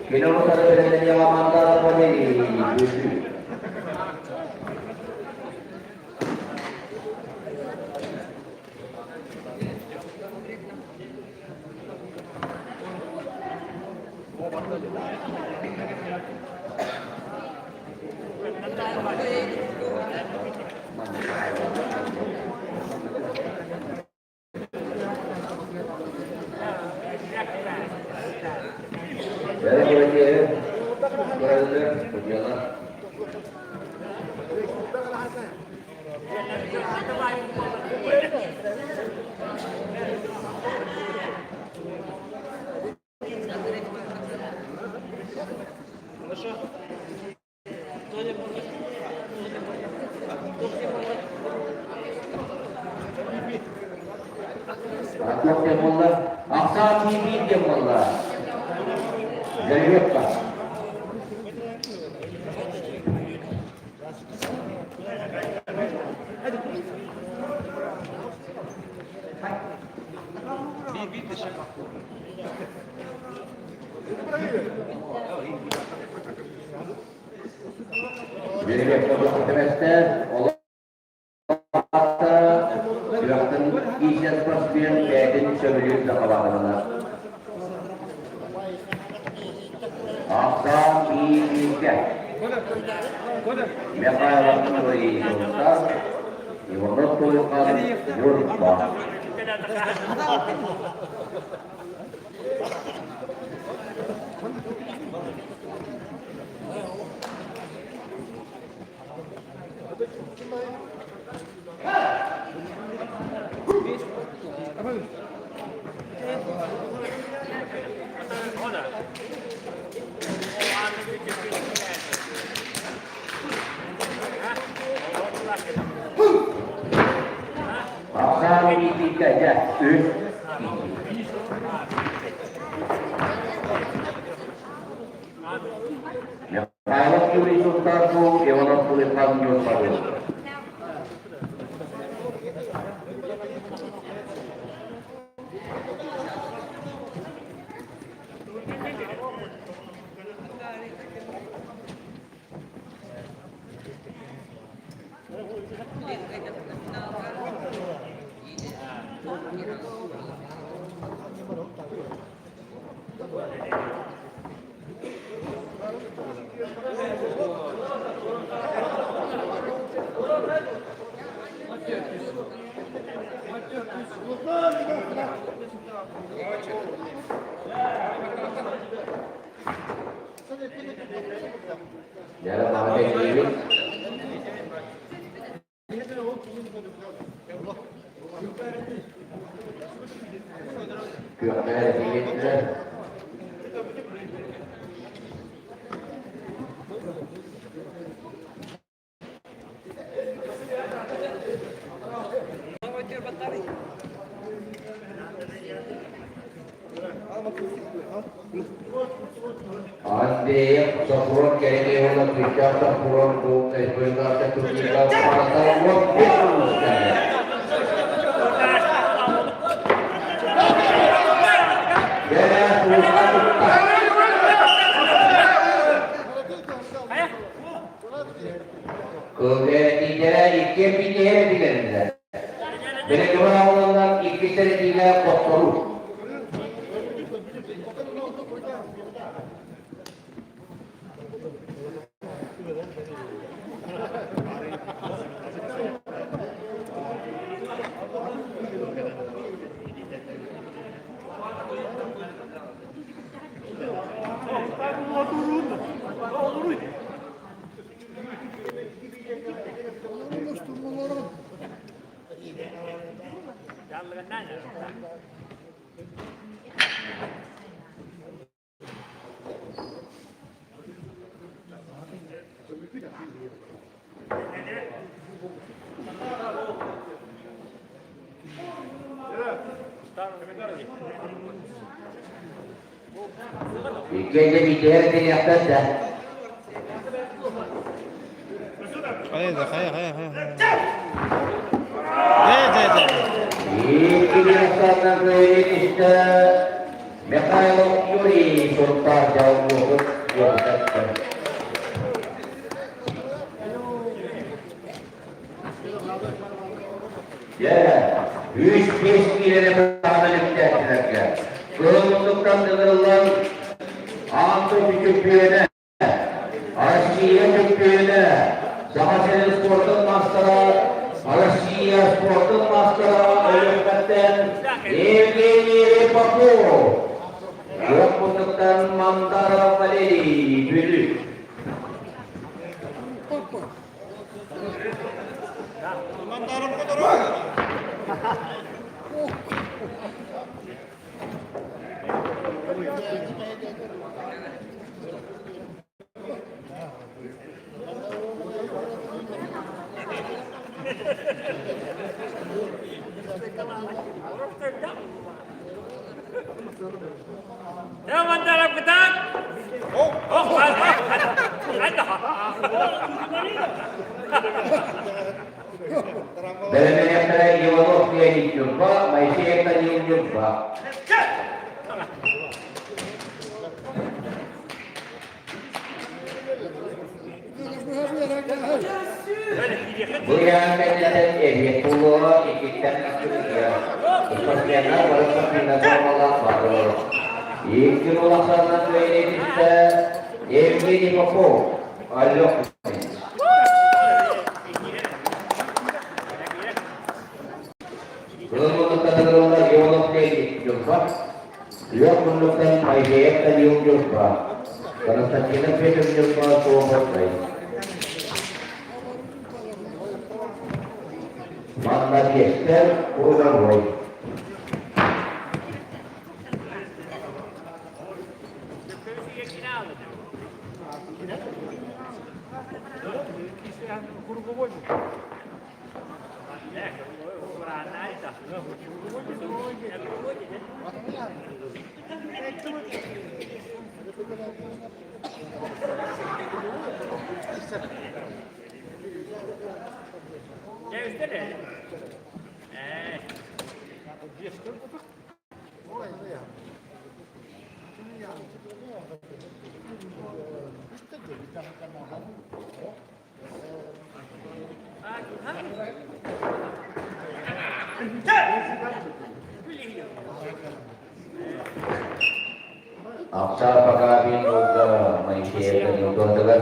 Кини утары бэлэмнэниэҕэ Мандара Валерий Бүлүү. Туох диэн буолла? Ахсаан биир диэн буолла. Жеребьевка. Жеребьевка бөхтеместер, Сүрэхтэн иисэр спортсмен бэйэтин сөбүлүүр сахалаатаҕына. Ахсаан бииргэ. Михайлов Юрий Иванов Тулхан Юрба. Ахсаан бииргэ дьэ үс Михайлов Юрий Сунтарку, Иванов Тулейхан Юрпару. Дьэ, маҕа тэҥниибит. Күөхтэр этиҥҥиттэр. Андреев Сокуров кэриҥэ уонна Кыычаах Сокуров бу республиканскай турнирга барыта 15 улуустаах. Дьэ, улууска тутта. Кылгэтиилэрэ икки эпиитиһэ билэллэр. Билигин оҕолоннор икки сэрэтиигэ хотторуу. Иккиэннэ биирдэһэр этиниэхтэр да. Хайа да, хайа, хайа, хайа. Дэ, дэ, дэ. Икки түстэ Михайлов Юрий Сунтаар дьоллуохут уопутаттан. Дьэ, үс-биэс киилэни баһан үктээччилэргэ кыһыл муннуктан ыҥырыллан аан дойду чөмпүйүөнэ, Россия чөмпүйүөнэ, Саха сирин спортун маастара, Россия спортун маастара Өлүөхүмэттэн Евгений Попов, Күөх муннуктан Мандаров Валерий Бүлүү. Бэлэмнэниэхтэрэ Иванов Леонид Ньурба, Моисеев Данил Ньурба. Бу ыйаан кэнниттэн эбиэт буолуоҕа иккиттэн иккитигэр. Спортсменнар бары спортивнай формалаах бардылар. Икки улаханынан үөйнэтиттэ Евгений Попов, Алёк. Кылын Ионов Леонид Ньурба, Лёг муннуктан Моисеев Данил Ньурба, Константинов Петр Ньурба Суоппай. Манна биэстэр круговой. Аксаа Багабин уга Моисеев Данил туһатыгар.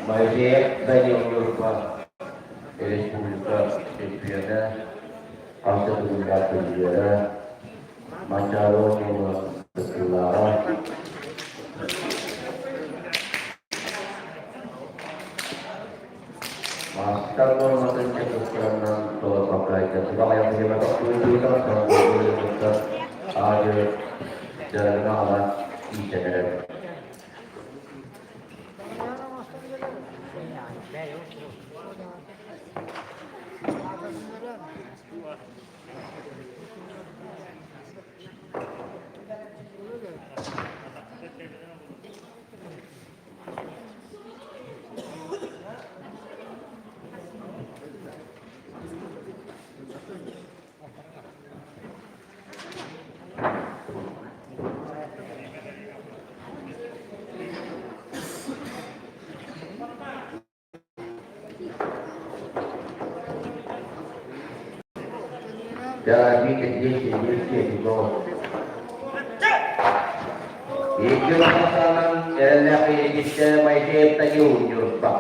Моисеев Данил Ньурба республика чемпиона, хас да төгүллээх призера, Манчаары оонньууга кыттыылааҕа. Маастар нуорматын чекустарынан толорбакка сыбаҕайах аадьы дьарыгын аҕалан иитэн эрэр. Икки лапасаанан эрэллээх иититтэ Моисеев Данил Ньурба.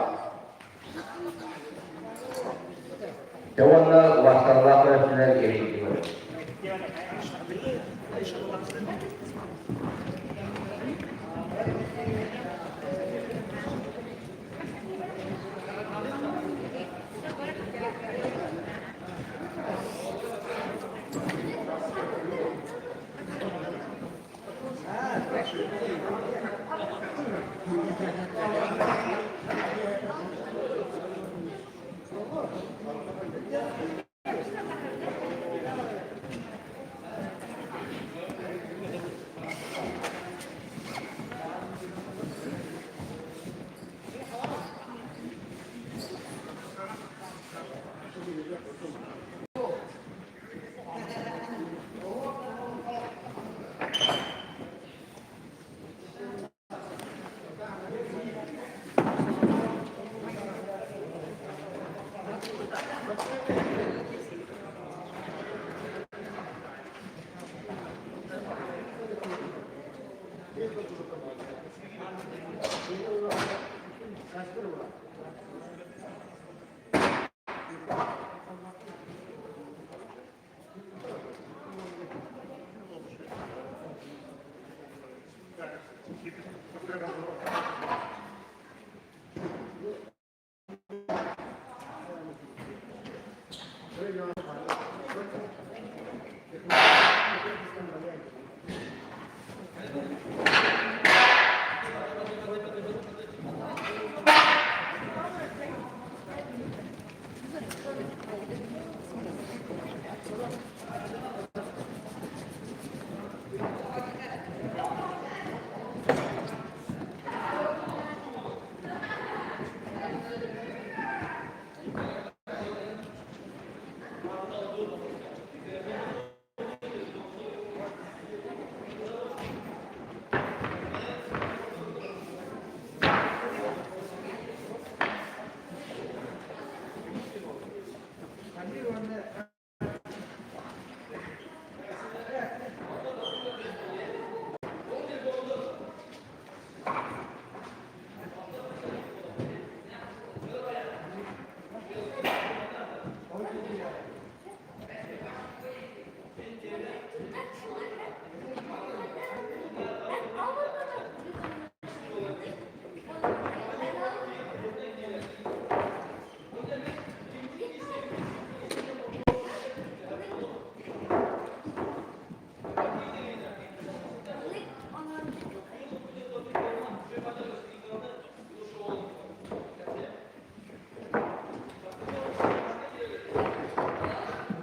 Дьэ уонна убасталлаах көрөөччүлэр иһиттилэр.